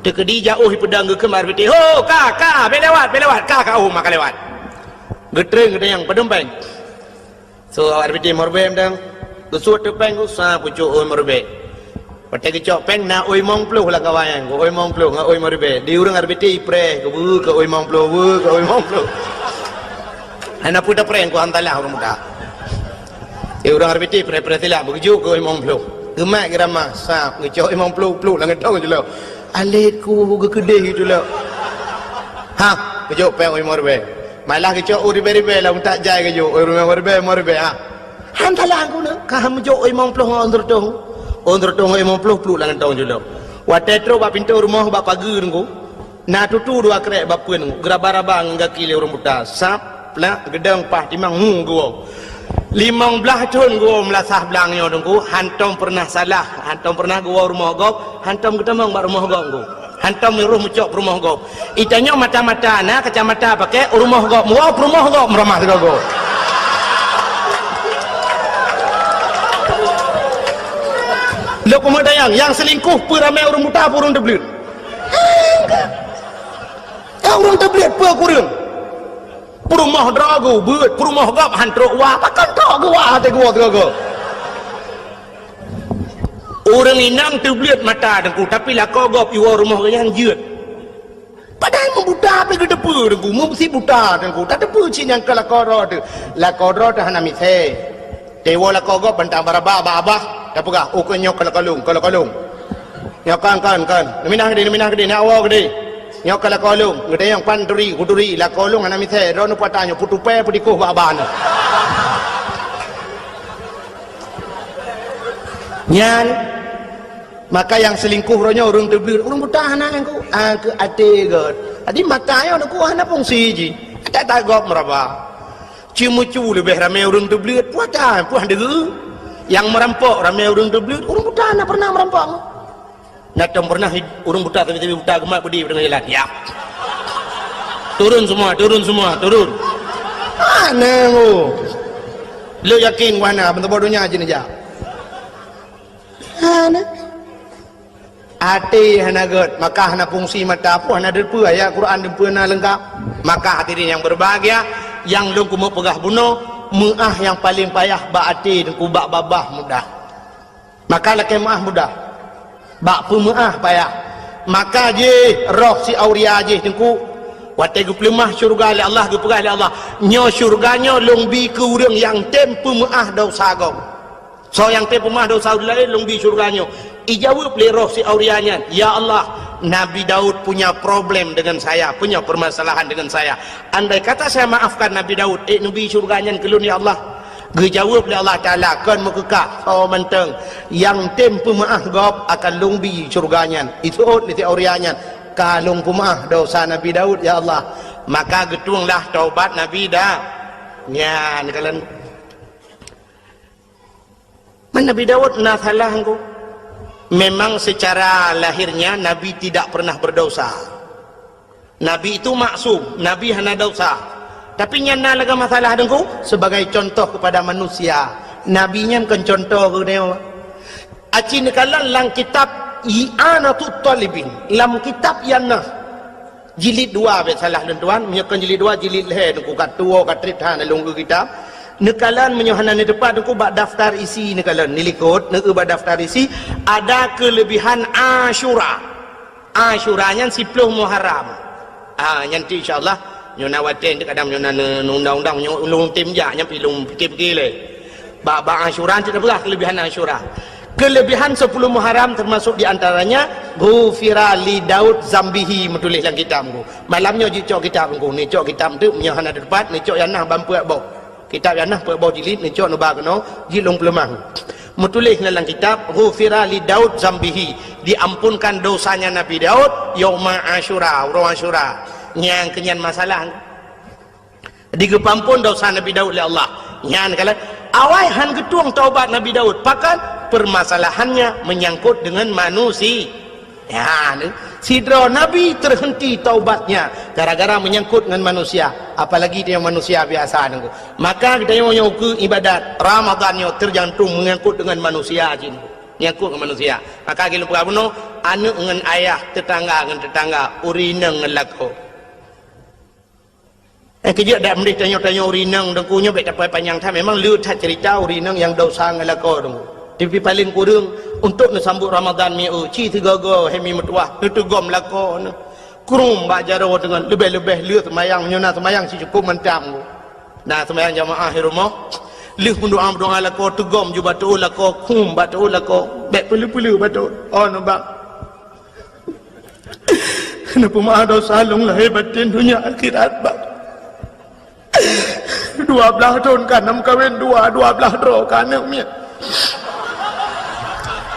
Teukeudi jak oh ipeudong geukheun R B T. "Ho, ka, ka, bèk lewat, bèk lewat, ka, ka, oh, maka lewat." Geutreun geutanyong, "Padum péng?" So, awak R B T meureubeue mantong. Geusuet teuk péng ku, sa pucok ôi meureubeue. Watée geucok péng na ôi limong ploh lam kawan nyan, ôi limong ploh ngon ôi meureubeue. Di ureuëng R B T ipreh, keu beu, keu ôi limong ploh, beu, keu ôi limong ploh. Hana peue tapreh ku, hantalah ureuëng muda. Di ureuëng R B T preh-preh silap, beugeujok keu ôi limong ploh. Geumat geuramah, sab, geucok limong ploh, pluek lam gantong jih lom. Alet ku geukeudeh gitu lom. Ha, geujok péng ôi limong ribèe. Malah geucok ôi ribèe-ribèe lah, untak jai geujok ôi limong ribèe, limong ribèe, ha. Han salah ku na, ka meujok ôi limong ploh ngon ôn seureutôh. Ôn seureutôh ngon limong ploh pluek lam gantong jih lom. Watée trok bak pintoe rumoh bak pageue Teungku, na tutu dua krek bak peuen, geuraba-raba ngon gaki lé ureuëng buta. Sab, plak, geudong, paih, timang, hu, geuwoe. Limong blaih thon geuwoe meulasah blang nyoe Teungku, hantom peureunah salah, hantom peureunah geuwoe rumoh gob, hantom geutamong bak rumoh gob Teungku. Hantom roh meucok peurumoh gob. Itanyoe mata-mata na kacamata pakai, rumoh gob meuwoe, peurumoh gob meuramah sigoe-goe. Lôn peumeudayang, nyang seulingkoh peue ramé ureuëng buta, peue ureuëng teubleuet. Ka ureuëng teubleuet peue kureueng. Peurumoh droe geuh beuet, peurumoh gob han trok wa, pakon trok geuh wa até geuwoe sigoe-goe. Ureuëng inong teubleuet mata Teungku, tapi lakoe gob iwoe rumoh geuh nyan jeuet. Padahai meubuta pih geuteupeue Teungku, meusi buta Teungku, tateupeue cit nyang keu lakoe droe teuh. Lakoe droe teuh hana misée. Teuwoe lakoe gob bantang baraba bak abah, tapeugah, "Oh, keu nyoe keu lakoe lôn, keu lakoe lôn. Nyoe kon, kon, kon. Neuminah keudeh, neuminah keudeh, neuwoe keudeh. Nyoe keu lakoe lôn." Geutanyong, "Pan turi?" "Kuturi, lakoe lôn hana misée, droeneuh peue ata nyoe, peutupée, peutikoh bak abah nyoe." Nyan, maka nyang seulingkoh uroe nyoe ureuëng teubleuet, ureuëng buta hana nyang ku, ah, keu até gét. Jadi mata nyoe ku hana fungsi jih. Ata-ata gob meuraba. Ceumeucue leubeh ramé ureuëng teubleuet, peue ata, peue han deuh. Nyang meurampok ramé ureuëng teubleuet, ureuëng buta hana peureunah meurampok. Na tom peureunah ureuëng buta, tapi, tapi buta geumat beudé deungon jalan. Ya. Turun semua, turun semua, turun. Hana, oh. Lôn yakin wahana, meuteubah donya jih neujak. Hana. Até hana gét, maka hana fungsi mata pun hana deungoe ayat Quran deungoe na leungkap. Maka hadirin yang berbahagia, nyang lôn keumeung peugah bunoe, meuáh nyang paleng payah bak até deungoe bak babah mudah. Maka lakée meuáh mudah. Bak peumeuáh payah. Maka jih roh si Auria jih teungku, watée geupeuleumah syeuruga lé Allah, geupeugah lé Allah, "Nyoe syeuruga nyoe lôn bi keu ureuëng nyang tem peumeuáh desya gob." Soe nyang tem peumeuáh desya ureuëng laén lôn bi syeuruga nyoe. Ijaweueb lé roh si Auria nyan, "Ya Allah, Nabi Daud punya problem dengan saya, punya permasalahan dengan saya. Andai kata saya maafkan Nabi Daud, ék neubi syeuruga nyan keu lôn, ya Allah." Geujaweueb lé Allah Taala, "Kon meukeukah, soe mantong nyang tem peumeuáh gob akan lôn bi syeuruga nyan." Iseuôt lé si Auria nyan, "Ka lôn peumeuáh desya Nabi Daud, ya Allah." Maka geutuenglah taubat Nabi Da-, nyan kalon. Man Nabi Daud na salah engko. Memang secara lahirnya Nabi tidak pernah berdosa. Nabi itu maksum, Nabi hana dosa. Tapi nyan na lagée masalah deungku, sebagai contoh kepada manusia. Nabi nyan kon contoh keu nyoe. Aci neukalon lam kitab I'anatut Talibin, lam kitab I'anah. Jilid dua, bék salah lôn tuan, meunyoe kon jilid dua, jilid lhée, deungku ka tuwoe ka trép that lôn geu kitab. Neukalon meunyoe hana neuteupat deungku bak daftar isi neukalon, neulikot, neueu bak daftar isi, ada keulebihan Asyura. Asyura nyan siploh Muharram. Ah, nyan tu insya Allah, nyoe na watée kadang nyoe na ne-, undang-undang nyoe ulôn tem jak, nyan pi lôn pike-pike lé. Bak, bak Asyura, kita peugah kelebihan Asyura. Kelebihan sepuluh Muharram termasuk di antaranya, "Ghufira li Daud zambihi," meutuléh lam kitab engku. Malam nyoe jicok kitab engku, neucok kitab tu, meunyoe hana teupat, neucok I'anah ban peuet boh. Kitab I'anah peuet boh jilid, neucok neuba keunoe, jilid lôn peuleumah. Meutuléh lam kitab, "Ghufira li Daud zambihi," diampunkan dosanya Nabi Daud, yauma Asyura, uroe Asyura. Nyang keunyan masalah. Digeupampon desya Nabi Daud lé Allah. Nyan kalon, awai han geutueng taubat Nabi Daud. Pakon? Permasalahannya menyangkut dengan manusia. Ya, ni. Sidroe nabi terhenti taubatnya gara-gara menyangkut ngon manusia. Apalagi dia manusia biasa nunggu. Maka geutanyoe nyoe keu ibadat Ramadan nyoe tergantung menyangkut dengan manusia cit. Menyangkut ngon manusia. Maka geupeugah bunoe, aneuk ngon ayah, tetangga ngon tetangga, ureueng inong ngon lakoe. Eh, keujeuet dak meudeh tanyoe-tanyoe ureueng inong deungku nyoe bék tapai panyang that. Memang le that cerita ureueng inong nyang desya ngon lakoe deungku. Tapi paléng kureueng untuk neusambot Ramadan mieu ci sigoe-goe hai mi meutuwah neuteugom lakoe neuh. Krueng bak jaroe deungon leubeh-leubeh le seumayang meunyoe na seumayang sicukup mantong. Na seumayang jamaah di rumoh. Lheueh meudoa-meudoa lakoe teugom ju bak tu'oh lakoe, krueng bak tu'oh lakoe. Bék peuleu-peuleu bak tu'oh. Oh, nubak. Neupeumaaf desya lôn lahé batén donya akhirat, Bang. Dua blaih thon ka na meukawen dua, dua blaih droe ka aneuk miet.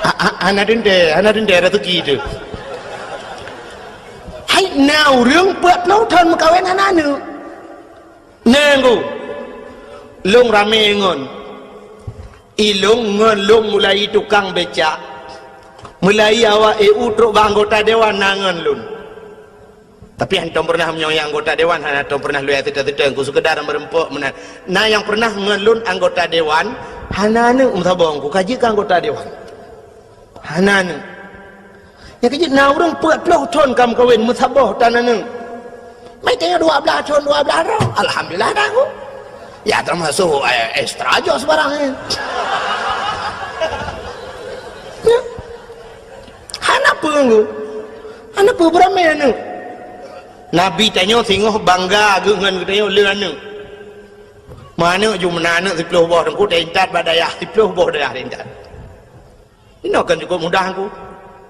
A-, a-, hana teuntée, hana teuntée raseuki teuh. Hai na ureueng peuet ploh thon meukawen hana aneuk. Nyan ku, lôn ramé ngon. Ilôn ngon lôn mulai tukang becak, mulai awak E U trok bak anggota dewan na ngon lôn. Tapi hantom pernah meunyoe anggota dewan, hana tom pernah lôn seuta-seuta, ku sekedar meureumpok meunan. Na nyang pernah ngon lôn anggota dewan, hana aneuk meusaboh ku ka jeuet keu anggota dewan. Hana aneuk. Nyang keujeuet na ureueng peuet ploh thon ka meukawen meusaboh tan aneuk. Meutanyoe dua blaih thon, dua blaih droe. Alhamdulillah dah ku. Ya termasuk, eh, ekstra aja sebarang, eh. Ya. Hana peue ku. Hana peue beuramé aneuk. Nabi tanyoe singoh bangga geuh ngon geutanyoe le aneuk. Meuaneuk ju meunan aneuk siploh boh teungku, teuintat bak dayah siploh boh dayah teuintat. Inoe kan cukup mudah ku.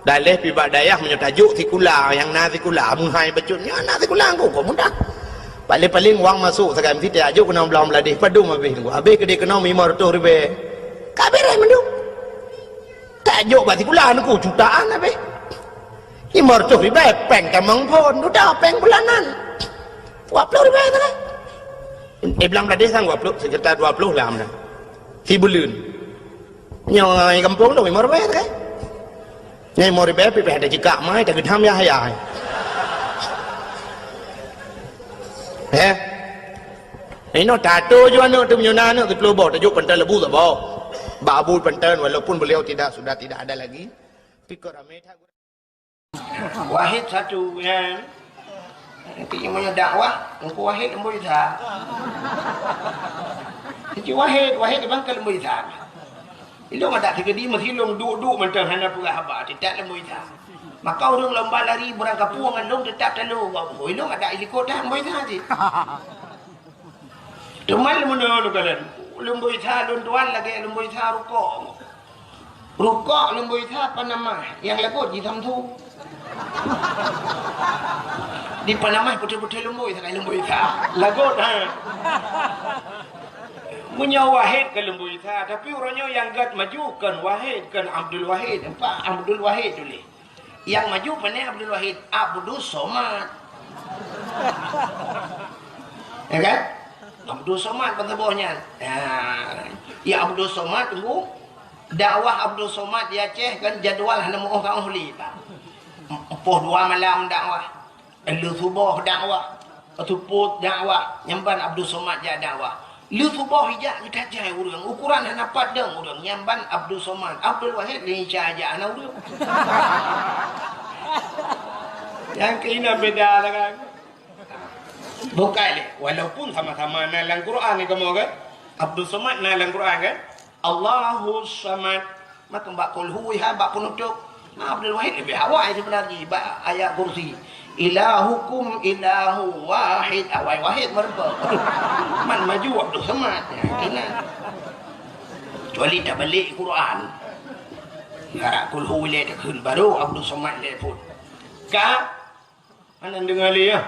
Daleh pi bak dayah meunyoe tajok sikula, nyang na sikula, meuhai bacut nyan na sikula ku, kok mudah. Paling-paling wang masuk sagai meusitek ajok keunoe blah Bangladesh, padum habéh ku. Habéh keudeh keunoe lima reutôh ribèe. Ka beres mandum. Tajok bak sikula ku jutaan habéh. Lima reutôh ribèe, péng tamong phon, udah péng bulanan. Dua ploh ribèe sagai. Eh, blah Bangladesh sang dua ploh, sekitar dua ploh lah meunan. Sibuleuen. Nyoe gampông lôn lima ribèe sagai. Nyoe lima ribèe pih ada jikak mai, tak geudam ya, ya. Eh? Inoe tato ju aneuk teuh, meunyoe na aneuk keuteuloh boh, tajok panton leubeh saboh. Bak Abu panton, walaupun beliau tidak, sudah tidak ada lagi. Tapi kok ramé that. Wahid satu, ya. Nanti meunyoe dakwah, Teungku Wahid leumboi sa. Teungku Wahid, Wahid bang ka leumboi sa. Ilong adak teugedi meusilong duek-duek mantong hana peugah haba, teutap leumboi sa. Maka ureueng lomba lari beurangkapeue ngon lôn teutap talo. Ilong adak ilikot dah leumboi sa cit. Teuma leumono lôn kalon, leumboi sa lôn tuan lagèe leumboi sa rukok. Rukok leumboi sa panamah, nyang lagot ji Samsu. Di panamah putih-putih leumboi sa, leumboi sa. Lagot, ha. Meunyoe Wahid ka leumboi sa, tapi uroe nyoe nyang gèt maju kon Wahid, kon Abdul Wahid. Nampak Abdul Wahid tuléh. Nyang maju pane Abdul Wahid, Abdus Somad. Ya kan? Abdus Somad ban saboh nyan. Ya, ya Abdus Somad tunggu. Dakwah Abdus Somad di Aceh kan jadwal hana meuoh ka oh li, Pak. Poh dua malam dakwah. Lheuh suboh dakwah, seupôt dakwah, nyan ban Abdul Somad jak dakwah. Lheuh suboh ijak geutajai ureueng, ukuran hana pat dong ureueng, nyan ban Abdul Somad. Abdul Wahid lé Isya jak hana ureueng. Nyang keunan beda lah kan. Bukai lé, walaupun sama-sama na lam Quran ni kamoe kan. Abdul Somad na lam Quran kan. Allahus Samad. Maka bak kulhu iha bak penutup. Nah, Abdul Wahid lebih awai sebenarnya bak ayat kursi. Ilahukum ilahu wahid. Awai wahid meureumpok. Man maju Abdul Samad. Ya, kena. Kecuali tak balik Quran. Harap kulhu ilai takheun baru Abdul Samad ilai pun. Ka Hana deungoe lé, ya.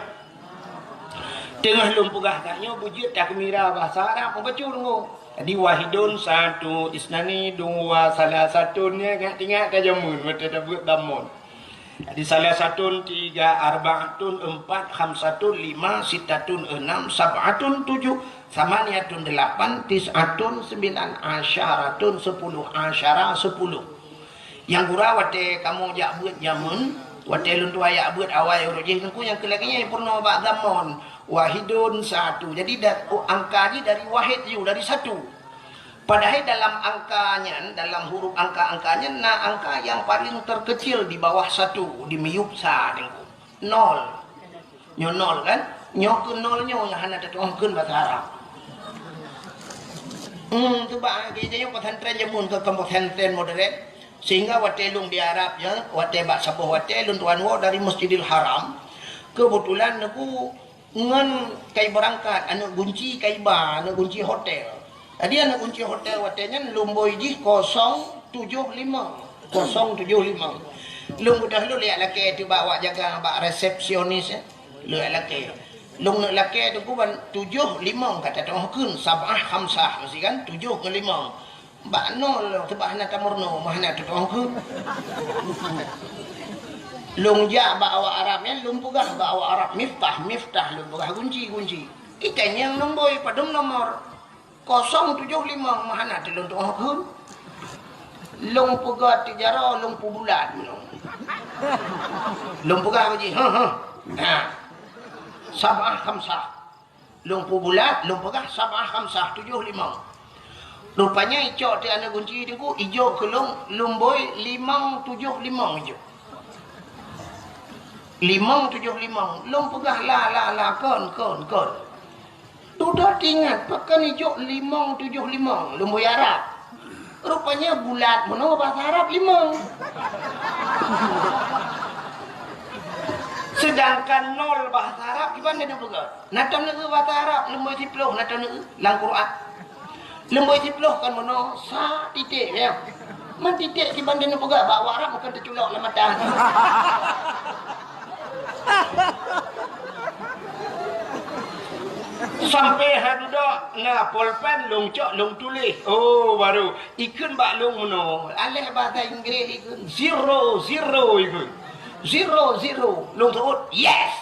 Teungoh lôn peugah that nyoe beujeuet takmira bahasa Arab, mubacut deungoe. Jadi, wahidun, satu, isnani, dua, salasatun, ya, ingat-ingat ka jameun, watèe tabeuet damon. Jadi, salasatun, tiga, arbaatun, empat, khamsatun, lima, sittatun, enam, sab'atun, tujuh, samaniatun, delapan, tis'atun, sembilan, asyaratun, sepuluh, asyara, sepuluh. Nyang gura watèe kamoe jak beuet jameun, watèe lôn tuan jak beuet awai uroe jih teungku nyang keu lagèe nyan peurunoe bak damon, wahidun satu. Jadi da-, oh, angka jih dari wahid ju, dari satu. Padahai dalam angka nyan, dalam huruf angka-angka nyan na angka nyang paleng terkecil di bawah satu, di miyueb sa teungku. Nol. Nyoe nol kan? Nyoe keu nol nyoe nyang hana tatu'oh kheun basa Arab. Hmm, tu bak geujak nyoe pesantren jameun keu kon pesantren modern. Sehingga watèe lôn di Arab nyoe, watèe bak saboh watèe lôn tuan woe dari Masjidil Haram. Keubeutulan neuk ngon kai beurangkat, aneuk gunci kai ba, aneuk gunci hotel. Jadi aneuk gunci hotel watèe nyan lumboi jih kosong tujoh limong. Kosong tujoh limong. Lôn beudôh lôn jak lakèe teuh bak awak jaga, bak resepsionis, eh. Lôn jak lakèe. Lôn neuk lakèe teungku ban tujoh limong ka tatu'oh kheun, sab'ah khamsah meusti kan, tujoh ngon limong. Bak nol teubah hana tameurunoe, meuhana tatu'oh kheun. Lôn jak bak awak Arab nyan, lôn peugah bak awak Arab miftah, miftah lôn peugah gunci, gunci. Ikai nyang lumboi padum nomor. Kosong tujoh limong meuhana teuh lôn tu'oh kheun. Lôn peugah tijaroe lôn peubulat meunyoe. Lôn peugah bak jih, heuh, heuh. Ha. Sab'ah khamsah. Lôn peubulat, lôn peugah sab'ah khamsah, tujoh limong. Rupanya icok teuh aneuk gunci teungku, ijok keu lôn, lumboi limong tujoh limong ijok. Limong tujoh limong. Lôn peugah la, la, la, kon, kon, kon. Dudoe teuingat, pakon ijok limong tujoh limong, lumboi Arab. Rupanya bulat meunoe bahasa Arab limong. Sedangkan nol bahasa Arab kiban neuk peugah. Na taneuk bahasa Arab, lumboi siploh na taneuk lam Quran. Lumboi siploh kan meunoe sa titik, ya. Man titik kiban neuk peugah bak awak Arab bukan teuculok lam mata. Sampai ha dudoe na polpen lôn cok lôn tuléh. Oh, baru ikheun bak lôn meunoe. Aléh bahasa Inggris ikheun zero, zero ikheun. Zero, zero. Lôn seuôt, yes.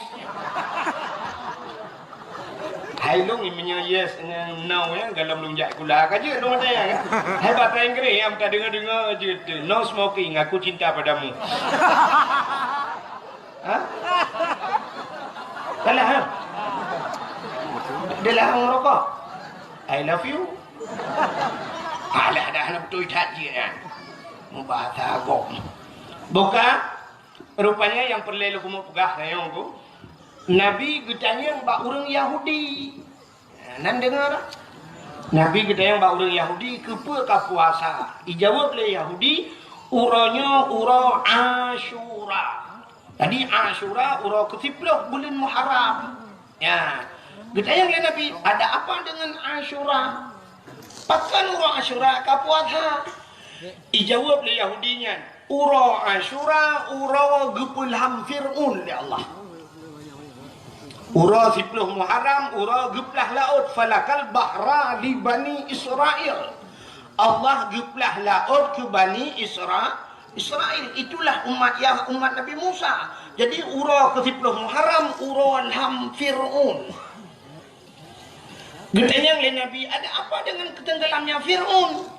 Hai lôn meunyoe yes ngon no ya, galom lôn jak sikula ka jeuet lôn ada ya. Hai bahasa Inggris ya, tadeungoe-deungoe jeuet tu. No smoking, aku cinta padamu. Ha? Salah, ha? Adalah ureuëng rokok. I love you. Alah, dah hana beutôi that jih nyan. Mubahasa agam. Buka, rupanya nyang peureulée lôn keumeung peugah nyoe ku, Nabi geutanyong bak ureuëng Yahudi. Nan deungoe dah? Nabi geutanyong bak ureuëng Yahudi, "Keupeue ka puasa?" Ijaweueb lé Yahudi, "Uroe nyoe uroe Asyura." Jadi Asyura uroe keusiploh buleuen Muharram. Ya. Geutanyong lé Nabi, "Ada apa dengan Asyura? Pakon uroe Asyura ka puasa?" Ijaweueb lé Yahudi nyan, "Uroe Asyura uroe geupeulham Fir'aun lé Allah. Uroe siploh Muharram uroe geuplah laôt, falakal bahra li Bani Israil. Allah geuplah laôt keu Bani Isra-, Israil. Itulah umat Yah-, umat Nabi Musa. Jadi uroe keusiploh Muharram uroe lham Fir'aun." Geutanyong lé Nabi, "Ada apa dengan ketenggelamnya Fir'aun?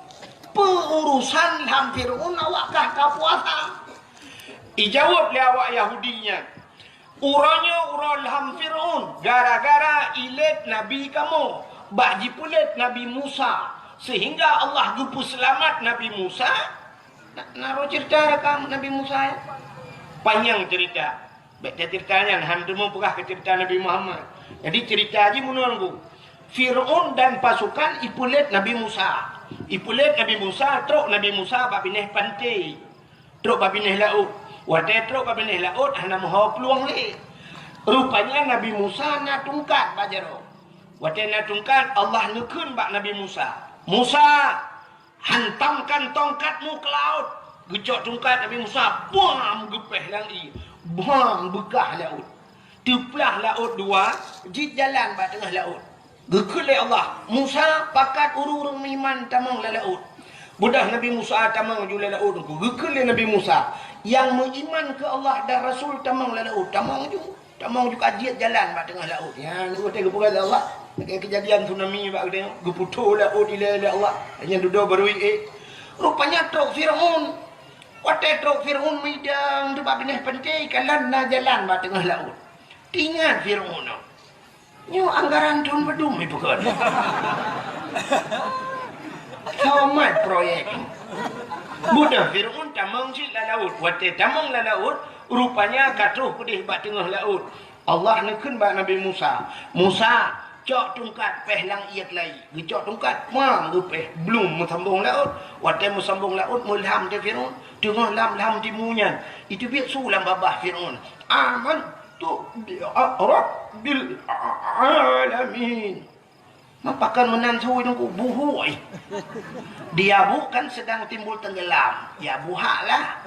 Peu urusan lham Fir'aun awak kah ka puasa?" Ijaweueb lé awak Yahudi nyan, "Uroe nyoe uroe lham Fir'aun gara-gara ilét nabi kamoe bak jipeulét Nabi Musa, sehingga Allah geupeuseulamat Nabi Musa." Na, na roh cerita rakam Nabi Musa, ya? Panyang cerita. Bék tacerita nyan, han teumeupeugah keu cerita Nabi Muhammad. Jadi cerita jih meunan ku. Fir'aun dan pasukan ipeulét Nabi Musa. Ipeulét Nabi Musa, trok Nabi Musa bak binéh panté. Trok bak binéh laôt. Watée trok bak binéh laôt hana meuho plueng lé. Rupanya Nabi Musa na tungkat bak jaroe. Watée na tungkat, Allah neukheun bak Nabi Musa, "Musa, hantamkan tongkatmu ke laut." Geucok tungkat Nabi Musa, bam, geupéh lam ié. Bam, beukah laôt. Teuplah laôt dua, jeuet jalan bak teungoh laôt. Geukheun lé Allah, "Musa, pakat ureuëng-ureuëng meuiman tamong lam laôt." Beudôh Nabi Musa tamong ju lam laôt, geukheun lé Nabi Musa, "Nyang meuiman keu Allah dan Rasul tamong lam laôt." Tamong ju. Tamong ju ka jeuet jalan bak teungoh laôt. Nyan watée geupeugah lé Allah, lagée keujadian tsunami bak geutanyoe, geuputôh laôt ilée lé Allah. Nyan dudoe barui ék. Rupanya trok Fir'aun. Watée trok Fir'aun meudang teubak binéh panté, kalon na jalan bak teungoh laôt. Teuingat Fir'aun nyoe, "Nyoe anggaran thon padum ipeukeue? Soe mat proyek?" Beudôh Fir'aun tamong cit lam laôt. Watée tamong lam laôt, rupanya ka troh keudeh bak teungoh laôt. Allah neukheun bak Nabi Musa, "Musa, cok tungkat péh lam ié keulayi." Geucok tungkat, pang, geupéh, blum, meusambong laôt. Watée meusambong laôt, meulham teuh Fir'aun. Teungoh lam, lham timu nyan, iteubiet su lam babah Fir'aun, "Amantu bi rabbil alamin." Mapakon meunan su Teungku, buhôi. Di abu kan sedang timbul tenggelam. Ya, buhak lah.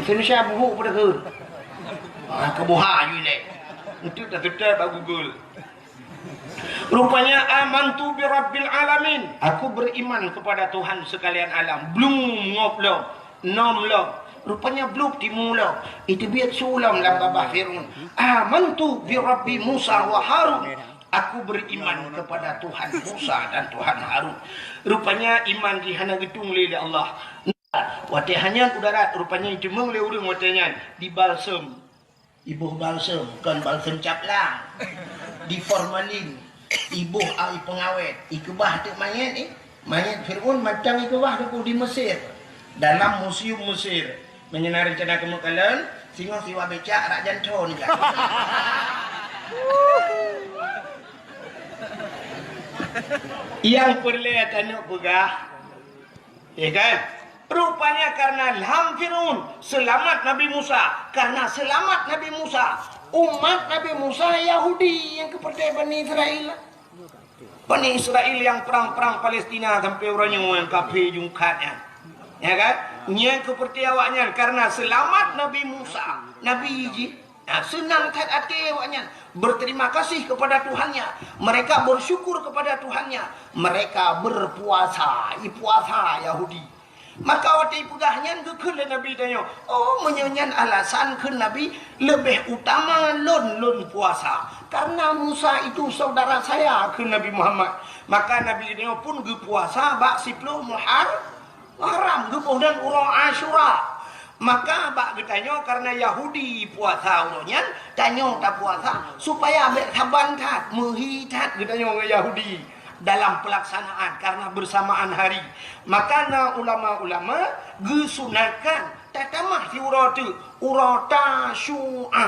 Indonesia buhuk pada ke. Ha, ke buhak ju ilée. Itu dah tutup bak Google. Rupanya, "Amantu bi rabbil alamin." Aku beriman kepada Tuhan sekalian alam. Blum ngop lom, nom lom. Rupanya blub timu lom. Iteubiet su lom lam babah Fir'aun, "Amantu bi rabbi Musa wa Harun." Aku beriman kepada Tuhan Musa dan Tuhan Harun. Rupanya iman jih hana geutung lé, lé Allah. Watée hanyang u darat, rupanya jiteumeung lé ureuëng watée nyan dibalsem. Iboh balsem, kon balsem caplang. Di formalin, iboh ai peungawét, ikeubah teuk manyét, eh. Manyét Fir'aun mantong ikeubah Teungku di Mesir. Dalam museum Mesir. Meunyoe na reuncana keumeung kalon, singoh siwa becak rak janto nyan. Nyang peureulée tanyoe peugah, ya kan? Rupanya karena lham Fir'aun, seulamat Nabi Musa. Karena seulamat Nabi Musa, umat Nabi Musa Yahudi nyang keupeurtée Bani Israel. Bani Israel nyang prang-prang Palestina sampai uroe nyoe nyang kafé jungkat nyan. Ya kan? Nyang keupeurtée awaknyan karena seulamat Nabi Musa, Nabi jih. Nah, seunang that até awaknyan, berterima kasih kepada Tuhannya. Mereka bersyukur kepada Tuhannya. Mereka berpuasa, ipuasa Yahudi. Maka watée ipeugah nyan geukheun lé Nabi tanyoe, "Oh, meunyoe nyan alasan," kheun Nabi, "leubeh utama lôn, lôn puasa. Karena Musa itu saudara saya," kheun Nabi Muhammad. Maka Nabi tanyoe pun geupuasa bak siploh Muhar-, Muharram, geuboh dan uroe Asyura. Maka bak geutanyoe, karena Yahudi puasa uroe nyan, tanyoe tapuasa supaya bék saban that, meuhi that geutanyoe ngon Yahudi dalam pelaksanaan karena bersamaan hari. Maka na ulama-ulama geusunatkan tatamah siuroe teuk, uroe Tasyu'a.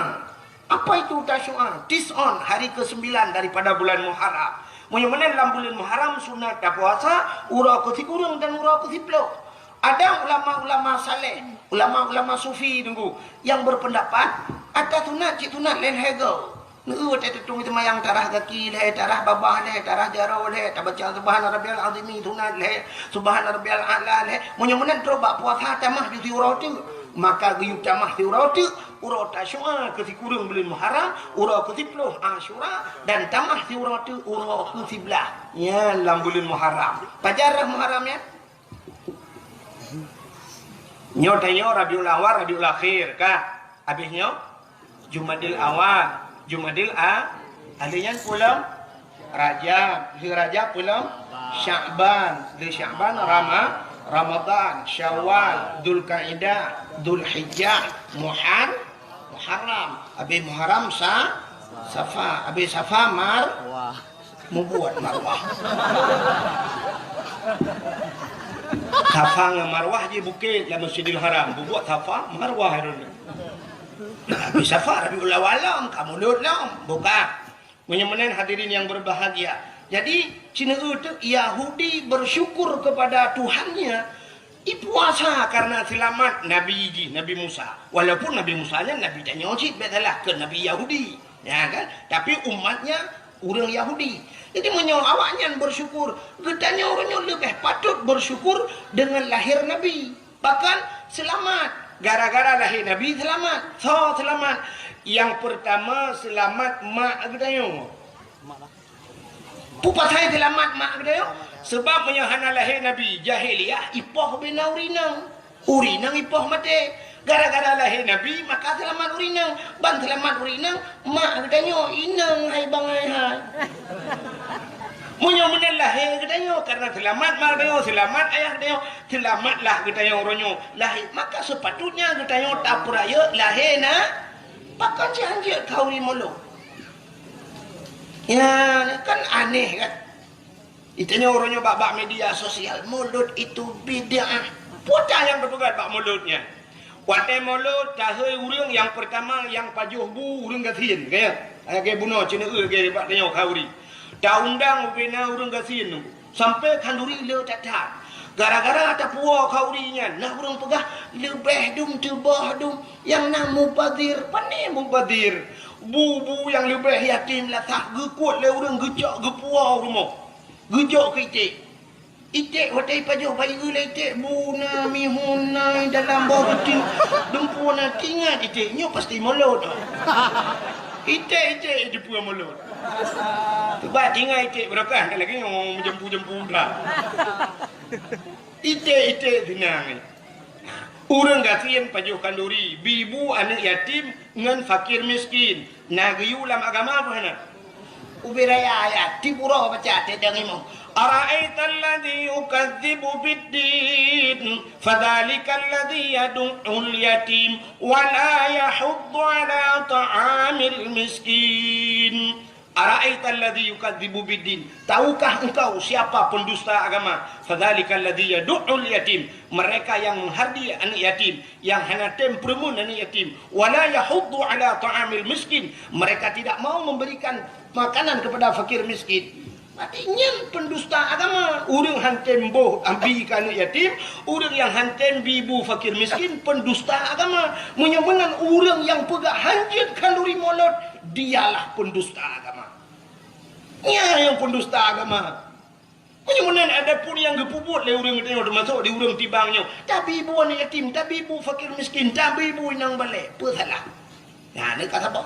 Apa itu Tasyu'a? Tis'un, hari kesembilan daripada bulan Muharram. Meunyoe meunan lam buleuen Muharram sunat tapuasa uroe keusikureueng dan uroe keusiploh. Ada ulama-ulama saleh, ulama-ulama sufi teungku, yang berpendapat ata sunat cit sunat lé lhèe goe. Neu watèe teutueng seumayang tarah gaki lhèe, tarah babah lhèe, tarah jaroe lhèe, tabaca Subhana Rabbiyal Azimi sunat lhèe, Subhana Rabbiyal A'la lhèe. Meunyoe meunan trok bak puasa tamah ju siuroe teuk, maka geuyue tamah siuroe teuk, uroe Tasyu'a keusikureueng buleuen Muharram, uroe keusiploh Asyura, dan tamah siuroe teuk uroe keusiblaih nyan lam buleuen Muharram. Pajan rhah Muharram nyan? Nyoe tanyoe Rabiul Awal, Rabiul Akhir, ka? Habéh nyoe Jumadil Awal, Jumadil A, ahli nyan peulom Rajab, lheueh Rajab peulom Sya'ban, lheueh Sya'ban Rama-, Ramadan, Syawal, Dzulkaidah, Dzulhijjah, Muhar-, Muharram, habéh Muharram Sa-, Safa, habéh Safa Mar-, mubuat Marwah. Safa ngon Marwah jih bukét lam Masjidil Haram. Bubuat Safa, Marwah droeneuh. Tapi Safa Rabiul Awal lom, ka mulod lom. Buka. Meunyoe meunan hadirin yang berbahagia. Jadi, ci neu teuk Yahudi bersyukur kepada Tuhannya, ipuasa karena selamat Nabi jih, Nabi Musa. Walaupun Nabi Musa nyan Nabi tanyoe cit, bék salah, keu Nabi Yahudi. Ya kan? Tapi umatnya ureuëng Yahudi. Jadi meunyoe awaknyan bersyukur, geutanyoe uroe nyoe leubeh patut bersyukur dengan lahir Nabi. Bahkan selamat. Gara-gara lahé Nabi selamat. Soe selamat? Nyang peurtama selamat mak geutanyoe. Peue pasai selamat mak geutanyoe? Sebab meunyoe hana lahé Nabi, jahiliyah ipoh bina ureuëng inong. Ureuëng inong ipoh maté. Gara-gara lahé Nabi, maka selamat ureuëng inong. Ban selamat ureuëng inong, mak geutanyoe inong hai bangai hai. Meunyoe meunan lahé geutanyoe, karena selamat mak geutanyoe, selamat ayah geutanyoe, selamatlah geutanyoe uroe nyoe lahé, maka sepatutnya geutanyoe tapeurayeuk lahé na, pakon sihan jeuet khauri mulod. Ya, kan aneh kan? Geutanyoe uroe nyoe bak, bak media sosial, mulod itu bid'ah. Peue nyang teupeugah bak mulod nyan? Watée mulod, tahôi ureuëng nyang peurtama nyang pajoh bu ureuëng gasien, ka ya? Lagée bunoe ci neu lagée bak tanyoe khauri. Taundang ubena ureuëng gasien nyoe, sampoe khanduri le that-that. Gara-gara tapuwoe khauri nyan, na ureuëng peugah leubeh dum teuboh dum nyang na mubazir. Pane mubazir? Bu-bu nyang leubeh yatim lasah geukuet lé ureuëng geucok geupuwoe u rumoh. Geujok keu iték. Iték watée ipajoh bayeue lé iték, bu na mihun na dalam boh ruti, dumpeue na, tingat iték nyoe pasti mulod. Iték-iték jipeu mulod. Sebab tingat iték beurokah, lagée nyoe meujempu-jempu udah. Iték-iték sinang. Ureuëng gasien pajoh khanduri, bi bu aneuëk yatim ngon fakir miskin. Na geuyue lam agama peue hana? Ubé raya ayat, tiep uroe baca teuh deungon imum. Ara'aital ladzi yukadzibu biddin, fadzalikal ladzi yadu'ul yatim, wa la yahuddu ala ta'amil miskin. Ara'aital ladzi yukadzibu biddin. Tahukah engkau siapa pendusta agama? Fadzalikal ladzi yadu'ul yatim. Mereka yang menghardi anak yatim, yang hana tem peureumeun anak yatim. Wa la yahuddu ala ta'amil miskin. Mereka tidak mau memberikan makanan kepada fakir miskin. Berarti nyan pendusta agama. Ureuëng han tem boh abi keu anak yatim, ureuëng nyang han tem bi bu fakir miskin, pendusta agama. Meunyoe meunan ureuëng nyang peugah han jeuet khanduri mulod, dialah pendusta agama. Nyan nyang pendusta agama. Meunyoe meunan adapun nyang geupeubuet lé ureuëng tanyoe, teumasok di ureuëng tibang nyoe, tabi bu aneuk yatim, tabi bu fakir miskin, tabi bu inong balek, peue salah? Nah, ni ka saboh.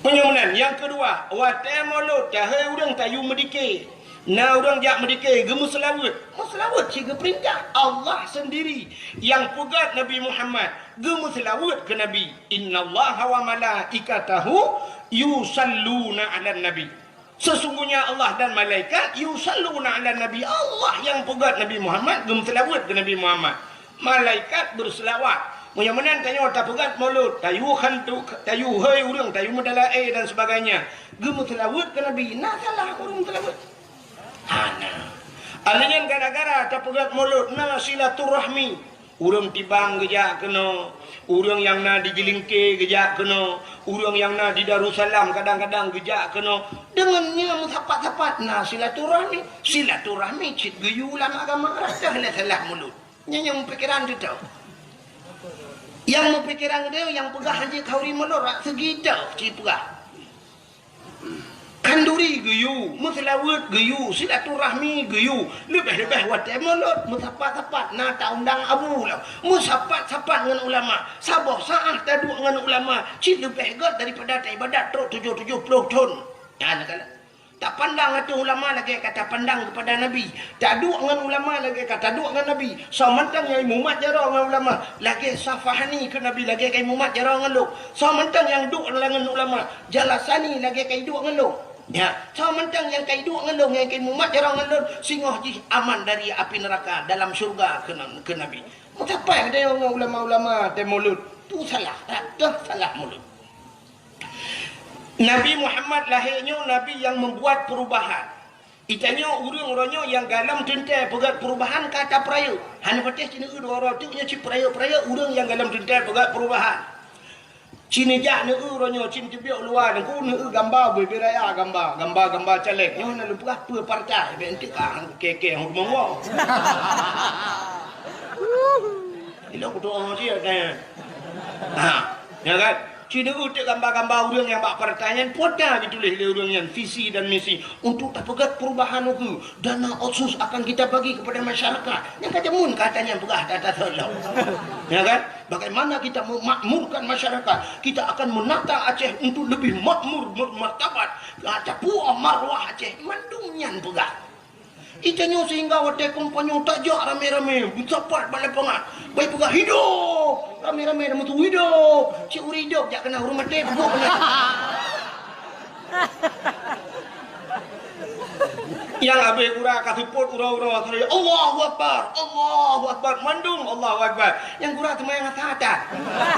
Meunyoe meunan, nyang keudua, watée mulod, tahé ureuëng tayue meudike. Na ureuëng jak meudike, geumeuseulaweuet. Meuseulaweuet cit geupeurintah Allah sendiri nyang peugah Nabi Muhammad, geumeuseulaweuet keu Nabi. Innallaha wa malaikatahu yusalluna 'alan nabi. Sesungguhnya Allah dan malaikat yusalluna 'alan nabi. Allah nyang peugah Nabi Muhammad, geumeuseulaweuet keu Nabi Muhammad. Malaikat berselawat. Meunyoe meunan tanyoe tapeugét mulod, tayue khantu, tayue hôi ureuëng, tayue meudalaé dan sebagainya. Geumeuseulaweuet keu Nabi, na salah ureuëng meuseulaweuet? Hana. Alheuh nyan gara-gara tapeugét mulod na silaturahmi. Ureuëng Tibang geujak keunoe, ureuëng nyang na di Jeulingke geujak keunoe, ureuëng nyang na di Darussalam kadang-kadang geujak keunoe. Deungon nyan meusapat-sapat na silaturahmi. Silaturahmi cit geuyue lam agama, rasa lé salah mulod. Nyan nyang meupikiran teuh. Nyang meupikiran teuh, nyang peugah hana khanduri mulod, rak seugi teuh ci peugah. Khanduri geuyue, meuseulaweuet geuyue, silaturahmi geuyue, leubeh-leubeh watée mulod, meusapat-sapat na taundang abu lom, meusapat-sapat ngon ulama, saboh saát taduek ngon ulama, cit leubeh gét daripada taibadat trok tujoh tujoh ploh thon. Nyan kan. Tapandang ateueh ulama lagée ka tapandang keupada Nabi. Taduek ngon ulama lagée ka taduek ngon Nabi. Soe mantong nyang imumat jaroe ngon ulama, lagée safahani keu Nabi lagée ka imumat jaroe ngon lôn. Soe mantong nyang duek ngon ulama, jalasani lagée ka iduek ngon lôn. Ya, soe mantong nyang ka iduek ngon lôn, nyang ka imumat jaroe ngon lôn, singoh jih aman dari api neuraka dalam syeuruga keu, keu Nabi. Meusapat geutanyoe ngon ulama-ulama teuh mulod. Tu salah, rata salah mulod. Nabi Muhammad lahé nyoe nabi nyang meubuat peurubahan. Geutanyoe ureuëng uroe nyoe nyang galom teuntée peugét peurubahan ka tapeurayeuk. Hana patéh sineuk dua uroe teuk nyoe cit peurayeuk-peurayeuk ureuëng nyang galom teuntée peugét peurubahan. Ci neujak neu-eu uroe nyoe, ci teubiet luwa neu-eu, neu-eu gamba bubé raya, gamba, gamba-gamba caleg. Nyoe na lôn peugah peue partai, bék enteuk ka keu-keu hong monggo. Ilok kutu oh cit, eh. Ha, ya kan? Ci neu-eu teuk gamba-gamba ureuëng nyang bak partai nyan, peue ata jituléh lé ureuëng nyan, visi dan misi untuk tapeugét perubahan ukeue. Dana otsus akan kita bagi kepada masyarakat. Nyang ka jameun kata nyang peugah data tolong. Ya kan? Bagaimana kita memakmurkan masyarakat? Kita akan menata Aceh untuk lebih makmur, bermartabat. Ka tapuoh marwah Aceh, mandum nyan peugah. Geutanyoe sehingga watée kampanye tajak ramé-ramé, meusapat bak lapangan. Bai peugah, "Hidup!" Ramé-ramé na meusu, "Hidup!" Cit ureuëng hidup jak keunan ureuëng maté, buet keunan. Nyang habéh gura ka seupôt uroe-uroe, "Allahu Akbar, Allahu Akbar," mandum Allahu Akbar. Nyang gura seumayang asa that.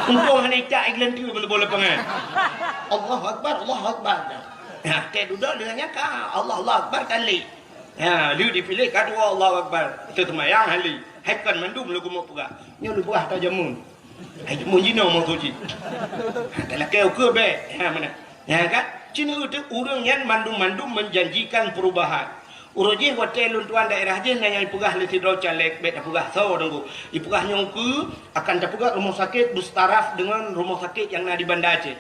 Umpung hana icak igleueng tu meuleuboh lapangan. "Allahu Akbar, Allahu Akbar." Nah, teuh dudoe lheueh nyan ka Allah, Allahu Akbar kan lé. Ha, lheueh dipiléh ka dua Allahu Akbar. Teuseumayang hali. Hai kon mandum lôn keumeung peugah. Nyoe lôn peugah ata jameun. Hai jameun jinoe meutuji. Ha, talakée ukeue bék. Ha, meunan. Nyan kan? Ci neu-eu teuk ureuëng nyan mandum-mandum menjanjikan perubahan. Uroe jih watée lôn tuan daerah jih na nyang ipeugah lé sidroe caleg, bék tapeugah soe teungku. Ipeugah nyoe ukeue akan tapeugah rumoh sakét beusaraf deungon rumoh sakét nyang na di Banda Aceh.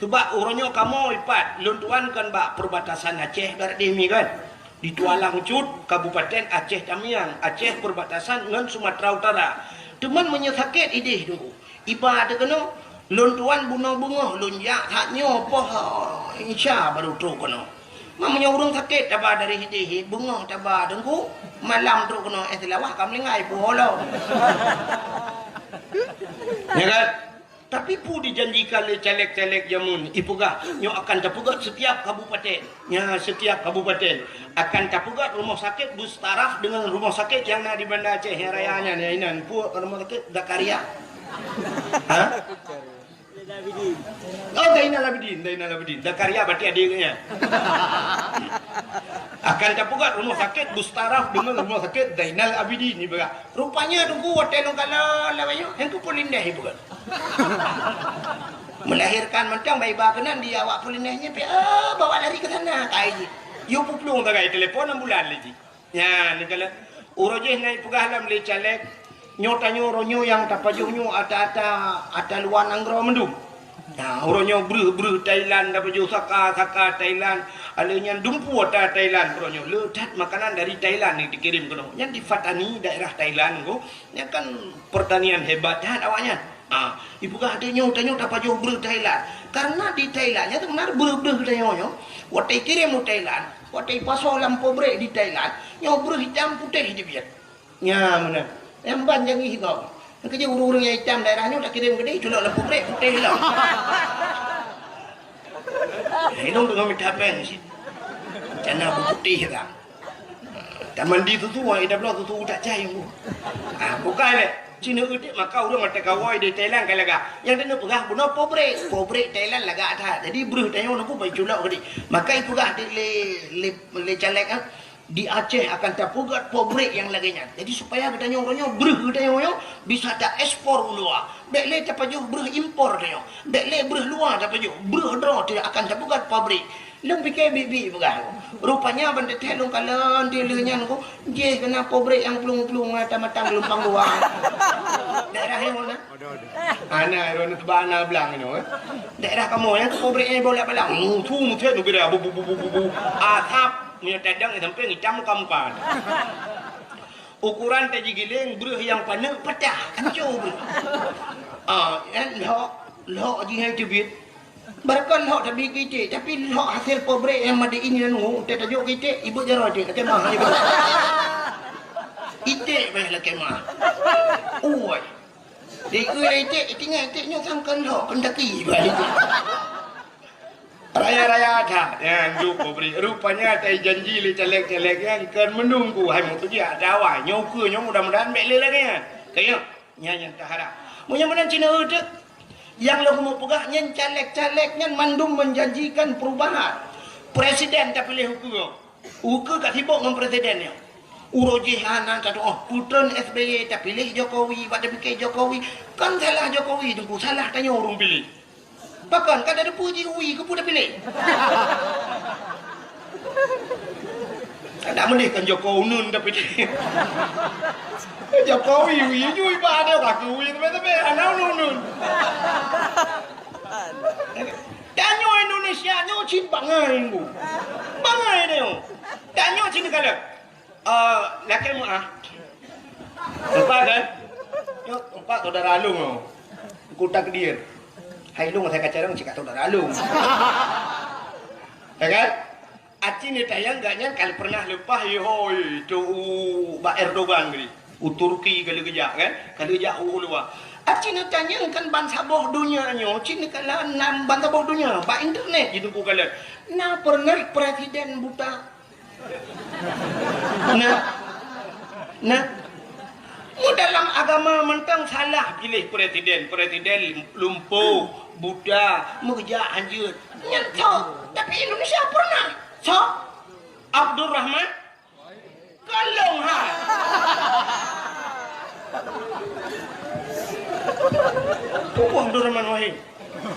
Sabab uroe nyoe kamoe ipat, lôn tuan kon bak perbatasan Aceh, barat deh mi kan. Di Tualang Cut, Kabupaten Aceh Tamiang, Aceh perbatasan ngon Sumatera Utara. Teuma meunyoe sakét ideh teungku, iba teuh keunoe, lôn tuan bunoe beungoh lôn jak that nyoe poh Isya baru trok keunoe. Ma meunyoe ureuëng sakét taba dari ideh, beungoh taba teungku, malam trok keunoe, eh, Seulawah ka meulinggai puholo. Ya kan? Tapi peue dijanjikan lé caleg-caleg jameun, ipeugah nyoe akan tapeugét setiap kabupaten. Nya, setiap kabupaten akan tapeugét rumoh sakét beusaraf deungon rumoh sakét nyang na di Banda Aceh nyang raya nyan, ya inan. Peue rumoh sakét Zakaria? Ha? Oh, Zainal Abidin, Zainal Abidin. Zakaria berarti adik nyan. Akan tapeugét rumoh sakét beusaraf deungon rumoh sakét Zainal Abidin ipeugah. Rupanya teungku watée lôn kalon lawét nyoe, han keupeue lindeh ipeugét. Melahirkan mantong bai ba keunan di awak pulineh nyan, pi, ah, bawa lari ke sana, kai jih. Yue peuplueng sagai telepon ambulan lé jih. Nyan, neukalon. Uroe jih na ipeugah lom lé caleg, nyoe tanyoe uroe nyoe nyang tapajoh nyoe ata-ata, ata luwa nanggroe mandum. Nah, uroe nyoe breuh-breuh Thailand tapajoh, saka-saka Thailand. Alheuh nyan dumpeue ata Thailand uroe nyoe. Le that makanan dari Thailand nyang dikirém keunoe. Nyan di Pattani, daerah Thailand ko. Nyan kan pertanian hebat that awaknyan. Ha, ipeugah tanyoe, tanyoe tapajoh breuh Thailand. Karena di Thailand nyan seubeuna breuh-breuh tanyoe nyoe, watée ikirém u Thailand, watée ipasoe lam pabrék di Thailand, nyoe breuh itam putéh jibiet. Nya meunan. Nyang ban jangi sigoe. Nyang keujeuet ureuëng-ureuëng nyang itam daerah nyoe takirém keudeh, culok lam pabrék putéh lom. Hidong teungoh mita péng cit. Cana beuputéh ka. Tamandi susu, ida bloe susu tak cai. Ah, bukai lé. Cina udép maka ureuëng mata kawai di Thailand ka lagak. Nyang tanyoe peugah bunoe pobrek. Pobrek Thailand lagak that. Jadi breuh tanyoe nunggu bai culok geude. Maka ipeugah di le le le caleg ah, di Aceh akan tapeugét pobrek nyang lagée nyan. Jadi supaya geutanyoe uroe nyoe breuh geutanyoe nyoe bisa taekspor u luwa. Bék lé tapajoh breuh impor tanyoe. Bék lé breuh luwa tapajoh. Breuh droe tanyoe akan tapeugét pobrek. Lôn pike biet-biet peugah. Rupanya ban teuthée lôn kalon di lheueh nyan ko, jih keunan pobrek nyang plueng-plueng mata-mata geulumpang dua. Daerah yang mana? Ana ron teuba ana blang inoe. Daerah kamoe nyang pobrek nyang bolak-balik. Mutu mutet nugera bu bu bu bu bu bu. Asap punya tadang sampai hitam muka-muka. Ukuran teh jigiling breuh nyang paneuk patah. Hancur breuh. Ah, kan lhok, lhok jih hai teubiet. Barokon lhok tabi keu iték, tapi lhok hasil pobrek nyang made in nyan ngu, teutajok keu iték, ibeut jaroe iték, lakée mah ibeut. Iték bah lakée mah. Ui. Di iték, iték nyoe sangkon lhok, Kentucky bah iték. Raya-raya that, nyan juk pobrek. Rupanya tai janji lé caleg-caleg nyan kon meununggu hai meutujiak dawai. Nyoe ukeue nyoe mudah-mudahan bék lé lagée nyan. Kayém. Nyan nyang taharap. Meunyoe meunan Cina eu teuk, nyang lôn keumeung peugah nyan caleg-caleg nyan mandum menjanjikan perubahan. Presiden tapiléh ukeue. Ukeue ka sibok ngon presiden nyoe. Uroe jih hana tatuoh, putreun S B Y tapiléh Jokowi, bak tapike Jokowi. Kan salah Jokowi teungku, salah tanyoe ureuëng piléh. Pakon ka tateupeue jih ui keupeue tapiléh? Kada meudeh kan Joko uneun tapiléh. Jokowi ui jui ba ada ka ui teumé-teumé hana uneun-uneun. Tanyoe Indonesia nyoe cit bangai bu. Bangai tanyoe. Tanyoe cit kala. Ah, lakée meuah. Empat kan? Nyoe empat saudara along nyoe. Ku takdir. Hai long saya kacarang cik saudara along. Ya kan? Aci ni tayang gak nyan kalau pernah lepas ye hoi tu u bak Erdogan gini. U Turki kalau gejak kan? Kalau gejak u luar. Aci ni tayang kan ban saboh dunia nyoe, cit ni kala nan ban saboh dunia bak internet gitu ku kala. Na pernah presiden buta Nah, nah, mu dalam agama mantong salah pilih presiden, presiden lumpuh, buta, meujak hanjeuet. Nyan so, tapi Indonesia pernah. So, Abdurrahman Kalong ha. Pupuh Abdurrahman Wahid.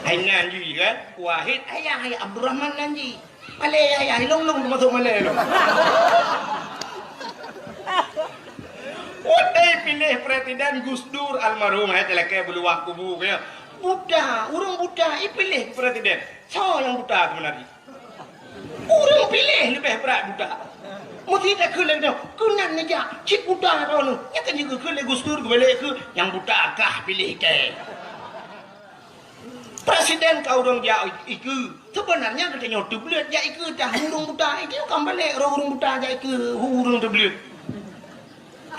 Hai nan ji kan? Wahid ayah hai Abdurrahman nan ji. Malée ya, ya, ilong-long teumasok malée ilong. Watée piléh presiden Gus Dur almarhum, hai talakée beuluwah kubu keu buta, ureuëng buta ipiléh presiden. Soe nyang buta sebenarnya? Ureuëng piléh leubeh brat buta. Meusi takheun lagée nyoe, keunan neujak cit buta droeneuh. Nyan kan jikheun lé Gus Dur geubalek keu nyang buta kah piléh tée. Presiden ka ureuëng jak ikeue. Sebenarnya geutanyoe teubleuet jak ikeue tah ureuëng buta. Itu kan balek roh ureuëng buta jak ikeue ureuëng teubleuet.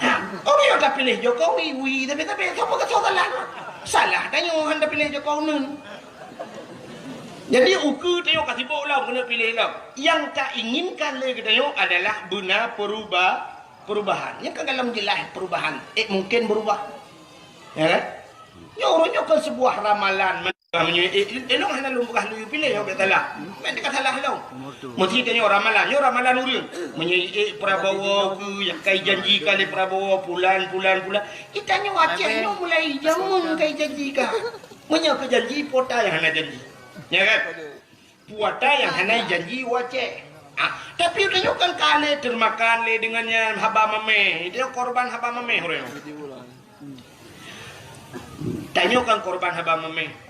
Ha, ureuëng nyang tapiléh Jokowi, wi, tapi, tapi, sapa kata salah? Salah tanyoe han tapiléh Jokowi nun. Jadi ukeue tanyoe ka sibok lom keuneuk piléh lom. Nyang tainginkan lé geutanyoe adalah beuna peruba-, perubahan. Nyang ka dalam jeulaih perubahan. Eh, mungkin berubah. Ya kan? Nyoe ureuëng nyoe kon seubuah ramalan. Meunyoe, eh, eh, lôn hana lôn peugah lôn piléh, nyoe ka salah. Meunan ka salah lôn. Meusti tanyoe ramalan, nyoe ramalan ureuëng. Meunyoe, eh, Prabowo keu nyang kai janji ka lé Prabowo, pulan, pulan, pulan. Kita nyoe Aceh nyoe mulai jameun kai janji ka. Meunyoe keu janji, pota nyang hana janji. Ya kan? Puata nyang hana janji u Aceh. Ah, tapi tanyoe kan ka lé teumakan lé deungon nyan haba mameh. Itu korban haba mameh ureuëng. Tanyoe kan korban haba mameh.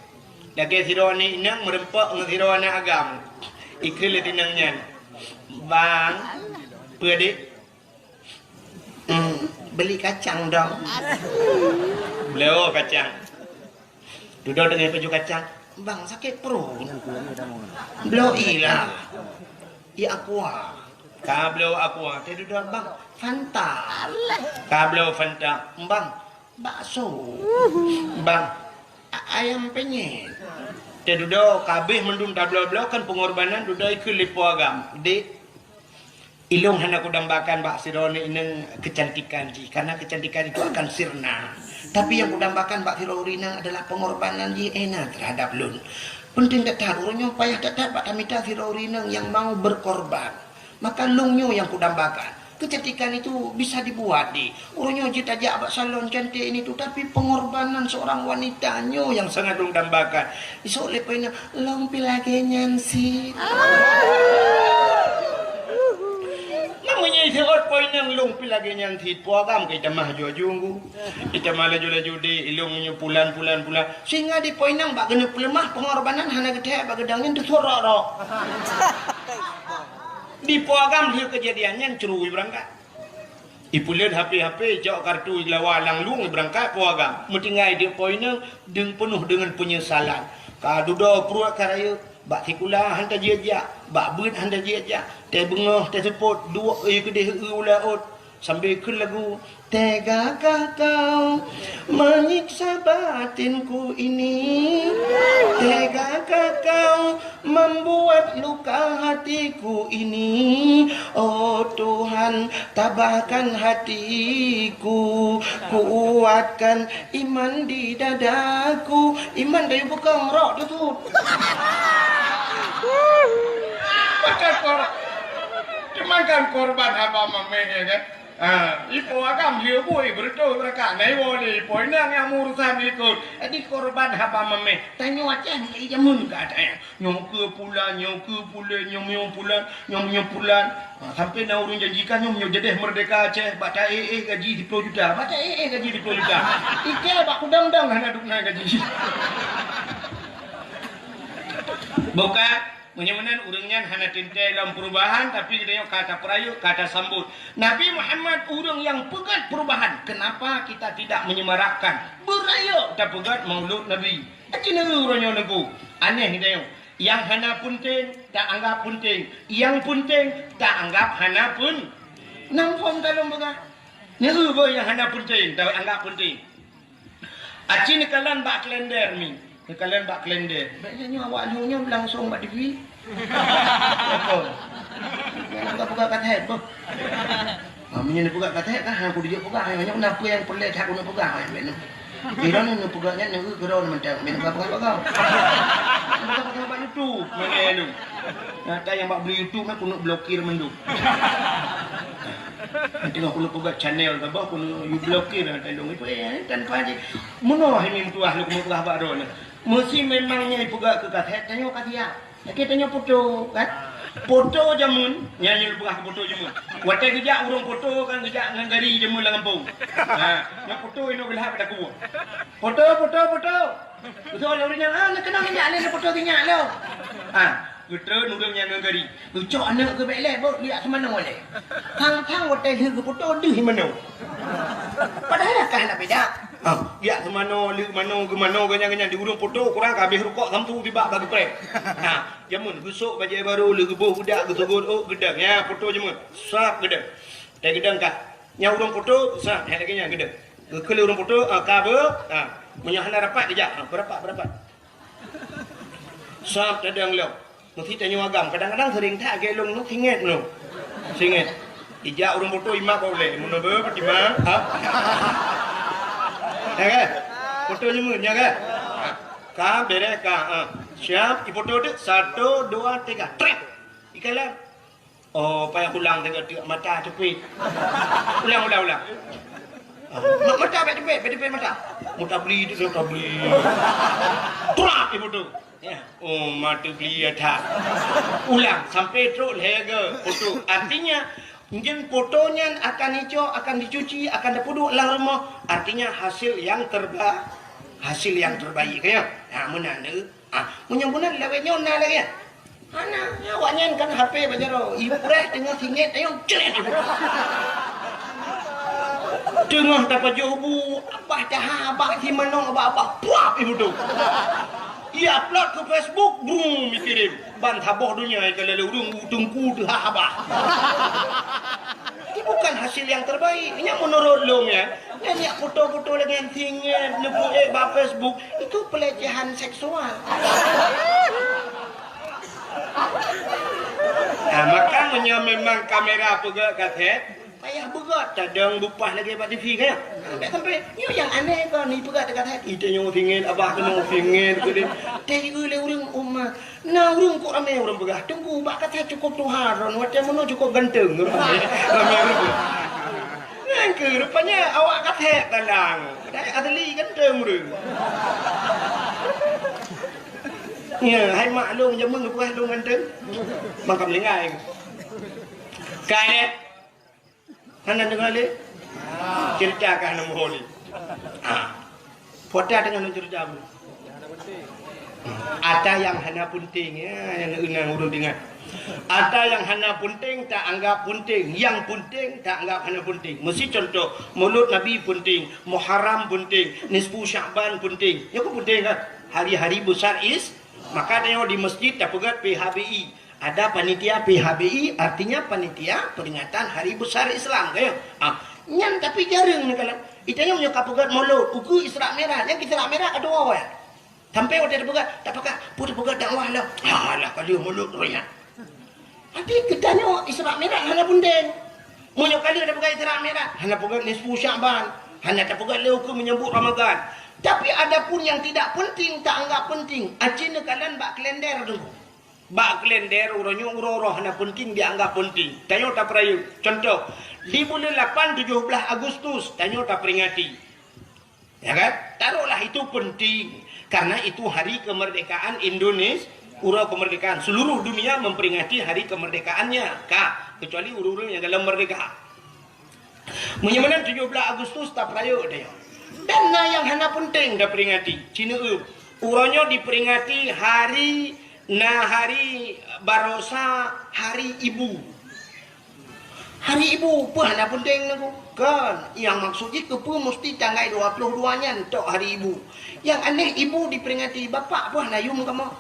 Lagée sidroe aneuk inong meureumpok ngon sidroe aneuk agam. Ikheun lé inong nyan, "Bang, peue dek?" "Hmm, beli kacang dong." Bloe kacang. Dudoe teungoh pajoh kacang. "Bang, sakét pruet." "Bloe ilah. I aqua." Ka bloe aqua, teududoe, "Bang, Fanta." Ka bloe Fanta. "Bang, bakso." "Bang, a-, ayam penyet." Teududoe, ka habéh mandum tabloe-bloe kan pengorbanan, dudoe ikheun lé po agam. "Dek, Ilôn hana kudambakan bak sidroe inong keucantikan jih, karena keucantikan itu akan sirna. Tapi nyang kudambakan bak sidroe inong adalah pengorbanan jih ena terhadap lôn. Penting that-that, uroe nyoe payah that-that bak tamita sidroe inong nyang mau berkorban. Maka lôn nyoe nyang kudambakan. Keucantikan itu bisa dibuat, di. Uroe nyoe jeuet tajak bak salon cantik ini tu, tapi pengorbanan seorang wanita nyoe nyang sangat lôn dambakan. Isok lé po inong, lôn pih lagèe nyan sit. Namanya isok po inong lôn pih lagèe nyan sit. Po agam ka itamah aju-aju ngu. Itamah laju-laju di, ilôn nyoe pulan, pulan, pulan. Sehingga di po inong bak keuneuk peuleumah pengorbanan hana geuthèe bak geudong nyan teusurok-rok. Di po agam lheueh kejadian nyan ceurui beurangkat. Ipeuleuet H P-H P, icok kartu, ilawa lam lueng, ibeurangkat po agam. Meutinggai di po inong, deueng peunoh deungon peunyesalan. Ka dudoe pruet ka rayeuk, bak sikula han tajak-jak, bak beuet han tajak-jak, teubeungoh teuseupôt, duek ie keudeh eu ulaôt, sambil kheun lagu, Tegakah kau menyiksa batinku ini? Tegakah kau membuat luka hatiku ini? Oh Tuhan, tabahkan hatiku, kuatkan iman di dadaku. Iman dari bukang rok tu tu. Macam kor-, cuman kan korban haba mameh, ya kan? Ha, ipo agam dia bui beureutoh beurakat. Nah, iwoe lé ipo inong nyang meurusan ikot. Jadi korban haba mameh. Tanyoe Aceh mulai jameun ka ada. Nyoe keu pulan, nyoe keu pulan, nyoe nyoe pulan, nyoe nyoe pulan. Ha, sampai na ureueng janjikan nyoe, nyoe jadeh merdeka Aceh, bak ta-éh-éh gaji siploh juta. Bak ta-éh-éh gaji siploh juta. Ike bak kudang-dang hana duk na gaji. Bukan. Meunyoe meunan ureueng nyan hana teuntèe lom peurubahan, tapi geutanyoe ka tapeurayeuk, ka tasambot. Nabi Muhammad ureueng nyang peugöt peurubahan. Kenapa kita tidak menyemarakkan? Beurayeuk tapeugöt Maulud Nabi. Aci neu uroe nyoe neuku. Aneh geutanyoe. Nyang hana peunteng, taanggap peunteng. Nyang peunteng, taanggap hana peun-, nam phon ka lôn peugah. Neu beuh nyang hana peunteng, taanggap peunteng. Aci neukalon bak kalender mi. Neukalon bak kalender. Bèk nyoe awak lheueh nyoe langsung bak T V. Betul. Nyoe ka peugah ka thèe beuh. Ha, meunyoe neupeugah ka thèe kan, ha, kudijak peugah, ha, nyoe na peue nyang peureulèe that keuneuk peugah, ha, bèk nyoe. Di droeneuh neupeugah nyan, neu-eu keu droeneuh mantong, bèk neupeugah-peugah bak gob. Neupeugah-peugah bak YouTube, meunan nyoe. Nyata nyang bak bri YouTube nyan keuneuk blokir mandum. Teungoh keuneuk peugah channel saboh keuneuk you blokir, ha, tandong itu, eh, tanpa je. Meunoe hai meutuah lôn keuneuk peugah bak droeneuh. Meusi memang nyan peugah keu ka thèe, tanyoe ka siap. Lagèe tanyoe poto, kan? Poto jameun, nyan nyang peugah keu poto jameun. Watèe geujak ureueng poto kan geujak ngon gari jameun lam gampông. Ha, nyan poto inoe geulhab pada kubueng. Poto, poto, poto. Beutôi lé ureueng nyan, ah, neukeunong nyan lé poto sinyak lom. Ah, geutreun ureueng nyan ngon gari. Geucok aneuk geuh bèk lé, beuh, liak seumanoe lé. Thang-thang watèe lheueh geupoto deuh manoe. Padahai ka hana beda. Ah, liak seumanoe, lheueh manoe, geumanoe, geuh nyan, geuh nyan, di ureueng poto kurang ka habéh rukok sampoe tibak bak geupreh. Ah, jameun geusok bajèe barô, lheueh geuboh beudak, geusogôt ôk, geudong. Ya, poto jameun. Sab geudong. Teuh geudong ka. Nyang ureueng poto, sab, hai lagèe nyan geudong. Geukheun lé ureueng poto, ah, ka beuh, ah, meunyoe hana rapat geujak, ah, beurapat, beurapat. Sab tadong lom. Meusi tanyoe agam, kadang-kadang sering that lagèe lôn nyoe, singet nyoe. Singet. Ijak ureueng poto imak bak ulèe, meunoe beuh, Fatimah, ha? Ya kan? Poto nyoe, ya kan? Ha. Ka, bèrèh ka, ha. Siap, ipoto deuh, satu, dua, tiga, trép. Ikalon. Oh, payah ulang teuka teuk mata teupit. Ulang, ulang, ulang. Ah, ma-, mata bèk teupit, bèk teupit mata. Mutabli tu, mutabli. Trap ibu tu. Ya. Oh, mata beli ya tak. Ulang sampai trok lhèe geuh poto. Artinya, mungkin poto nyan akan icok, akan dicuci, akan dipeuduek lam rumoh. Artinya hasil yang terba-, hasil yang terbaik ya. Ha, meunan tu. Ah, meunyoe meunan lawét nyoe na lagèe nyan. Hana, awak nyan kan H P bak jaroe. Ibu preh teungoh singet, ayong cret ibu. Teungoh tapajoh bu, abah taha, abah si manong, abah, abah, puap ibu tu. Ia upload ke Facebook, brum, ikirim. Ban saboh donya ikalon lé ureueng u teungku teuhah abah. Itu bukan hasil yang terbaik. Nyan menurut lôn ya. Nyan nyak foto-foto lagèe singet neupeuék bak Facebook, itu pelecehan seksual. Maka meunyoe memang kamera peugöt kaset, payah beugöt, tadong bupah lagèe bak T V kan? Sampai-sampai, nyoe nyang aneh kon, ipeugöt kaset, ite nyoe singit, abah keunoe singit, keudeh. Teuieu lé ureueng umat. Na ureueng kok ramé ureueng peugah, "Teungku, bak kaset cukôp tuha droen, watèe meunoe cukôp ganteng." Ramé, ramé ureueng. Nyan keuh rupanya awak kaset talang. Padahai asli ganteng ureueng. Ya, hai mak lôn jameun geupeugah lôn ganteng. Maka meulinggai. Ka lé. Hana deungoe lé? Ceurita ka hana meuho lé. Ha. Peue ata deungoe lôn ceurita beuh? Ata nyang hana peunteng, ya, nyang ingat ureueng ingat. Ata nyang hana peunteng ta anggap peunteng, nyang peunteng ta anggap hana peunteng. Meusi contoh, Maulud Nabi peunteng, Muharram peunteng, Nisfu Sya'ban peunteng. Nyoe kan peunteng kan? Hari-hari besar is-, maka tanyoe di masjid tapeugöt P H B I. Ada panitia P H B I, artinya panitia peringatan hari besar Islam, kan? Ah, nyan tapi jareueng neukalon. Itanyoe meunyoe ka peugöt Maulud, ukeue Isra Mi'raj, nyang Isra Mi'raj ka tuwoe, ya. Sampai watèe tapeugöt, tapeugöt, peue tapeugöt dakwah lah. Alah, ka lheueh Maulud roh nyan. Tapi geutanyoe Isra Mi'raj hana peunteng. Meunyoe ka lheueh tapeugöt Isra Mi'raj, hana peugöt Nisfu Sya'ban, hana tapeugöt lé ukeue menyambut Ramadan. Tapi adapun yang tidak penting, ta anggap penting, aci neukalon bak kalender tu. Bak kalender uroe nyoe uroe roh hana peunteng dianggap peunteng. Tanyoe tapeurayeuk. Contoh, di buleuen lapan tujoh blaih Agustus, tanyoe taperingati. Ya kan? Taruhlah itu penting. Karena itu hari kemerdekaan Indonesia, uroe kemerdekaan. Seluruh dunia memperingati hari kemerdekaannya. Ka, kecuali ureueng-ureueng nyang galom merdeka. Meunyoe meunan tujoh blaih Agustus tapeurayeuk deh. Dan na nyang hana peunteng taperingati. Cineue, uroe nyoe diperingati hari, na hari barosa, hari ibu. Hari ibu, peue hana peunteng lagu? Kan, nyang maksud jih keupeue musti tanggai dua puluh dua nyan tok hari ibu. Nyang aneh ibu diperingati, bapak peue hana yum kamoe?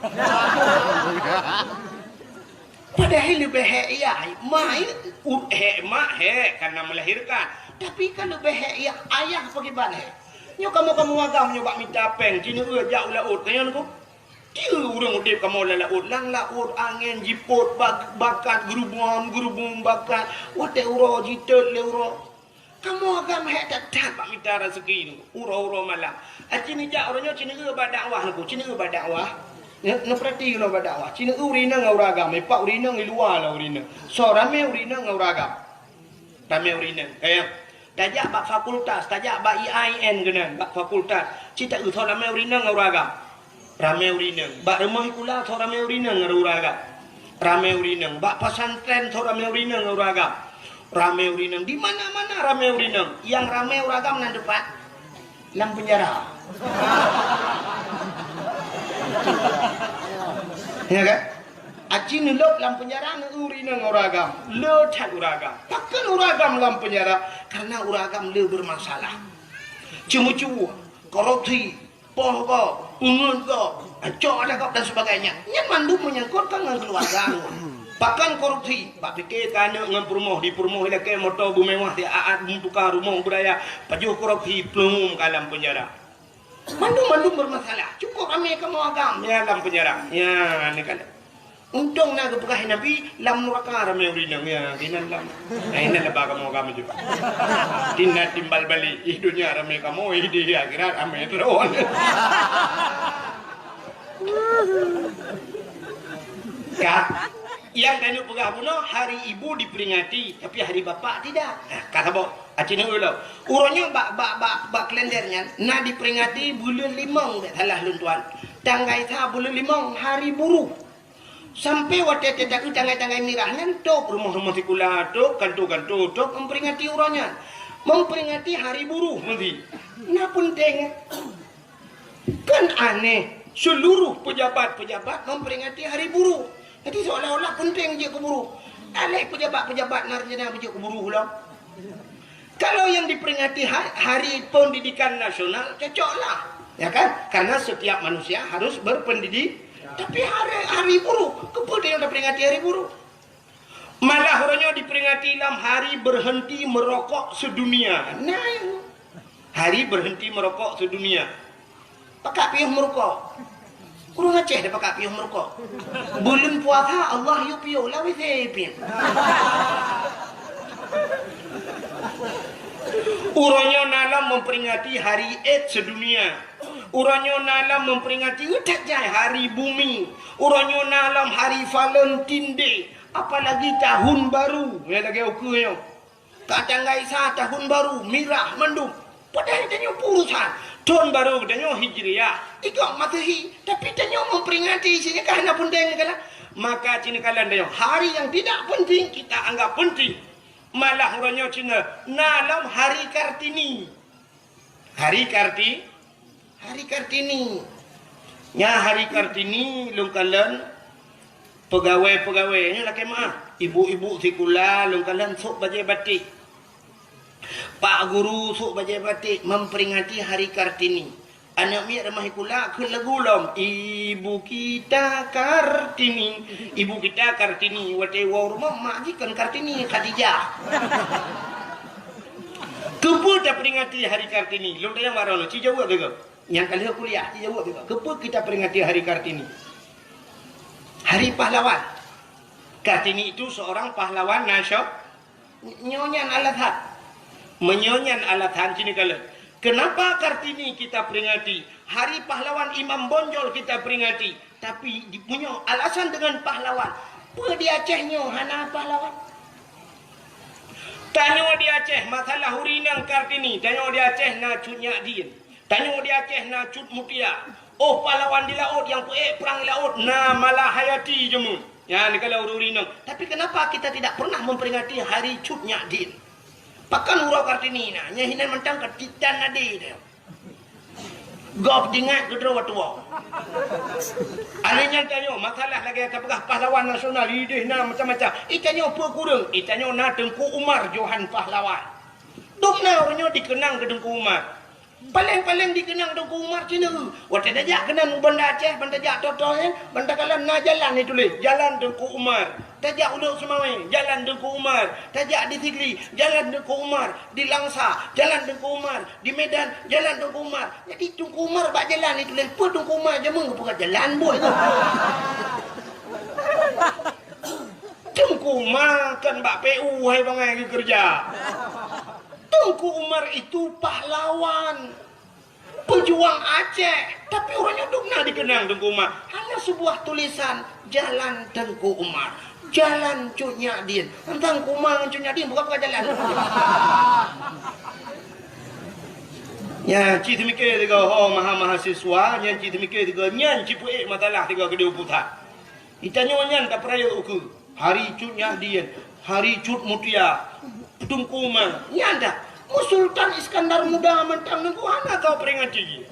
Padahai leubeh hék yah, ma, u-, hék mak hék karena melahirkan. Tapi kan leubeh hék yah, ayah pakriban hék. Nyoe kamoe-kamoe agam nyoe bak mita péng, cineue jak u laôt, ka nyan ku. Tieu ureueng udép kamoe lam laôt, lam laôt angén jipot, bak-, bakat geurubom, geurubom bakat, watèe uroe jitot lé uroe. Kamoe agam hék that-that bak mita raseuki nyoe, uroe-uroe malam. Aci neujak uroe nyoe cineue bak dakwah nyoe, cineue bak dakwah. Neu-, neupeurati keunoe bak dakwah. Cineue ureueng inong ngon ureueng agam, ipak ureueng inong i luwa lah ureueng inong. Soe ramé ureueng inong ngon ureueng agam. Ramé ureueng inong. Kaya tajak bak fakultas, tajak bak I A I N keunan, bak fakultas. Ci taeu soe ramé ureueng inong ngon ureueng agam. Ramé ureueng inong. Bak rumoh sikula soe ramé ureueng inong ngon ureueng agam. Ramé ureueng inong. Bak pesantren soe ramé ureueng inong ngon ureueng agam. Ramé ureueng inong. Di mana-mana ramé ureueng inong. Nyang ramé ureueng agam nan teumpat lam penjara. Ya kan? Aci neulôb lam penjara ngon ureueng inong ngon ureueng agam. Le that ureueng agam. Pakon ureueng agam lam penjara? Karena ureueng agam le bermasalah. Ceumeucue, korupsi, poh gob, peungeut gob, cok adat gob dan sebagainya. Nyan mandum menyangkut ngon keuluwarga. Pakon korupsi? Bak pike keu aneuk ngon peurumoh, di peurumoh ilakée moto beumewah, di aat meutuka rumoh beuraya, pajoh korupsi, plueng ka lam penjara. Mandum-mandum bermasalah. Cukup ramé kamoe agam, ya, lam penjara. Ya, ni kan. Untông na geupeugah Nabi, lam nuraka ramé ureueng inong, ya, keunan lam. Nah, inan laba kamoe agam ju. Tina timbal balik, ih dunia ramé kamoe, ih di akhirat ramé droen. Ka, nyang tanyoe peugah bunoe, hari ibu diperingati, tapi hari bapak tidak. Nah, ka saboh. Aci nyoe ulo. Uroe nyoe bak, bak, bak, bak kalender nyan na diperingati buleuen limong, bèk salah lôn tuan. Tanggai sa buleuen limong, hari buruh. Sampai watèe teuka tanggai-tanggai mirah nyan, tôp rumoh-rumoh sikula, tôp kanto-kanto, tôp memperingati uroe nyan. Memperingati hari buruh meusi. Na peunteng. Kan aneh, seluruh pejabat-pejabat memperingati hari buruh. Jadi seolah-olah penting jeuet keu buruh. Aléh pejabat-pejabat na rencana beujeuet keu buruh lom. Kalau yang diperingati ha-, Hari Pendidikan Nasional, cocoklah. Ya kan? Karena setiap manusia harus berpendidik. Tapi hari, hari buruh, keupeue tanyoe taperingati hari buruh? Malah uroe nyoe diperingati lam hari berhenti merokok sedunia. Nah, hari berhenti merokok sedunia. Pakak piôh meurukok. Ureuëng Aceh dah pakat piôh meurukok. Buleuen puasa Allah yue piôh lawét piôh. Uroenyoe na lom memperingati hari AIDS sedunia. Uroenyoe na lom memperingati eutat jai hari bumi. Uroenyoe na lom hari Valentine Day. Apalagi tahun baru nyang lagée ukeue nyoe. Ka tanggai sa tahun baru, mirah mandum. Padahai tanyoe peurusan. Thon baru tanyoe Hijriah, igok Masehi, tapi tanyoe memperingati sinyakah na peunteng kala. Maka cina kala tanyoe hari yang tidak penting kita anggap penting. Malah uroenyoe cina na lom hari Kartini. Hari Karti, hari Kartini. Nya hari Kartini lôn kalon pegawai-pegawai nyoe lakée meuah. Ibu-ibu sikula lôn kalon sôk bajée batik. Pak guru sôk bajée batik memperingati hari Kartini. Aneuk miet ramah sikula kheun lagu lom, "Ibu kita Kartini, ibu kita Kartini." Watée woe rumoh mak jih kon Kartini, Khadijah. Keupeue taperingati hari Kartini? Lôn tanyong baroe nyoe, ci jaweueb lé gob. Nyang ka lheueh kuliah, ci jaweueb lé gob. Keupeue kita peringati hari Kartini? Hari pahlawan. Kartini itu seorang pahlawan nasio-, nyoe nyan alasan. Meunyoe nyan alasan cini kalon. Kenapa Kartini kita peringati? Hari pahlawan Imam Bonjol kita peringati. Tapi di, meunyoe alasan dengan pahlawan, peue di Aceh nyoe hana pahlawan? Tanyoe di Aceh, masalah ureuëng inong Kartini, tanyoe di Aceh na Cut Nyak Dien. Tanyoe di Aceh na Cut Mutia. Oh, pahlawan di laôt nyang peuék prang di laôt na Malahayati jameun. Nyan dikala ureuëng inong. Tapi kenapa kita tidak pernah memperingati hari Cut Nyak Dien? Pakon uroe Kartini na, nyan hinan mantong ka titan ade teuh. Gob diingat keudroe tuwoe. Aneuëk nyan tanyoe, masalah lagée tapeugah pahlawan nasional, ideh na macam-macam. I tanyoe peue kureueng? I tanyoe na Teungku Umar Johan Pahlawan. Dum na uroe nyoe dikeunang keu Teungku Umar. Paleng-paleng dikeunang Teungku Umar cina. Watée tajak keunan u Banda Aceh, ban tajak Toto nyan, ban takalon na jalan ituléh, Jalan Teungku Umar. Tajak Ulok Seumawé, Jalan Teungku Umar. Tajak di Sigli, Jalan Teungku Umar. Di Langsa, Jalan Teungku Umar. Di Medan, Jalan Teungku Umar. Jadi, Teungku Umar bak jalan itu laén peue Teungku Umar jameun geupeugah jalan buet. Teungku Umar kan bak P U hai bangai geukeureuja. Teungku Umar itu pahlawan. Pejuang Aceh, tapi uroe nyoe dum na dikeunang Teungku Umar. Hanya sebuah tulisan, Jalan Teungku Umar. Jalan Cut Nyak Dien. Teuntang Teungku Umar ngon Cut Nyak Dien bukan, bukan jalan. Nyan, ci teumike sigoe ho maha-mahasiswa, nyan ci teumike sigoe, nyan ci peuék masalah sigoe keudeh u pusat. Itanyoe nyan tapeurayeuk ukeue. Hari Cut Nyak Dien, Hari Cut Mutia, Teungku Umar. Nyan dah. Mu Sultan Iskandar Muda mantong Teungku hana tau peringati.